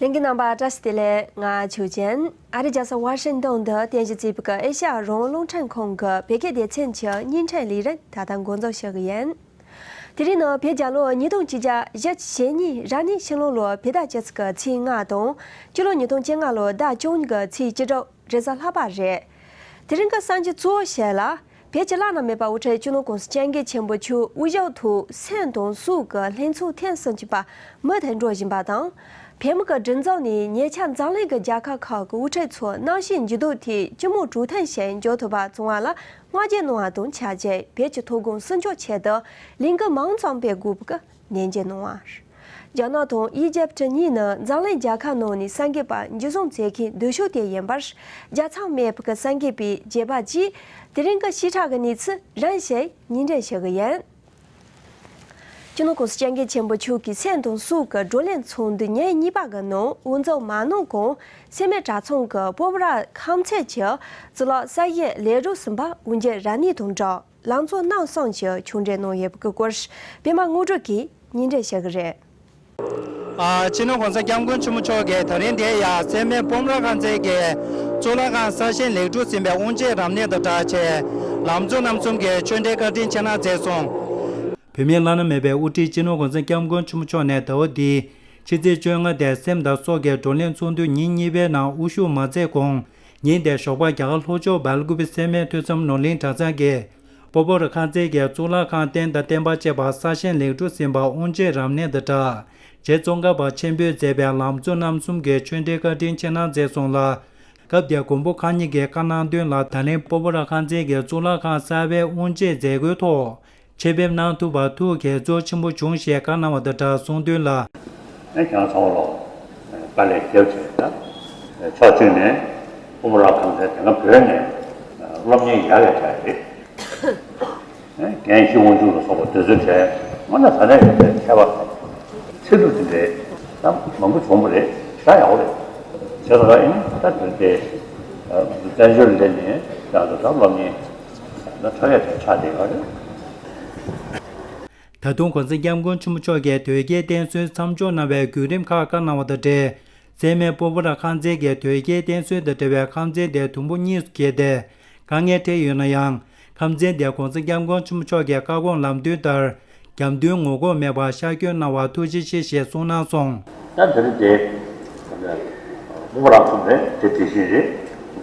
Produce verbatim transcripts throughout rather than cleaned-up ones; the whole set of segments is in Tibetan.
ལྷན་རྒྱས་རྣམ་པ་བཀྲ་ཤིས་བདེ་ལེགས། ང་ཆོས་ཅན། ཨ་རིའི་རྒྱལ་ས་ཝ་ཤིང་ཏོན་དུ་རྟེན་གཞི་བྱས་པའི་ཨེ་ཤ་ཡ་རང་དབང་རླུང་འཕྲིན་ཁང་གི་བོད་སྐད་སྡེ་ཚན་གྱི་བརྙན་འཕྲིན་ལས་རིམ་ད་ལྟ་འགོ་འཛུགས་ཞུ་གི་ཡིན། དེ་རིང་ནི་བོད་རྒྱལ་ལོ་ཉིས་སྟོང་ཆིག་བརྒྱ་བཞི་བཅུ་ཞེ་གཉིས་རབ་གནས་ཕྱི་ལོ་ལོ་བོད་ཟླ་བཅུ་གཅིག་གི་ཚེས་ལྔ་དང་། སྤྱི་ལོ་ཉིས་སྟོང་བཅོ་ལྔ་ལོ་ཟླ་བཅུ་གཉིས་ཀྱི་ཚེས་བཅུ་དྲུག་རེས་གཟའ་ལྷག་པ་རེད། དེ་རིང་གི་གསར་འགྱུར་གཙོ་བོ་ཞིག་ལ། བོད་ཀྱི་བླ་ན་མེད་པ་དབུ་ཁྲིད་སྤྱི་ནོར་༸གོང་ས་༸སྐྱབས་མགོན་ཆེན་པོ་མཆོག་དབུ་བཞུགས་ཐོག་སེམས་དང་གཟུགས་ཀྱི་ལྷན་ཚོགས་ཐེངས་སུམ་ཅུ་པ་མུ་མཐུད་འགྲོ་བཞིན་པ་དང་། བོད་མི་གི་སྒྲིག་འཛུགས་ནས་ཉེ་ཆར་འཛམ་གླིང་གི་རྒྱལ་ཁབ་ཁག་གི་དབུ་ཁྲིད་ཚོ་གནམ་གཤིས་འགྱུར་ལྡོག་དེ་སྤྱི་མོས་གྲོས་ཐུན་ཞིག་འཇོག་ཐུབ་པ་བྱུང་བ་ལ་བསྔགས་བརྗོད་གནང་བ་དང་ཆབས་ཅིག་བོད་ཀྱི་ཐོན་ཁུངས་སྲུང་སྐྱོབ་ཆེད་དུ་ལས་འགུལ་མང་ཙམ་སྤེལ་དགོས་པ་གི་ནན་བརྗོད་གནང་བ། རྒྱ་ནག་དང་ཨི་ཇེབ་གཉིས་ནི་འཛམ་གླིང་རྒྱལ་ཁབ་ནང་ནས་གསར་འགོད་པ་འཇུ་བཟུང་བྱེད་མཁན་སྡུག་ཤོས་དེ་ཡིན་པར། རྒྱལ་མཚམས་མེད་པའི་གསར་འགོད་པའི་བརྗོད་པ་བཅས་དེ་རིང་གི་བྱེ་བྲག་གི་གནས་ཚུལ་རིམ་བཞིན་སྙན་སྒྲོན་ཞུ་གི་ཡིན། སྤྱི་ནོར་༸གོང་ས་༸སྐྱབས་མགོན་ཆེན་པོ་མཆོག་གིས་སེམས་དང་གཟུགས་ཀྱི་བགྲོ་གླེང་ཚོགས་འདུ་ཉེར་གཉིས་པ་གི་ནང་དབུ་འཛུགས་མ་གནང་གོང་སེར་སྨད་གྲྭ་ཚང་གི་སྤོབས་ར་ཁང་ཚན་གྱི་གཙུག་ལག་གསར་བཞེངས་ལེགས་གྲུབ་ཟིན་པ་དབུ་འབྱེད་རབ་གནས་དང་སྦྲགས། ལམ་གཙོ་རྣམ་གསུམ་གྱི་ཆོས་འབྲེལ་གནང་ཡོད་པའི་སྐོར་པད་མ་དངོས་གྲུབ་ཀྱིས་སྙན་སྒྲོན་ཞུ་གི་རེད། ཨ། སྤྱི་ནོར་༸གོང་ས་༸སྐྱབས་མགོན་ཆེན་པོ་མཆོག་གིས་ད་རིང་འདིར་ཡང་སེར་སྨད་སྤོམ་ར་ཁང་ཚན་གྱི་གཙུག་ལག་ཁང་གསར་བཞེངས་ལེགས་གྲུབ་ཟིན་པའི་དབུ་འབྱེད་རབ་གནས་དང་སྦྲགས་བྱས། ལམ་གཙོ་རྣམ་གསུམ་གྱི་ཆོས་འབྲེལ་བཀའ་དྲིན་ཆེ་གནང་མཛད་སོང་། བོད་མིའི་བླ་ན་མེད་པའི་དབུ་ཁྲིད་སྤྱི་ནོར་༸གོང་ས་༸སྐྱབས་མགོན་ཆེན་པོ་མཆོག་ནས་ཟླ་བ་འདིའི་ཕྱི་ཚེས་བཅོ་ལྔ་དེ་སེམས་དང་སྲོག་གི་བགྲོ་གླེང་ཚོགས་འདུ་ཉིན་གཉིས་པའི་ནང་དབུ་བཞུགས་མ་མཛད་གོང་། ཉིན་དེའི་ཞོགས་པ་རྒྱ་གར་ལྷོ་ཕྱོགས་སྦེལ་ཀུ་པེ་སེར་སྨད་ཐོས་བསམ་ནོར་གླིང་གྲྭ་ཚང་གི་སྤོ་བོ་ར་ཁང་ཚན་གྱི་གཙུག་ལག་ཁང་རྟེན་དང་བརྟེན་པ་བཅས་པ་གསར་བཞེངས་ལེགས་གྲུབ་ཟིན་པ་དབུ་འབྱེད་རབ་གནས་དང་སྦྲགས། རྗེ་ཙོང་ཁ་པ་ཆེན་པོས་མཛད་པའི་ལམ་གཙོ་རྣམ་གསུམ་གྱི་ཆོས་འབྲེལ་བཀའ་དྲིན་ཆེ་གནང་མཛད་སོང་ལ། སྐབས་དེར་མགོན་པོ་གང་ཉིད་ཀྱིས་བཀའ་གནང་དོན་ལ། ད་ལན་སྤོ་བོ་ར་ཁང་ཚན་གྱི་གཙུག་ལག་ཁང་གསར་པའི་དབུ་འབྱེད་མཛད་སྒོའི་ཐོག་ཆེད་ཕེབས་གནང་ཐུབ་པར་ཐུགས་དགྱེས་ཚོར་ཆེན་པོ་བྱུང་ཞེས་བཀའ་གནང་བ་དང་སྦྲགས་གསུངས་དོན་ལ། ཨེ། ཁྱེད་རང་ཚང་མ་ལ་དཀའ་ལས་བརྒྱབ་བྱས། ད་ཕྱོགས་གཅིག་ནས་སྤོམ་ར་ཁང་ཚན་དེ་སྔ་བོད་ནས་སློབ་གཉེར་ཡག་ཡག་བྱས་རེད། ཨེ། རྒན་ཞི་དབང་ཕྱུག་ལ་སོགས་པ་དེ་ཚོའི་གྲས་དངོས་གནས་ས་གནས་ཡོད་པའི་མཁས་པ་ཚད་ཐུབ་དེ་འདྲའི་ད་མང་པོ་བྱུང་བ་རེད། ཞེ་དྲག་ཡག་པོ་རེད། བྱས་ཙང་ཨེ་ནི་ད་དེ་རིང་དེ་བཙན་བྱོལ་སླེབས་ནས་ད་ད་སློབ་གཉེར་ད་ཁྲ་ཡག་དེ་ཆགས་བསྡད་ཡོད་རེད། ད་དུང་༸གོང་ས་༸སྐྱབས་མགོན་ཆེན་པོ་མཆོག་གིས་དོལ་རྒྱལ་བསྟེན་གསོལ་མཚམས་འཇོག་གནང་བའི་བརྒྱུད་རིམ་ཁག་བཀའ་གནང་བ་དང་འབྲེལ། སེར་སྨད་སྤོ་བོ་ར་ཁང་ཚན་གྱིས་དོལ་རྒྱལ་བསྟེན་གསོལ་དང་འབྲེལ་བའི་ཁང་ཚན་དེ་དུམ་བུ་གཉིས་སུ་གྱེས་ཏེ། དཀའ་ངལ་འཕྲད་ཡོད་ན་ཡང་། ཁང་ཚན་དེ་༸གོང་ས་༸སྐྱབས་མགོན་ཆེན་པོ་མཆོག་གི་བཀའ་དགོངས་ལམ་སྟོན་ལྟར། རྒྱབ་མདུན་ངོ་ལྐོག་མེད་པར་ཤར་བསྐྱོད་གནང་བར་ཐུགས་རྗེ་ཆེ་ཞེས་གསུངས་གནང་སོང་། ད་དེ་རིང་དེ་སྤོ་བོ་ར་ཁང་ཚན་དེ་དེ་བཞིན་རེད།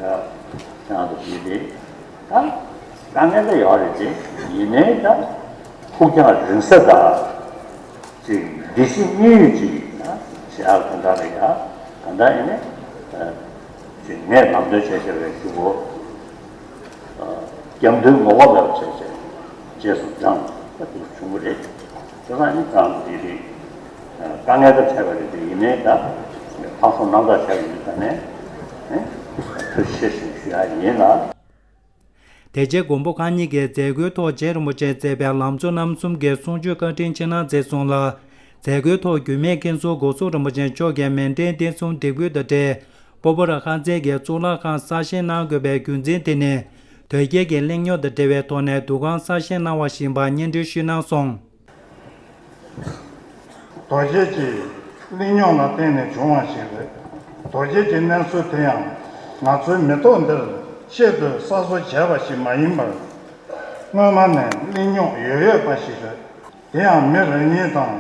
ཁྱེད་རང་ཚོ་ཞུས་ཏེ། ད་དཀའ་ངལ་ད་ཡོད་རེད་དེ། ཡིན་ནའི་ད་ཕུགས་རྒྱང་རིང་ས་དང་། ཅིག་བདེ་སྐྱིད་མཉན་ཡོད་ཅིག་ཡིན་ན་ཞེ་དྲག་དོན་དག་ལ་ཡ། ད་ལྟ་ཡིན་ནའི་ཅིག་ངས་ལམ་སྟོན་བྱས་བྱས་པའི་གཞུག་གུ། རྒྱབ་མདུན་ངོ་ལྐོག་མེད་པ་བྱས་བྱས་རྗེས་སུ་འབྲངས་ད་དེ་བྱུང་བ་རེད། དེ་ཙང་ནི་ད་འདི་རེད། དཀའ་ངལ་ད་འཕྲད་པ་རེད་དེ། ཡིན་ནའི་ད་ལྷག་བསམ་རྣམ་དག་བྱས་པ་ཡིན་ཙང་ནས་ཐུགས་རྗེ་ཆེ་ཞེས་ཞུ་ཡ་ཡིན་ལ། དེ་རྗེས་མགོན་པོ་གང་ཉིད་ཀྱིས་མཛད་སྒོའི་ཐོག་རྗེ་རིན་པོ་ཆེས་མཛད་པའི་ལམ་གཙོ་རྣམ་གསུམ་གྱི་གསུང་ཆོས་བཀའ་དྲིན་ཆེ་གནང་མཛད་སོང་ལ། མཛད་སྒོའི་ཐོག་རྒྱུད་སྨད་མཁན་ཟུར་སྒོ་སོག་རིན་པོ་ཆེ་མཆོག་གིས་མཎྜལ་རྟེན་གསུམ་འདེགས་འབུལ་དང་འབྲེལ། སྤོ་བོ་ར་ཁང་ཚན་གྱི་གཙུག་ལག་ཁང་གསར་བཞེངས་གནང་དགོས་པའི་རྒྱུ་མཚན་དེ་ནི། དོལ་རྒྱལ་གྱི་གླེང་རྙོག་དང་འབྲེལ་བའི་ཐོག་ནས་འདུ་ཁང་གསར་བཞེངས་གནང་བ་ཞིག་ཡིན་པར་སྙན་སྒྲོན་ཞུས་གནང་སོང་། རྡོ་རྗེ་གི་གླེང་རྙོག་ལ་བརྟེན་ནས་བྱུང་བ་ཞིག་རེད། རྡོ་རྗེ་གི་གནས་ཚུལ་དེ་ཡང་ང་ཚོའི་མི་ཐོག་འདིར་ཆེད་དུ་གསར་བཟོ་བྱས་པ་ཞིག་མ་ཡིན་པར། སྔོན་མ་ནས་གླེང་རྙོག་ཡོད་ཡོད་པ་ཞིག་རེད། དེ་ཡང་མི་རང་ཉིད་དང་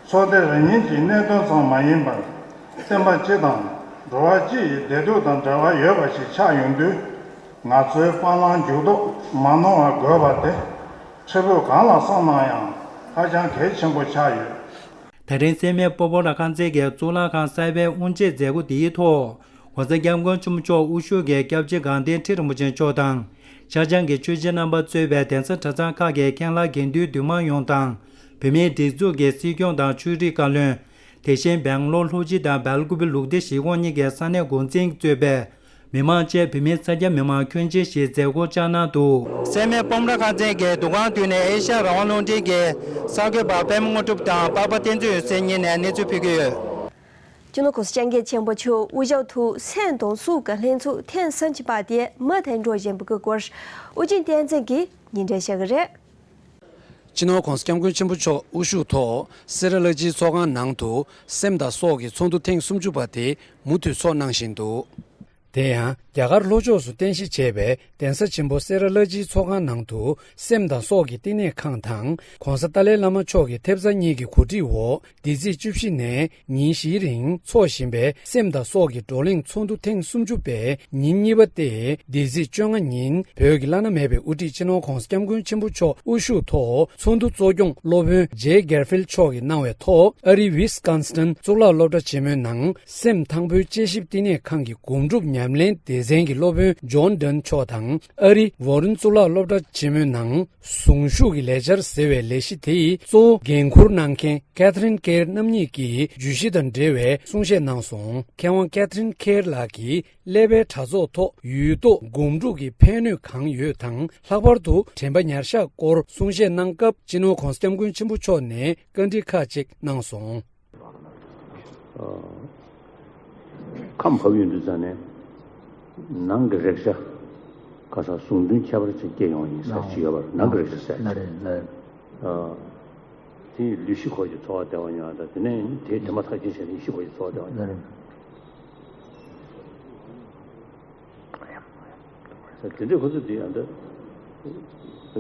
ཚོགས་སྡེ་རང་ཉིད་ཀྱི་གནད་དོན་ཙམ་མ་ཡིན་པར། བསྟན་པ་སྤྱི་དང་འགྲོ་བ་སྤྱི་ཡི་བདེ་སྡུག་དང་འབྲེལ་བ་ཡོད་པ་ཞིག་ཆགས་ཡོང་དུས། ང་ཚོའི་སྤང་བླང་འཇུག་ལྡོག་མ་གནང་བ་དགོས་པ་དེ། ཧྲིལ་པོ་གང་ལ་བསམ་ན་ཡང་ཧ་ཅང་གལ་ཆེན་པོ་ཆགས་ཡོད། ད་རིང་སེར་སྨད་སྤོ་བོ་ར་ཁང་ཚན་གྱི་གཙུག་ལག་ཁང་གསར་པའི་དབུ་འབྱེད་མཛད་སྒོ་འདིའི་ཐོག་༸གོང་ས་༸སྐྱབས་མགོན་ཆེན་པོ་མཆོག་དབུ་བཞུགས་ཀྱི་སྐྱབས་རྗེ་དགའ་ལྡན་ཁྲི་རིན་པོ་ཆེ་མཆོག་དང་། ཤར་བྱང་གི་ཆོས་བྱེད་རྣམ་པ་གཙོས་པའི་གདན་ས་གྲྭ་ཚང་ཁག་གི་མཁན་བླ་དགེ་འདུན་འདུས་མང་ཡོངས་དང་། བོད་མིའི་སྒྲིག་འཛུགས་ཀྱི་སྲིད་སྐྱོང་དང་ཆོས་རིག་བཀའ་བློན། དེ་བཞིན་སྦེང་ལོར་ལྷོ་སྤྱི་དང་སྦེལ་ཀུ་པེ་ལུགས་བདེ་ཞི་ཁོངས་གཉིས་ཀྱི་ས་གནས་འགོ་འཛིན་གཙོས་པའི་མི་མང་བཅས་བོད་མི་ས་སྐྱ་མི་མང་ཁྱོན་ཆེ་ཞིག་མཛད་སྒོར་བཅར་གནང་འདུག་སེར་སྨད་སྤོམ་ར་ཁང་ཚན་གྱི་འདུ་ཁང་མདུན་ནས་ཨེ་ཤ་ཡ་རང་དབང་རླུང་འཕྲིན་གྱི་གསར་འགོད་པ་པད་མ་དངོས་གྲུབ་དང་པ་ཕ་བསྟན་འཛིན་འོད་ཟེར་གཉིས་ནས་གནས་ཚུལ་ཕུལ་གྱི་ཡོད། སྤྱི་ནོར་༸གོང་ས་༸སྐྱབས་མགོན་ཆེན་པོ་མཆོག་དབུ་བཞུགས་ཐོག་སེམས་དང་གཟུགས་ཀྱི་ལྷན་ཚོགས་ཐེངས་སུམ་ཅུ་པ་དེ་མུ་མཐུད་འགྲོ་བཞིན་པའི་སྐོར་ཨོ་རྒྱན་བསྟན་འཛིན་གྱིས་སྙན་སྒྲོན་ཞུ་གི་རེད། སྤྱི་ནོར་༧གོང་ས་༧སྐྱབས་མགོན་ཆེན་པོ་མཆོག་དབུ་བཞུགས་ཐོག་སེ་ར་གླ་སྤྱིའི་ཚོགས་ཁང་ནང་དུ་སེམས་དང་སྲོག་གི་ཚོགས་འདུ་ཐེངས་སུམ་ཅུ་པ་དེ་མུ་མཐུད་འཚོགས་གནང་བཞིན་འདུག་དེ་ཡང་རྒྱ་གར་ལྷོ་ཕྱོགས་སུ་རྟེན་གཞི་བྱས་པའི་གདན་ས་ཆེན་པོ་སེ་ར་གླ་སྤྱིའི་ཚོགས་ཁང་ནང་དུ་སེམས་དང་སྲོག་གི་བསྟི་གནས་ཁང་དང་༧གོང་ས་ཏཱ་ལའི་བླ་མ་མཆོག་གི་ཐེབས་རྩ་གཉིས་ཀྱི་གོ་སྒྲིག་འོག་འདི་ཚེས་བཅུ་བཞི་ནས་ཉིན་བཞིའི་རིང་འཚོགས་བཞིན་པའི་སེམས་དང་སྲོག་གི་བགྲོ་གླེང་ཚོགས་འདུ་ཐེངས་སུམ་ཅུ་པའི་ཉིན་གཉིས་པ་སྟེ། འདི་ཚེས་བཅོ་ལྔ་ཉིན་བོད་ཀྱི་བླ་ན་མེད་པའི་དབུ་ཁྲིད་སྤྱི་ནོར་༧གོང་ས་༧སྐྱབས་མགོན་ཆེན་པོ་མཆོག་དབུ་བཞུགས་ཐོག་ཚོགས་འདུ་གཙོ་སྐྱོང་སློབ་དཔོན་ཇེ་གྷེར་ཕིལ་མཆོག་གིས་གནང་བའི་ཐོག་ཨ་རིའི་ཝིས་ཀོན་སི་ཏན་གཙུག་ལག་སློབ་གྲྭ་ཆེན་མོའི་ནང་སེམས་ཐང་པོའི་དཔྱད་ཞིབ་བསྟི་གནས་ཁང་གི་སྒོམ་སྒྲུབ་ཉམས་ལེན་སྡེ་ཚན་གྱི་སློབ་དཔོན་ཇོན་ཌན་མཆོག་དང་། ཨ་རིའི་ཝོ་རན་གཙུག་ལག་སློབ་གྲྭ་ཆེན་མོའི་ནང་། གཟུངས་གཞུག་གི་ལས་འཆར་ཟེར་བའི་ལས་གཞི་དེ་ཡི་གཙོ་བོ་འགན་འཁུར་གནང་མཁན་ཀེ་ཐི་རིན་ཀེར་རྣམ་གཉིས་ཀྱིས་བརྗོད་གཞི་དང་འབྲེལ་བའི་གསུང་བཤད་གནང་སོང་། མཁས་དབང་ཀེ་ཐི་རིན་ཀེར་ལགས་ཀྱིས་ཀླད་པའི་དྲ་ཚོགས་ཐོག་ཡུལ་རྟོག་སྒོམ་སྒྲུབ་ཀྱི་ཕན་ནུས་གང་ཡོད་དང་། ལྷག་པར་དུ་དྲན་པ་ཉར་བཞག་སྐོར་གསུང་བཤད་གནང་སྐབས། སྤྱི་ནོར་༧གོང་ས་༧སྐྱབས་མགོན་ཆེན་པོ་མཆོག་ནས་བཀའ་འདྲི་ཁག་ཅིག་གནང་སོང་། ཁམས་བབས་ཡོང་དུས་ཙང་ནས་ནང་གི་རེག་བྱ་ཁ་སང་ཟུང་དྲུང་ཁྱད་པར་ཅན་སྐྱེ་ཡོང་ཡིན་ས་ཅིག་ཡོད་པར། ནང་གི་རེག་བྱ་ཟེར། ལ་རེད་ལ་རེད། དེ་ཡིས་ལུས་ཤི་འཁོར་གྱི་ཚོར་བ་བདེ་བ་མྱོང་བ་དང་། དེ་ནས་དེའི་དྲན་པ་མཐར་ཕྱིན་བྱས་ནས་ཡིད་ཤི་འཁོར་གྱི་ཚོར་བ་བདེ་བ་མྱོང་། ལ་རེད། དེ་འདྲའི་ཁོ་ཚོ་དེ་ཡང་འདི་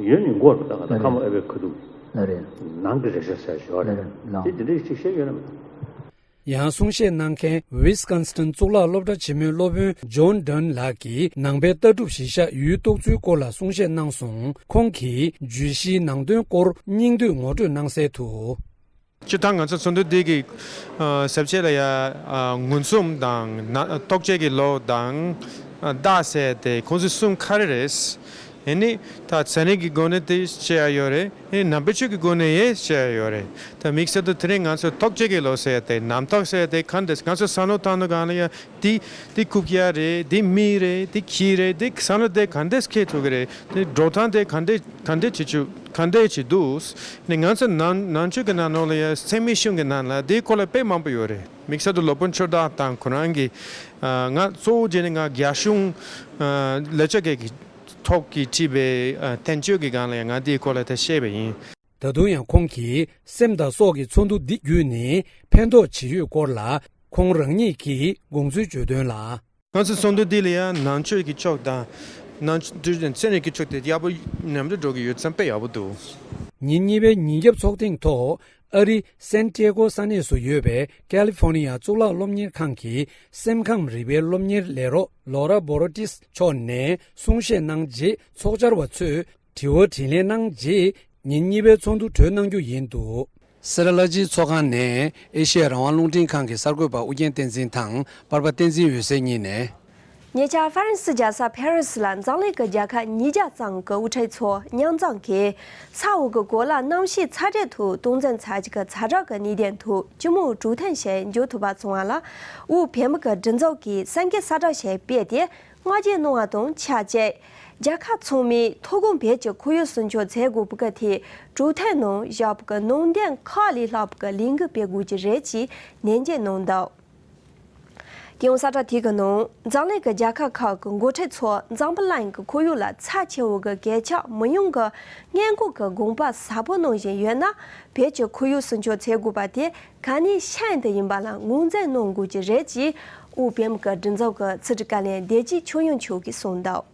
ཡོན་ནི་མགོར་ད་ག་ད་ཁ་མ་ཨེ་བའི་ཁ་ཐུག་ལ་རེད། ནང་གི་རེག་བྱ་ཟེར་ཞོར་ལ་རེད། རེད་ལ། དེ་དེ་འདྲའི་ཅིག་བཤད་ཡོད་ན་མ་གཏོགས། ཡང་གསུང་བཤད་གནང་མཁན་ཝིས་ཀོན་སི་ཏན་གཙུག་ལག་སློབ་གྲྭ་ཆེན་མོའི་སློབ་དཔོན་ཇོན་ཌན་ལགས་ཀྱིས་ནང་པའི་ལྟ་གྲུབ་གཞི་བཞག་ཡུལ་རྟོག་ཚུལ་སྐོར་ལ་གསུང་བཤད་གནང་སོང་། ཁོང་གིས་བརྗོད་གཞིའི་ནང་དོན་སྐོར་སྙིང་བསྡུས་ངོ་སྤྲོད་གནང་གསལ་དུ། སྤྱིར་བཏང་ང་ཚོ་ཚོགས་འདུ་འདི་གི་ཨ་ཟབ་ཆོས་ལ་ཡ་ཨ་མངོན་སུམ་དང་ན་རྟོག་དཔྱོད་ཀྱི་བློ་དང་ཨ་བརྡ་ཟེར་ཏེ་ཁོང་ཚོ་གསུམ་ཁ་རེ་རེད། ཨེ་ནི་ད་ཚན་རིག་གི་སྒོ་ནས་དེ་བཤད་ཡ་ཡོད་རེད། ཨེ་ནི་ནང་པའི་ཆོས་ཀྱི་སྒོ་ནས་ཡང་བཤད་ཡ་ཡོད་རེད། ད་དམིགས་བསལ་དུ་དེ་རིང་ང་ཚོ་རྟོག་དཔྱོད་ཀྱི་བློ་ཟེར་ཏེ་རྣམ་རྟོག་ཟེར་ཏེ་ག་འདྲ། ང་ཚོ་བསམ་བློ་བཏང་དུས་སྒང་ལ་ཡ་དེ་དེ་རྐུབ་བཀྱག་རེད། དེ་མི་རེད། དེ་ཁྱི་རེད། དེ་བསམ་བློ་དེ་ག་འདྲས་འཁྱེར་ཐུབ་ཀྱི་རེད། དེ་འགྲོ་སྟངས་དེ་ག་འདྲས་ག་འདྲས་བྱེད་ཆུ་ག་འདྲས་བྱེད་འདུག་ནས་ང་ཚོ་ནང་ནང་ཆོས་ཀྱི་ནང་ལོགས་ལ་ཡ་ཚད་མའི་གཞུང་གི་ནང་ལ་དེའི་སྐོར་ལ་དཔེ་མང་པོ་ཡོད་རེད། དམིགས་བསལ་དུ་སློབ་དཔོན་ཆོས་བདག་དང་ཁོ་རང་གིས་ཨ་ང་གཙོ་བོ་བྱས་ནས་ང་རྒྱ་གཞུང་ཨ་ལེགས་སྦྱར་སྐད་ཀྱི་ཐོག་གིས་བྲིས་པའི་ཨ་བསྟན་བཅོས་ཀྱི་སྒང་ལ་ཡང་ང་དེའི་སྐོར་ལ་ད་བཤད་པ་ཡིན། ད་དུང་ཡང་ཁོང་གིས་སེམས་དང་སྲོག་གི་ཚོགས་འདུ་འདི་བརྒྱུད་ནས་ཕན་ཐོགས་ཇི་ཡོད་སྐོར་ལ་ཁོང་རང་ཉིད་ཀྱིས་དགོངས་ཚུལ་བརྗོད་དོན་ལ། ང་ཚོ་ཚོགས་འདུ་འདི་ལ་ཡང་ནང་ཆོས་ཀྱི་ཕྱོགས་དང་ནང་ཆོས་ཚན་རིག་གི་ཕྱོགས་དེ་ཡག་པོ་མཉམ་དུ་འགྲོ་གི་ཡོད་ཙང་དཔེ་ཡག་པོ་འདུག་ཉིན་གཉིས་པའི་ཉིན་རྒྱབ་ཚོགས་ཐེངས་ཐོག་ཨ་རི་སན་ཏི་ཨེ་གོ་ས་གནས་སུ་ཡོད་པའི་ཀ་ལི་ཧྥོ་ནི་ཡ་གཙུག་ལག་སློབ་གཉེར་ཁང་གི་སེམས་ཁམས་རིག་པའི་སློབ་གཉེར་ལས་རོགས་ལོ་ར་བོ་རོ་ཏིས་མཆོག་ནས་གསུང་བཤད་གནང་རྗེས། ཚོགས་བཅར་བ་ཚོས་དྲི་བ་དྲིས་ལན་གནང་རྗེས། ཉིན་གཉིས་པའི་ཚོགས་འདུ་གྲོལ་གནང་རྒྱུ་ཡིན་འདུག་སེ་ར་གླ་སྤྱིའི་ཚོགས་ཁང་ནས་ཨེ་ཤེ་ཡ་རང་དབང་རླུང་འཕྲིན་ཁང་གི་གསར་འགོད་པ་ཨུ་རྒྱན་བསྟན་འཛིན་དང་པར་པ་བསྟན་འཛིན་འོད་ཟེར་གཉིས་ནས། ཉེ་ཆར་ཧྥ་རན་སི་རྒྱལ་ས་ཕ་རི་སི་ལ་འཛམ་གླིང་གི་རྒྱལ་ཁབ་ཉིས་བརྒྱ་ཙམ་གྱི་དབུ་ཁྲིད་ཚོ་མཉམ་འཛོམས་ཀྱིས་ས་འོག་གི་གོ་ལ་གནམ་གཤིས་ཚ་དྲོད་དུ་སྟོང་འཛིན་ཚ་གྱི་ཚ་དྲག་གི་གནས་སྟངས་ཐོག་ཅི་མོ་གྲོས་མཐུན་ཞིག་འཇོག་ཐུབ་པ་བྱུང་བ་ལ་དབུས་བོད་མི་གི་སྒྲིག་འཛུགས་ཀྱིས་གསར་འགོད་གསལ་བསྒྲགས་ཤིག་སྤེལ་ཏེ། བསྔགས་བརྗོད་གནང་བ་དང་ཆབས་ཅིག་རྒྱལ་ཁབ་ཚང་མས་མཐོ་སྒང་བོད་ཀྱི་ཁོར་ཡུག་སྲུང་སྐྱོབ་བྱེད་དགོས་པ་གི་ཐད་གྲོས་མཐུན་ནང་བཞག་པ་གི་ནང་དོན་ཁག་ལས་ལྷག་པ་གི་ལས་འགུལ་སྤེལ་དགོས་ཀྱི་རེད་ཅེས་ནན་བརྗོད་གནང་འདུག་དེ་ཡང་གསལ་བསྒྲགས་དེ་གི་ནང་འཛམ་གླིང་གི་རྒྱལ་ཁབ་ཁག་གི་འགོ་ཁྲིད་ཚོ་འཛམ་བུ་གླིང་གི་ཁོར་ཡུག་ལ་ཚབས་ཆེ་བོ་གི་གོད་ཆག་མི་ཡོང་གི་སྔོན་འགོག་གི་དགོངས་པ་ཟབ་པོ་གནང་བཞིན་ཡོད་ན། བོད་ཀྱི་ཁོར་ཡུག་སྲུང་སྐྱོབ་བྱེད་དགོས་པ་དེ་ག་ནས་ཤེས་ཡོན་དུ་ཡིན་པ་ལ་ངོས་འཛིན་གནང་དགོས་ཀྱི་རེད་ཅེས་དབུས་བོད་མི་གི་སྒྲིག་འཛུགས་ཀྱི་ཕྱི་དྲིལ་བཀའ་བློན་བདེ་སྐྱིད་ཆོས་དབྱིངས་མཆོག་གིས་གསུངས་འདུག་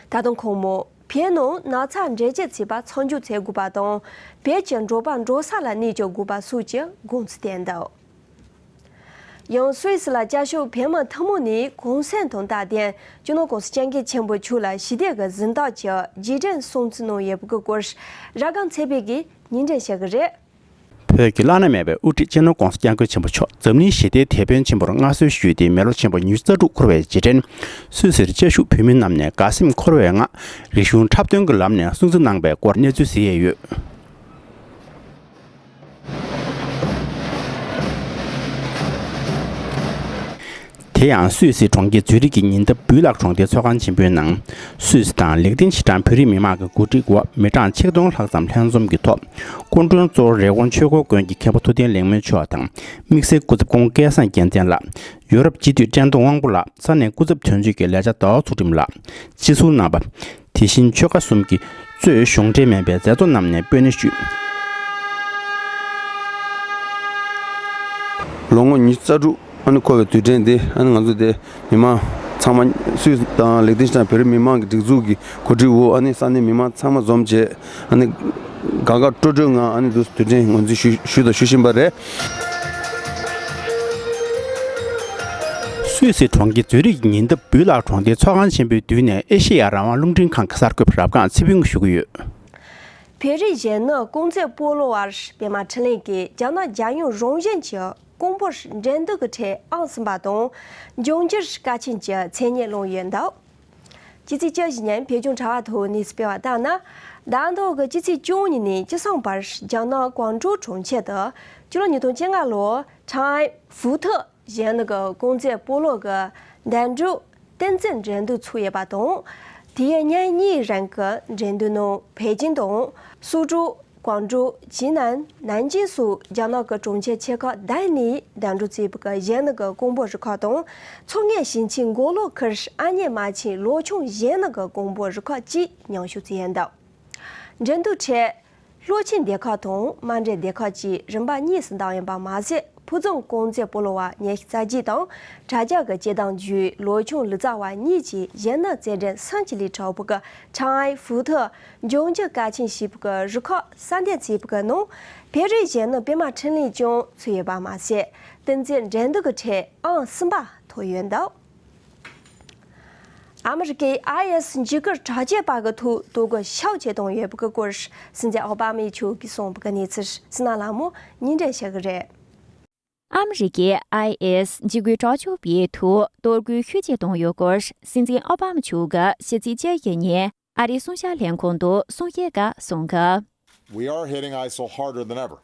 ད་དུང་ཁོང་མོ་བོད་ནང་ན་ཚ་འདྲེ་རྒྱས་ཚིག་པ་མཚམས་འཇོག་བྱེད་དགོས་པ་དང་། བོད་ཀྱི་འབྲོག་པ་འབྲོག་ས་ལ་གནས་སྐྱོང་དགོས་པ་སོགས་ཀྱི་དགོངས་ཚུལ་བསྟན་འདུག་ཡང་སུད་སི་ལ་བཅའ་ཤོག་བོད་མི་ཐུན་མོང་ནས་གུང་སེང་དང་སྟབས་བསྟུན་སྤྱི་ནོར་༧གོང་ས་༧སྐྱབས་མགོན་ཆེན་པོ་མཆོག་ལ་ཞི་བདེ་གི་གཟེངས་རྟགས་ཀྱི་རྗེས་དྲན་སྲུང་བརྩི་གནང་ཡོད་པའི་སྐོར་ར་སྒམ་ཚེ་འཕེལ་གྱིས་སྙན་སྒྲོན་ཞུ་གི་རེད། བོད་ཀྱི་བླ་ན་མེད་པའི་དབུ་ཁྲིད་སྤྱི་ནོར་༧གོང་ས་༧སྐྱབས་མགོན་ཆེན་པོ་མཆོག་འཛམ་གླིང་ཞི་བདེའི་དེད་དཔོན་ཆེན་པོར་མངའ་གསོལ་ཞུས་ཏེ་མི་ལོ་ཆེན་པོ་ཉི་ཤུ་རྩ་དྲུག་འཁོར་བའི་རྗེས་དྲན། སུད་སིར་བཅའ་བཞུགས་བོད་མི་རྣམས་ནས་དགའ་སེམས་འཁོལ་བའི་ངང་རིག་གཞུང་འཁྲབ་སྟོན་གྱི་ལམ་ནས་སྲུང་བརྩི་གནང་པའི་སྐོར་གནས་ཚུལ་གཟིགས་ཡས་ཡོད། དེ་ཡང་སུད་སི་གྲོང་ཁྱེར་ཛུ་རིག་གི་ཉེ་འདབས་སྦུལ་ལག་གྲོང་སྡེའི་ཚོགས་ཁང་ཆེན་པོའི་ནང་། སུད་སི་དང་ལེགས་ལྡན་ཕྱི་འབྲང་བོད་རིགས་མི་མང་གི་གོ་སྒྲིག་འོག་མི་གྲངས་ཆིག་སྟོང་ལྷག་ཙམ་ལྷན་འཛོམས་ཀྱི་ཐོག་སྐུ་མགྲོན་གཙོ་བོ་རི་ཀོན་ཆོས་འཁོར་དགོན་གྱི་མཁན་པོ་ཐུབ་བསྟན་ལེགས་སྨོན་མཆོག་དང་། དམིགས་བསལ་སྐུ་ཚབ་ཀོང་སྐལ་བཟང་རྒྱལ་མཚན་ལགས། ཡོ་རོབ་སྤྱི་འཐུས་བཀྲས་མཐོང་དབང་པོ་ལགས། ས་གནས་སྐུ་ཚབ་དོན་གཅོད་ཀྱི་ལས་བྱ་ཟླ་བ་ཚུལ་ཁྲིམས་ལགས། སྤྱི་ཟུར་རྣམ་པ། དེ་བཞིན་ཆོལ་ཁ་གསུམ་གྱི་གཙོས་གཞུང་འབྲེལ་མིན་པའི་མཛད་གཙོ་རྣམས་ནས་སྤོས་སྣེ་ཞུས། ལོ་ངོ་ཉི་ཤུ་རྩ་དྲུག་ཨ་ནི་འཁོར་བའི་དུས་དྲན་འདི་ཨ་ནི་ང་ཚོ་དེ་མི་མང་ཚང་མ་སུད་དང་ལེགས་ལྡན་ཤི་ཊིང་བོད་རིགས་མི་མང་གི་སྒྲིག་འཛུགས་ཀྱི་གོ་སྒྲིག་འོག་ཨ་ནི་ས་གནས་མི་མང་ཚང་མ་འཛོམས་བྱས་ཨ་ནི་དགའ་དགའ་སྤྲོ་སྤྲོའི་ངང་ཨ་ནི་འདུག་དུས་དྲན་ངོས་འཛིན་ཞུ་ཞུས་དང་ཞུ་བཞིན་པ་རེད། སུད་སི་གྲོང་ཁྱེར་ཛུ་རིག་ཉེ་འདབས་སྦུས་ལག་གྲོང་སྡེའི་ཚོགས་ཁང་ཆེན་པོའི་མདུན་ནས་ཨེ་ཤེ་ཡ་རང་དབང་རླུང་འཕྲིན་ཁང་གི་གསར་འགོད་པ་རབ་སྒང་ཚེ་ཕུན་ཞུ་གི་ཡོད། བོད་རིགས་གཞོན་ནུ་ཀུང་ཙེ་སྤོ་ལོ་བར་པད་མ་འཕྲིན་ལས་ཀྱིས་རྒྱ་ནག་རྒྱལ་ཡོངས་རང་བཞིན་གྱི་ཀོང་པོར་འགྲན་བསྡུར་གྱི་ཁྲོད་ཨང་གསུམ་པ་དང་འབྱུང་འགྱུར་དཀའ་ཆེན་གྱི་མཚན་སྙན་བླངས་ཡོད་འདུག་ཕྱི་ཚེས་བཅུ་བཞི་ཉིན་བོད་ལྗོངས་དྲ་བ་ཐོག་གནས་ཚུལ་སྤེལ་བ་ལྟར་ན། ཟླ་འདིའི་ཕྱི་ཚེས་བཅུ་གཉིས་ནས་བཅུ་གསུམ་བར་རྒྱ་ནག་ཀོང་ཀྲོའུ་གྲོང་ཁྱེར་དུ་ཕྱི་ལོ་ཉིས་སྟོང་བཅོ་ལྔ་ལོར་ཁྲང་ཨའེ་ཧྥུའུ་ཐི་གཞོན་ནུ་གི་ཀུང་ཙེ་སྤོ་ལོ་གི་འགྲན་བསྡུར་གཏན་རྩེ་འགྲན་བསྡུར་ཚུགས་ཡོད་པ་དང་། དེ་ཡི་ཉིན་གཉིས་རིང་གི་འགྲན་བསྡུར་ནང་པེ་ཅིན་དང་སུའུ་ཀྲོའུ། ཀོང་ཀྲོའུ། ཇི་ནན། ནན་ཅིང་སོགས་རྒྱ་ནག་གི་གྲོང་ཁྱེར་ཆེ་ཁག་བདུན་ནས་གདན་འདྲེན་བྱས་པའི་གཞོན་ནུ་གི་ཀོང་པོ་རུ་ཁག་དང་། ཚོགས་ངོས་ཞིང་ཆེན་མགོ་ལོག་ཁུལ་ཨ་མྱེས་རྨ་ཆེན་ལོ་ཆུང་གཞོན་ནུ་གི་ཀོང་པོ་རུ་ཁག་བཅས་མཉམ་ཞུགས་བྱས་ཡོད་འདུག་འགྲན་བསྡུར་ཁྲོད་ལྷོ་ཆེན་སྡེ་ཁག་དང་རྨ་འབྲི་སྡེ་ཁག་བཅས་རིམ་པ་གཉིས་སུ་བདམས་ཡོད་པ་མ་ཟད། ཕུ་ཛོང་ཀུང་ཙེ་སྤོ་ལོ་བ་ཉི་ཤུ་རྩ་བརྒྱད་དང་དྲ་རྒྱ་གི་སྐྱེས་ལྡན་རྒྱུད་ལོ་ཆུང་ལི་ཙཱ་བ་གཉིས་ཀྱིས་གཞོན་ནུ་རྩེད་འགྲན་སུམ་ཅུ་ལས་གྲུབ་པའི་ཁྲང་ཨའེ་ཧྥུའུ་ཐི་འབྱུང་འགྱུར་དཀའ་ཆེན་ཞེས་པའི་རུ་ཁག་གསལ་འདེབས་བྱས་པའི་ནང་བོད་རིགས་གཞོན་ནུ་པད་མ་འཕྲིན་ལས་ཀྱང་ཚུད་ཡོད་པ་མ་ཟད། གཏན་རྩེ་འགྲན་བསྡུར་གྱི་ཁྲོད་ཨང་གསུམ་པ་ཐོབ་ཡོད་འདུག་ཨ་མི་རི་ཀས་ཨའི་ཨེས་འཇིགས་སྐུལ་དྲག་སྤྱོད་པ་གི་ཐོག་དོ་དགོང་ཤོག་བྱེད་དང་ཡོད་པའི་སྐོར་སྲིད་འཛིན་ཨོ་བྷ་མའི་ཕྱོགས་ཀྱིས་གསུངས་པའི་གནས་ཚུལ་སི་ན་ལྷ་མོ་སྙན་སྒྲོན་ཞུ་གི་རེད། ཨ་མི་རི་ཀས་ཨའི་ཨེས་འཇིགས་སྐུལ་དྲག་སྤྱོད་པའི་ཐོག་གཏོར་རྒོལ་ཤུགས་ཆེ་བཏང་ཡོད་སྐོར་སྲིད་འཛིན་ཨོ་བྷ་མ་མཆོག་གིས་ཕྱི་ཚེས་བཅུ་བཞི་ཉིན་ཨ་རིའི་སྲུང་བྱ་ལྷན་ཁང་དུ་གསུང་བཤད་སྐབས་གསུངས་ཀྱི། We are hitting ISIL harder than ever.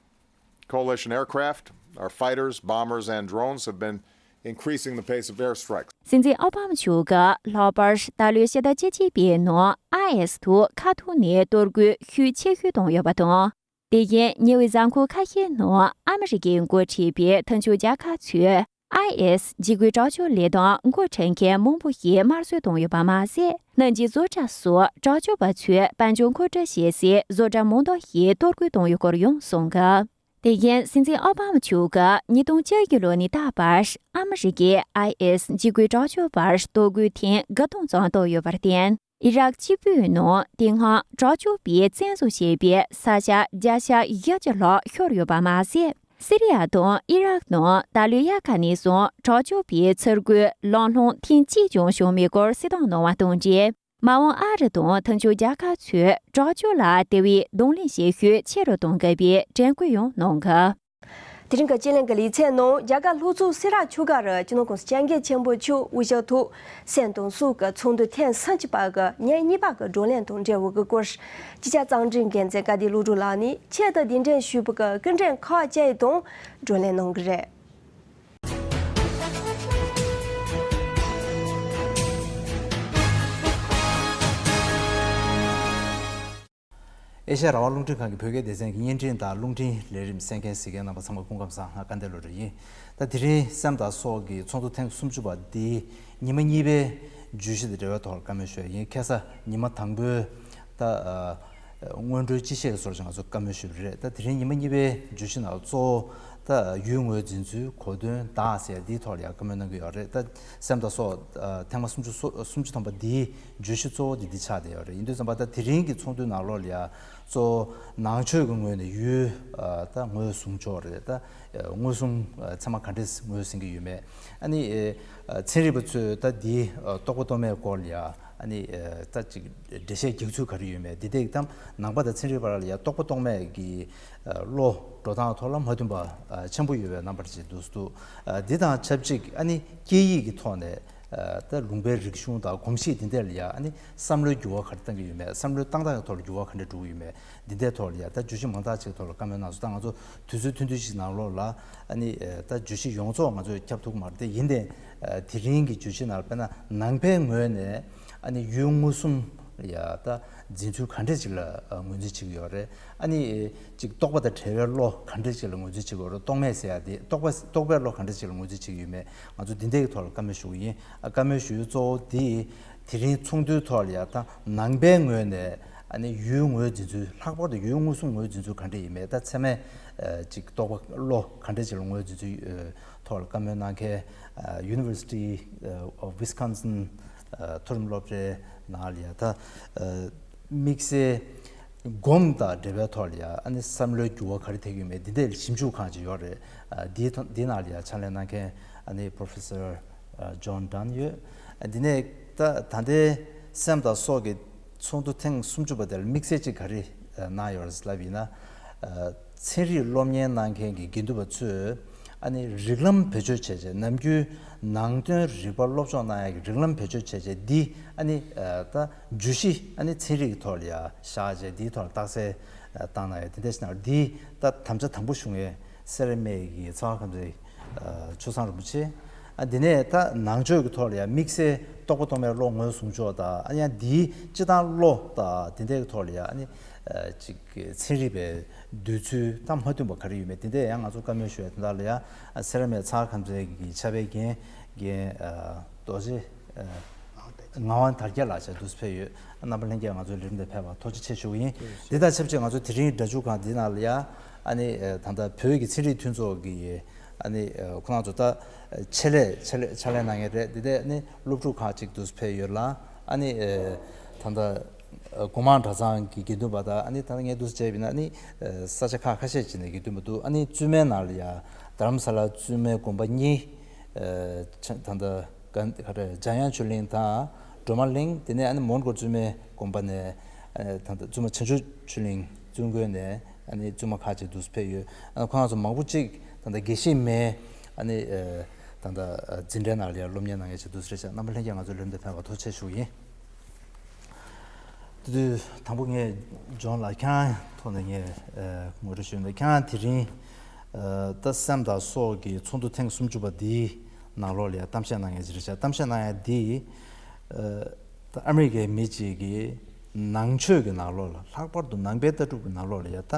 Coalition aircraft, our fighters, bombers, and drones have been increasing the pace of airstrikes. སྲིད་འཛིན་ཨོ་བྷ་མ་མཆོག་གིས་ལྷག་པར་ད་ལོའི་ཕྱི་ཟླ་བཅུ་གཅིག་པའི་ནང་ཨའི་ཨེས་ཐོག་མཁའ་ཐོག་ནས་གཏོར་རྒོལ་ཤུགས་ཆེ་ཤོས་བཏང་ཡོད་པ་དང་། དེ་བཞིན་ཉེ་བའི་གཟའ་འཁོར་ཁ་ཤས་ནང་ཨ་མི་རི་ཀས་འགོ་ཁྲིད་པའི་མཐུན་ཕྱོགས་རྒྱལ་ཁབ་ཚོས་ཨའི་ཨེས་འཇིགས་སྐུལ་དྲག་སྤྱོད་ལས་དོན་འགོ་ཁྲིད་མཁན་མང་པོ་ཞིག་དམར་གསོད་བཏང་ཡོད་པ་མ་ཟད། སྣུམ་གྱི་བཟོ་གྲྭ་སོགས་དྲག་སྤྱོད་པ་ཚོས་དཔལ་འབྱོར་མཁོ་སྤྲོད་བྱེད་སའི་བཟོ་གྲྭ་མང་དག་ཞིག་གཏོར་རྒོལ་བཏང་ཡོད་སྐོར་ཡང་གསུངས་འདུག་དེ་བཞིན་སྲིད་འཛིན་ཨོ་བྷ་མ་མཆོག་གིས་ཉིས་སྟོང་བཅུ་བཞི་ལོ་ནས་ད་བར་ཨ་མི་རི་ཀས་ཨའི་ཨེས་འཇིགས་སྐུལ་དྲག་སྤྱོད་པར་གཏོར་རྒོལ་ཐེངས་དགུ་སྟོང་ཙམ་བཏང་ཡོད་པར་བརྟེན། ཨི་རག་གཅིག་པུའི་ནང་དེ་སྔ་དྲག་སྤྱོད་པས་བཙན་བཟུང་བྱས་པའི་ས་ཆ་བརྒྱ་ཆ་བཞི་བཅུ་ལྷག་ཤོར་ཡོད་པ་མ་ཟད། སི་རི་ཡ་དང་ཨི་རག་ནང་ད་ལོའི་དབྱར་ཁ་ནས་བཟུང་དྲག་སྤྱོད་པའི་ཚུར་རྒོལ་ལམ་ལྷོང་ཐེངས་གཅིག་ཀྱང་བྱུང་མེད་སྐོར་གསལ་བསྒྲགས་གནང་བ་དང་འབྲེལ། མ་འོངས་ཨ་རི་དང་མཐུན་ཕྱོགས་རྒྱལ་ཁབ་ཚོས་དྲག་སྤྱོད་ལ་དེ་བས་གདོང་ལེན་བྱེད་ཤུགས་ཆེ་རུ་གཏོང་དགོས་པའི་དྲན་སྐུལ་ཡང་གནང་གི། དེ་རིང་གི་དཔྱད་གླེང་གི་ལེ་ཚན་ནང་རྒྱ་གར་ལྷོ་ཕྱོགས་སེ་ར་ཆུ་སྒར་རུ་སྤྱི་ནོར་ཀུང་སི་སྐྱབས་མགོན་ཆེན་པོ་མཆོག་དབུ་བཞུགས་ཐོག་སེམས་དང་སྲོག་གི་ཚོགས་འདུ་ཐེངས་སུམ་ཅུ་པ་གི་ཉིན་གཉིས་པ་གི་བགྲོ་གླེང་དང་འབྲེལ་བའི་སྐོར། ཅིག་ཆ་གཙང་སྒྲོན་འགན་འཛིན་སྐལ་ལྡན་བློ་གྲོས་ལགས་ནས་ཆེད་དུ་གདན་འདྲེན་ཞུས་པའི་གི་སྐུ་མགྲོན་ཁག་ཅིག་དང་བགྲོ་གླེང་གནང་གི་རེད། ཨེ་ཤ་ཡ་རང་དབང་རླུང་འཕྲིན་ཁང་གི་བོད་སྐད་སྡེ་ཚན་གྱི་བརྙན་འཕྲིན་དང་རླུང་འཕྲིན་ལས་རིམ་གསན་མཁན་གཟིགས་མཁན་རྣམ་པ་ཚང་མ་སྐུ་ཁམས་བཟང་། ང་སྐལ་ལྡན་བློ་གྲོས་ཡིན། ད་དེ་རིང་སེམས་དང་སྲོག་གི་ཚོགས་འདུ་ཐེངས་སུམ་ཅུ་པ་འདི་ཉི་མ་གཉིས་པའི་བརྗོད་གཞི་དང་འབྲེལ་བའི་ཐོག་ལ་བཀའ་མོལ་ཞུ་ཡ་ཡིན། ཁ་སང་ཉི་མ་དང་པོའི་ད་ཨ་སྔོན་འགྲོའི་སྤྱི་བཤད་ཀྱི་ཟུར་ཞིག་ང་ཚོ་བཀའ་མོལ་ཞུས་པ་རེད། ད་དེ་རིང་ཉི་མ་གཉིས་པའི་བརྗོད་གཞི་ནང་གཙོ་བོ་ད་ཡུལ་ངོས་འཛིན་ཚུལ་གོ་དོན་དག་ཟེར་ཡ་འདིའི་ཐོག་ལ་ཡང་བཀའ་མོལ་གནང་གི་ཡོད་རེད། ད་སེམས་དང་སྲོག་ཨ་ཐེངས་མ་སུམ་ཅུ་སོ་སུམ་ཅུ་ཐམ་པ་འདིའི་བརྗོད་གཞི་གཙོ་བོ་དེ་འདི་ཆགས་བསྡད་ཡོད་རེད། ཡིན་དུས་ཙམ་པ་ད་དེ་རིང་གི་ཚོགས་འདུའི་ནང་ལོགས་ལ་ཡ་གཙོ་བོ་ནང་ཆོས་ཀྱི་ངོས་ནས་ཡུལ་ཨ་ད་ངོས་བཟུང་ཕྱོགས་རེད། ད་མངོན་སུམ་ཨ་ཚད་མ་ག་འདྲས་ངོས་ཟིན་གྱི་ཡོད་མེད། ཨ་ནི་ཨ་ཚན་རིག་པ་ཚོས་ད་འདི་ཨ་རྟོགས་པ་རྟོགས་མེད་སྐོར་ལ་ཡ་ཨ་ནི་ཨ་ད་ཅིག་འགྲེལ་བཤད་རྒྱག་ཚུལ་ག་རེ་ཡོད་མེད། འདི་ལྟའི་གཏམ་ནང་པ་དང་ཚན་རིག་པ་ལ་ཡ་རྟོགས་པ་རྟོགས་མེད་ཀྱི་ཨ་བློ་འགྲོ་སྟངས་ཐོག་ལ་མ་མཐུན་པ་ཨ་ཆེན་པོ་ཡོད་པའི་རྣམ་པ་ཅིག་འདུག་འདུག་ཨ་འདི་དང་ཆབས་ཅིག་ཨ་ནི་སྐད་ཡིག་གི་ཐོག་ནས་ཨ་ད་ལུང་པའི་རིག་གཞུང་དང་གོམས་གཤིས་འདི་འདྲ་ལ་ཡ་ཨ་ནི་བསམ་བློའི་འགྱུར་བ་ག་རེ་བཏང་གི་ཡོད་མེད། བསམ་བློའི་བཏང་སྟངས་ཀྱི་ཐོག་ལ་འགྱུར་བ་ག་འདྲ་འགྲོ་གི་ཡོད་མེད། འདི་འདྲའི་ཐོག་ལ་ཡ་ད་བརྗོད་གཞི་མང་དག་ཅིག་ཐོག་ལ་བཀའ་མོལ་གནང་སོང་། ད་ང་ཚོ་དུས་ཚོད་ཐུང་ཐུང་ཞིག་ནང་ལོགས་ལ་ཨ་ནི་ད་བརྗོད་གཞི་ཡོངས་རྫོགས་ང་ཚོས་ཁྱབ་ཐུབ་ཀྱི་མ་རེད། དེ་ཡིན་ཏེ་དེ་རིང་གི་བརྗོད་གཞི་ནང་ལ་དཔེར་ན་ནང་པའི་ངོས་ནས་ཨ་ནི་ཡུལ་མངོན་སུམ་ ཡ་ད་འཛིན་ཚུལ་ག་འདྲས་ཅིག་ལ་ངོས་འཛིན་བྱེད་ཀྱི་ཡོད་རེད། ཨ་ནི་ཅིག་རྟོག་པ་དང་བྲལ་བའི་བློ་ག་འདྲས་ཅིག་ལ་ངོས་འཛིན་བྱེད་ཀྱི་ཡོད་རེད། རྟོག་མེད་ཟེར་ཡ་དེ་རྟོག་པ་རྟོག་པའི་བློ་ག་འདྲས་ཅིག་ལ་ངོས་འཛིན་བྱེད་ཀྱི་ཡོད་མེད་ང་ཚོ་འདི་འདྲའི་ཐོག་ལ་བཀའ་མོལ་ཞུ་གི་ཡིན། ཨ་བཀའ་མོལ་ཞུ་ཡུལ་གཙོ་བོ་དེ་དེ་རིང་ཚོགས་འདུའི་ཐོག་ལ་ཡ་ད་ནང་པའི་ངོས་ནས་ཨ་ནི་ཡུལ་ངོས་འཛིན་ཚུལ། ལྷག་པར་དུ་ཡུལ་མངོན་སུམ་ངོས་འཛིན་ཚུལ་ག་འདྲས་ཡིན་མེད། ད་ཚད་མའི་ཅིག་རྟོག་པ་བློ་ག་འདྲས་ཅིག་ལ་ངོས་འཛིན་ཚུལ་ཐོག་ལ་བཀའ་མོལ་གནང་མཁན་University of Wisconsin མཐོ་རིམ་སློབ་གྲྭའི་ནང་ལ་ཡ་ད་དམིགས་བསལ་སྒོམ་དང་འབྲེལ་བའི་ཐོག་ལ་ཡ་ཨ་ནི་བསམ་བློའི་འགྱུར་བ་ག་རེ་ཐེབས་ཀྱི་ཡོད་མེད་འདི་འདྲའི་ཞིབ་འཇུག་ཁང་ཅིག་ཡོད་རེད། འདིའི་ཐོག་འདི་ནང་ལ་ཡ་ཕྱག་ལས་གནང་མཁན་ཨ་ནི་Professor John Dunn ཡོད། འདི་ནས་ད་ད་ལྟའི་སེམས་དང་སྲོག་གི་ཚོགས་འདུ་ཐེངས་སུམ་ཅུ་པ་དེ་ལ་དམིགས་བསལ་གཅིག་ག་རེ་གནང་ཡོད་རེད་ལབ་ཡིན་ན། ཚན་རིག་སློབ་གཉེར་གནང་མཁན་གྱི་དགེ་འདུན་པ་ཚོས་ཨ་ནི་རིགས་ལམ་བེད་སྤྱོད་བྱས་རྗེས། ནམ་རྒྱུན་ནང་དོན་རིག་པ་སློབ་སྦྱོང་གནང་ཡག་གི་རིགས་ལམ་བེད་སྤྱོད་བྱས་རྗེས་འདི་ཨ་ནི་ད་བརྗོད་གཞི་ཨ་ནི་ཚན་རིག་གི་ཐོག་ལ་ཡ་བཞག་རྗེས་འདིའི་ཐོག་ལ་རྟགས་གསལ་བཏང་གནང་ཡོད། དེ་འདྲ་ཞིག་ན་འདི་ད་དམ་བཅའ་དང་པོ་ཞུ་མཁན་སེ་ར་སྨད་ཀྱི་ཚ་བ་ཁམས་ཚན་ཆོས་བཟང་རིན་པོ་ཆེ། ཨ་འདི་ནས་ད་ནང་ཆོས་ཀྱི་ཐོག་ལ་ཡང་དམིགས་བསལ་རྟོགས་པ་ཐོགས་མེད་བློ་ངོས་བཟུང་ཕྱོགས་དང་། ཨ་ཡང་འདིའི་སྤྱི་བཏང་བློ་དང་དེ་འདྲའི་ཐོག་ལ་ཡང་ཨ་ནི་ཅིག་ཚན་རིག་པའི་འདོད་ཚུལ་དང་མ་མཐུན་པ་ག་རེ་ཡོད་མེད་དེ་འདྲས་ཡང་ང་ཚོ་བཀའ་མོལ་ཞུ་ཡ་དེ་དག་ལ་ཡང་སེ་ར་སྨད་ཚ་བ་ཁམས་ཚན་གྱི་ཕྱག་དཔེ་རྒན་རྒན་རྡོ་རྗེ་ངག་དབང་དར་རྒྱས་ལགས་ཅིག་འདུག་སེ་ཕེབས་ཡོད། རྣམ་པ་ལྷན་རྒྱས་ང་ཚོའི་ལས་རིམ་དེ་ཕེབས་པར་ཐུགས་རྗེ་ཆེ་ཞུ་གི་ཡིན། འདི་དང་ཆབས་ཅིག་ང་ཚོ་དེ་རིང་སྒྲ་སྒྱུར་ཁང་འདི་ནང་ལ་ཡ་ཨ་ནི་ད་ལྟ་བོད་ཀྱི་ཚན་རིག་མཐུན་ཚོགས་ཀྱི་ཨ་ནི་ཁོ་རང་ཚོ་ད་ཆེད་ལས་ཆེད་ལས་ཕྱག་ལས་གནང་མཁན་རེད། འདི་ནས་ཨ་ནི་སློབ་ཕྲུག་ཁག་ཅིག་འདུག་སེ་ཕེབས་ཡོད་ལ། ཨ་ནི་ད་ལྟ་སྒོ་མང་གྲྭ་ཚང་གི་དགེ་འདུན་པ་དང་། ཨ་ནི་ད་ལྟ་ངས་འདུག་སེ་བྱས་པ་ཡིན་ན་ཨ་ནི་ས་ཆ་ཁག་ཁ་ཤས་ཅིག་ནས་དགེ་འདུན་པ་འདུག་ཨ་ནི་བཙུན་མའི་ནང་ལ་ཡ་རྡ་རམ་ས་ལ་བཙུན་མའི་དགོན་པ་གཉིས། ད་ལྟ་ག་ག་རེ་འཇམ་དབྱངས་ཆོས་གླིང་དང་སྒྲོལ་མ་གླིང་། དེ་ནས་ཨ་ནི་མོན་གྷོ་བཙུན་མའི་དགོན་པ་ནས་ཨ་ནི་ད་ལྟ་བཙུན་མ་བྱང་ཆུབ་ཆོས་གླིང་བཙུན་དགོན་ནས་ཨ་ནི་བཙུན་མ་ཁག་ཅིག་འདུག་སེ་ཕེབས་ཡོད། ཨ་ནི་ཁོང་རྣམ་ཚོ་མང་པོ་ཅིག་ད་ལྟ་དགེ་བཤེས་མའི་ཨ་ནི་ད་ལྟ་འཛིན་གྲྭའི་ནང་ལ་ཡང་སློབ་གཉེར་གནང་མཁན་ཅིག་འདུག་སེ་རེད་ཤག་རྣམ་པ་ལྷན་རྒྱས་ང་ཚོའི་ལས་རིམ་དེ་ཕེབས་པར་ཐུགས་རྗེ་ཆེ་ཞུ་གི་ཡིན། དེ་དུས་དང་པོ་ངས་ཇོན་ལགས་ཁྱེད་རང་ཐོག་ནས་ངས་ངོ་སྤྲོད་ཞུས་ན། ཁྱེད་རང་དེ་རིང་ད་སེམས་དང་སྲོག་གི་ཚོགས་འདུ་ཐེངས་སུམ་ཅུ་པ་འདིའི་ནང་ལོགས་ལ་ཡང་གཏམ་བཤད་གནང་ཡ་ཅིག་རེད་ཤག་གཏམ་བཤད་གནང་ཡ་འདི་ད་ཨ་མི་རི་ཀའི་མི་གཅིག་གིས་ནང་ཆོས་ཀྱི་ནང་ལོགས་ལ། ལྷག་པར་དུ་ནང་པའི་ལྟ་གྲུབ་ཀྱི་ནང་ལོགས་ལ་ཡ་ད་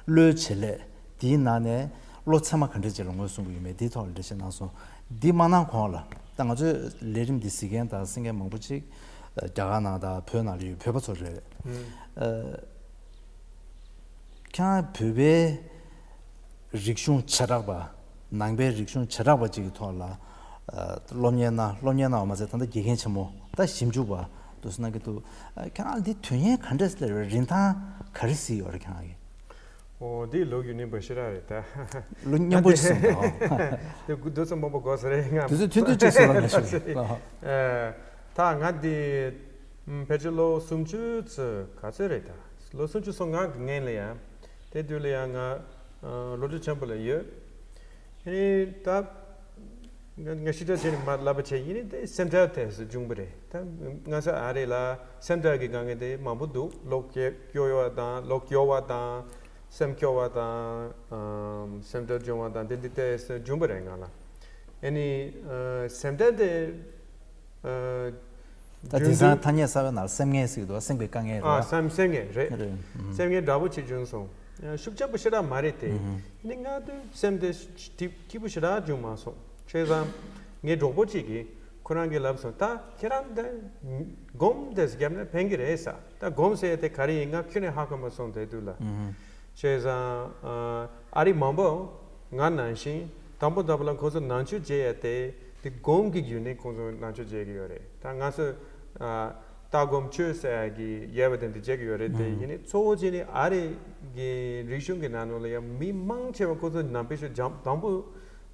བློའི་བྱེད་ལས་འདིའི་ནང་ནས་བློ་ཚད་མ་ག་འདྲ་ཅིག་ལ་ངོས་བཟུང་གི་ཡོད་མེད་འདིའི་ཐོག་ལ་འགྲེལ་བཤད་གནང་སོང་། འདི་མ་གནང་གོང་ལ་ད་ང་ཚོའི་ལས་རིམ་འདི་གཟིགས་མཁན་དང་གསན་མཁན་མང་པོ་ཅིག་རྒྱ་གར་ནང་དང་བོད་ནང་ལ་ཡོད་བོད་པ་ཚོ་རེད། ཨ་ཁྱེད་རང་བོད་པའི་རིག་གཞུང་བྱེ་བྲག་པ། ནང་པའི་རིག་གཞུང་བྱེ་བྲག་པ་ཅིག་གི་ཐོག་ལ་ཨ་སློབ་གཉེར་གནང་། སློབ་གཉེར་གནང་བ་མ་ཟད་ད་ལྟ་དགེ་རྒན་ཆེན་མོ་ད་ཞིབ་འཇུག་པ་འདུག་སེ་གནང་གི་འདུག་ཨ་ཁྱེད་རང་འདི་དོན་གཉེར་ག་འདྲ་སླེབས་རེད། རིན་ཐང་ག་རེ་གཟིགས་ཡོད་རེད་ཁྱེད་རང་གིས། ཨོ་འདི་ལོ་རྒྱུས་རྙིང་པ་ཞེ་དྲག་རེད་ད། ལོ་རྙིང་པོ་ཅིག་སོང་ད། དེ་དུས་ཚོད་མང་པོ་འགོར་ས་རེད། ང་དུས་ཚོད་ཐུང་ཐུང་ཅིག་སོང་ལ་ང་ཞུ། ཨ་ད་ང་འདི་ཕལ་ཆེར་ལོ་སུམ་ཅུ་ཚོད་ག་ཚོད་རེད་ད། ལོ་སུམ་ཅུ་སོ་ལྔ་གི་སྔན་ལ་ཡ། དེ་དུས་ལ་ཡ་ང་སློབ་གྲྭ་ཆེན་པོ་ལ་ཡོད། ཨ་ནི་ད་ང་ང་ཞིབ་ཕྲ་བྱས་ནས་མར་ལབ་པ་བྱས་ཡིན་ནའི་དེ་སེམས་ཁྲལ་དེ་སུ་བྱུང་བ་རེད་ད། ང་ཚོ་ཨ་རི་ལ་སེམས་ཁྲལ་གྱི་དཀའ་ངལ་དེ་མང་པོ་འདུག་ལོ་སྐྱོ་སྐྱོ་བ་དང་ལོ་སྐྱོ་བ་དང་། སེམས་སྐྱོ་བ་དང་། ཨམ་སེམས་ཁྲལ་བྱུང་བ་དང་དེ་འདི་ལྟས་བྱུང་བ་རེད་ང་ལ། ཨ་ནི་ཨ་སེམས་ཁྲལ་དེ་ཨ་ད་བྱུང་དེང་སང་དུས་ཐ་སྙད་གསར་པའི་ནང་ལ་སེམས་ངལ་ཟེར་གྱི་འདུག་སེམས་ཀྱི་དཀའ་ངལ་རེད་ཨ་བ། སེམས་སེམས་ངལ་རེད། རེད། ཨུམ། སེམས་ངལ་འདྲ་པོ་ཅིག་བྱུང་སོང་། ཨ་ཤུགས་ཆེན་པོ་ཞེ་དྲག་མ་རེད་དེ། ཨུམ། ཨ་ནི་སྔ་དུས་སེམས་དེ་སྐྱིད་སྐྱིད་པོ་ཞེ་དྲག་བྱུང་མ་སོང་། བྱས་ཙང་ངའི་གྲོགས་པོ་ཅིག་གིས་ཁོ་རང་གིས་ལབ་སོང་། ད་ཁྱེད་རང་དེ་སྒོམ་དེ་བརྒྱབ་ན་ཕན་གྱི་རེད་ཟེར། ད་སྒོམ་ཟེར་ཡ་དེ་ག་རེ་ཡིན་ང་ཁྱོན་ནས་ཧ་གོ་མ་སོང་དེ་དུས་ལ། ཨུམ། བྱས་ཙང་ཨ་ཨ་རི་མང་པོ་ང་ནང་བཞིན་དང་པོ་དང་པོ་ལ་ཁོ་ཚོ་ནང་ཆོས་བྱེད་ཡ་དེ་དེ་སྒོམ་གྱི་བརྒྱུད་ནས་ཁོ་ཚོ་ནང་ཆོས་བྱེད་ཀྱི་ཡོད་རེད། ད་ང་ཚོ་ཨ་ལྟ་སྒོམ་སྤྱོད་ཟེར་ཡ་གི་ཡོད་པ་དེ་འདི་བྱེད་ཀྱི་ཡོད་རེད་དེ། ཨུམ། ཡིན་ནའི་གཙོ་བོ་བྱས་ནས་ཨ་རི་གི་རིག་གཞུང་གི་ནང་ལོགས་ལ་ཡང་མི་མང་ཆེ་བ་ཁོ་ཚོ་ནང་པའི་ཤོད་འཇམ་དང་པོ་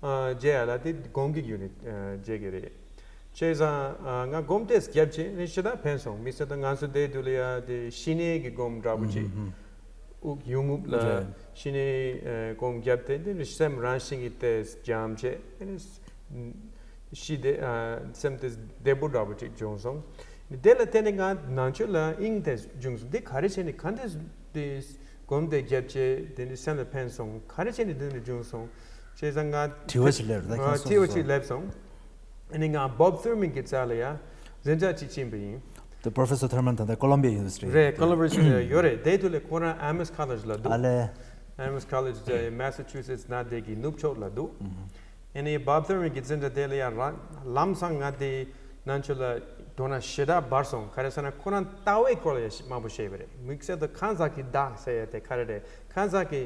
ཨ་བྱེད་ཡ་ལ་དེ་སྒོམ་གྱི་བརྒྱུད་ནས་ཨ་བྱེད་ཀྱི་རེད། བྱས་ཙང་ཨ་ང་སྒོམ་དེ་བརྒྱབ་བྱས་ནས་ཞེ་དྲག་ཕན་སོང་། མི་ཚེ་ད་ང་ཚོ་དེ་དུས་ལ་ཡ་དེ་ཤི་ནད་ཀྱི་སྒོམ་འདྲ་པོ་ཅིག་ཨུམ། དབུགས་ཡོང་འུབ་ལ་རེད། ཤི་ནད་ཨ་སྒོམ་བརྒྱབ་སྟེ་དེ་ནི་སེམས་རང་བཞིན་གྱིས་དེ་འཇམ་བྱས། དེ་ནི་ཤི་དེ་ཨ་སེམས་དེ་བདེ་པོ་འདྲ་པོ་ཅིག་བྱུང་སོང་། དེ་ལ་བརྟེན་ནས་ང་ནང་ཆོས་ལ་དབྱིངས་དེ་བྱུང་སོང་། དེ་ག་རེ་བྱས་ནས་གང་དེ་དེ་སྒོམ་དེ་བརྒྱབ་བྱས་དེ་ནི་སེམས་ལ་ཕན་སོང་། ག་རེ་བྱས་ནས་དེ་ནི་བྱུང་སོང་། བྱས་ཙང་ང་དྲི་བ་ཞིག་སླེབས་རེད་ད། ཨ་ཁྱེད་དྲི་བ་སོ་སོ་ཞིག་སོ་སླེབས་སོང་། ཨ་ནི་ང་Bob Thurman གི་རྩ་ལ་ཡ་མཚན་རྟགས་ཅིག་ཕྱིན་པ་ཡིན། ད་ Professor Thurman ད་ལྟ་Columbia University རེད། Columbia University ཡོད་རེད། དེ་དུས་ལ་ཁོ་རང་Amherst College ལ་འདུག་ཨ་ལས། Amherst College དེ་Massachusetts ནང་དེ་གི་ནུབ་ཕྱོགས་ལ་འདུག་ཨ་ནི་Bob Thurman གི་འཛིན་གྲྭ་དེ་ལ་ཡང་རང་ལམ་སང་ང་དེ་ནང་ཆོས་ལ་དོ་སྣང་ཞེ་དྲག་འབར་སོང་། ག་རེ་ཟེར་ན་ཁོ་རང་ལྟ་བའི་སྐོར་ལ་ཡང་མང་པོ་བཤད་པ་རེད། དམིགས་བསལ་དུ་ཁང་བཟང་གི་བདག་ཟེར་ཡ་དེ་ག་རེ་རེད། ཁང་བཟང་གི་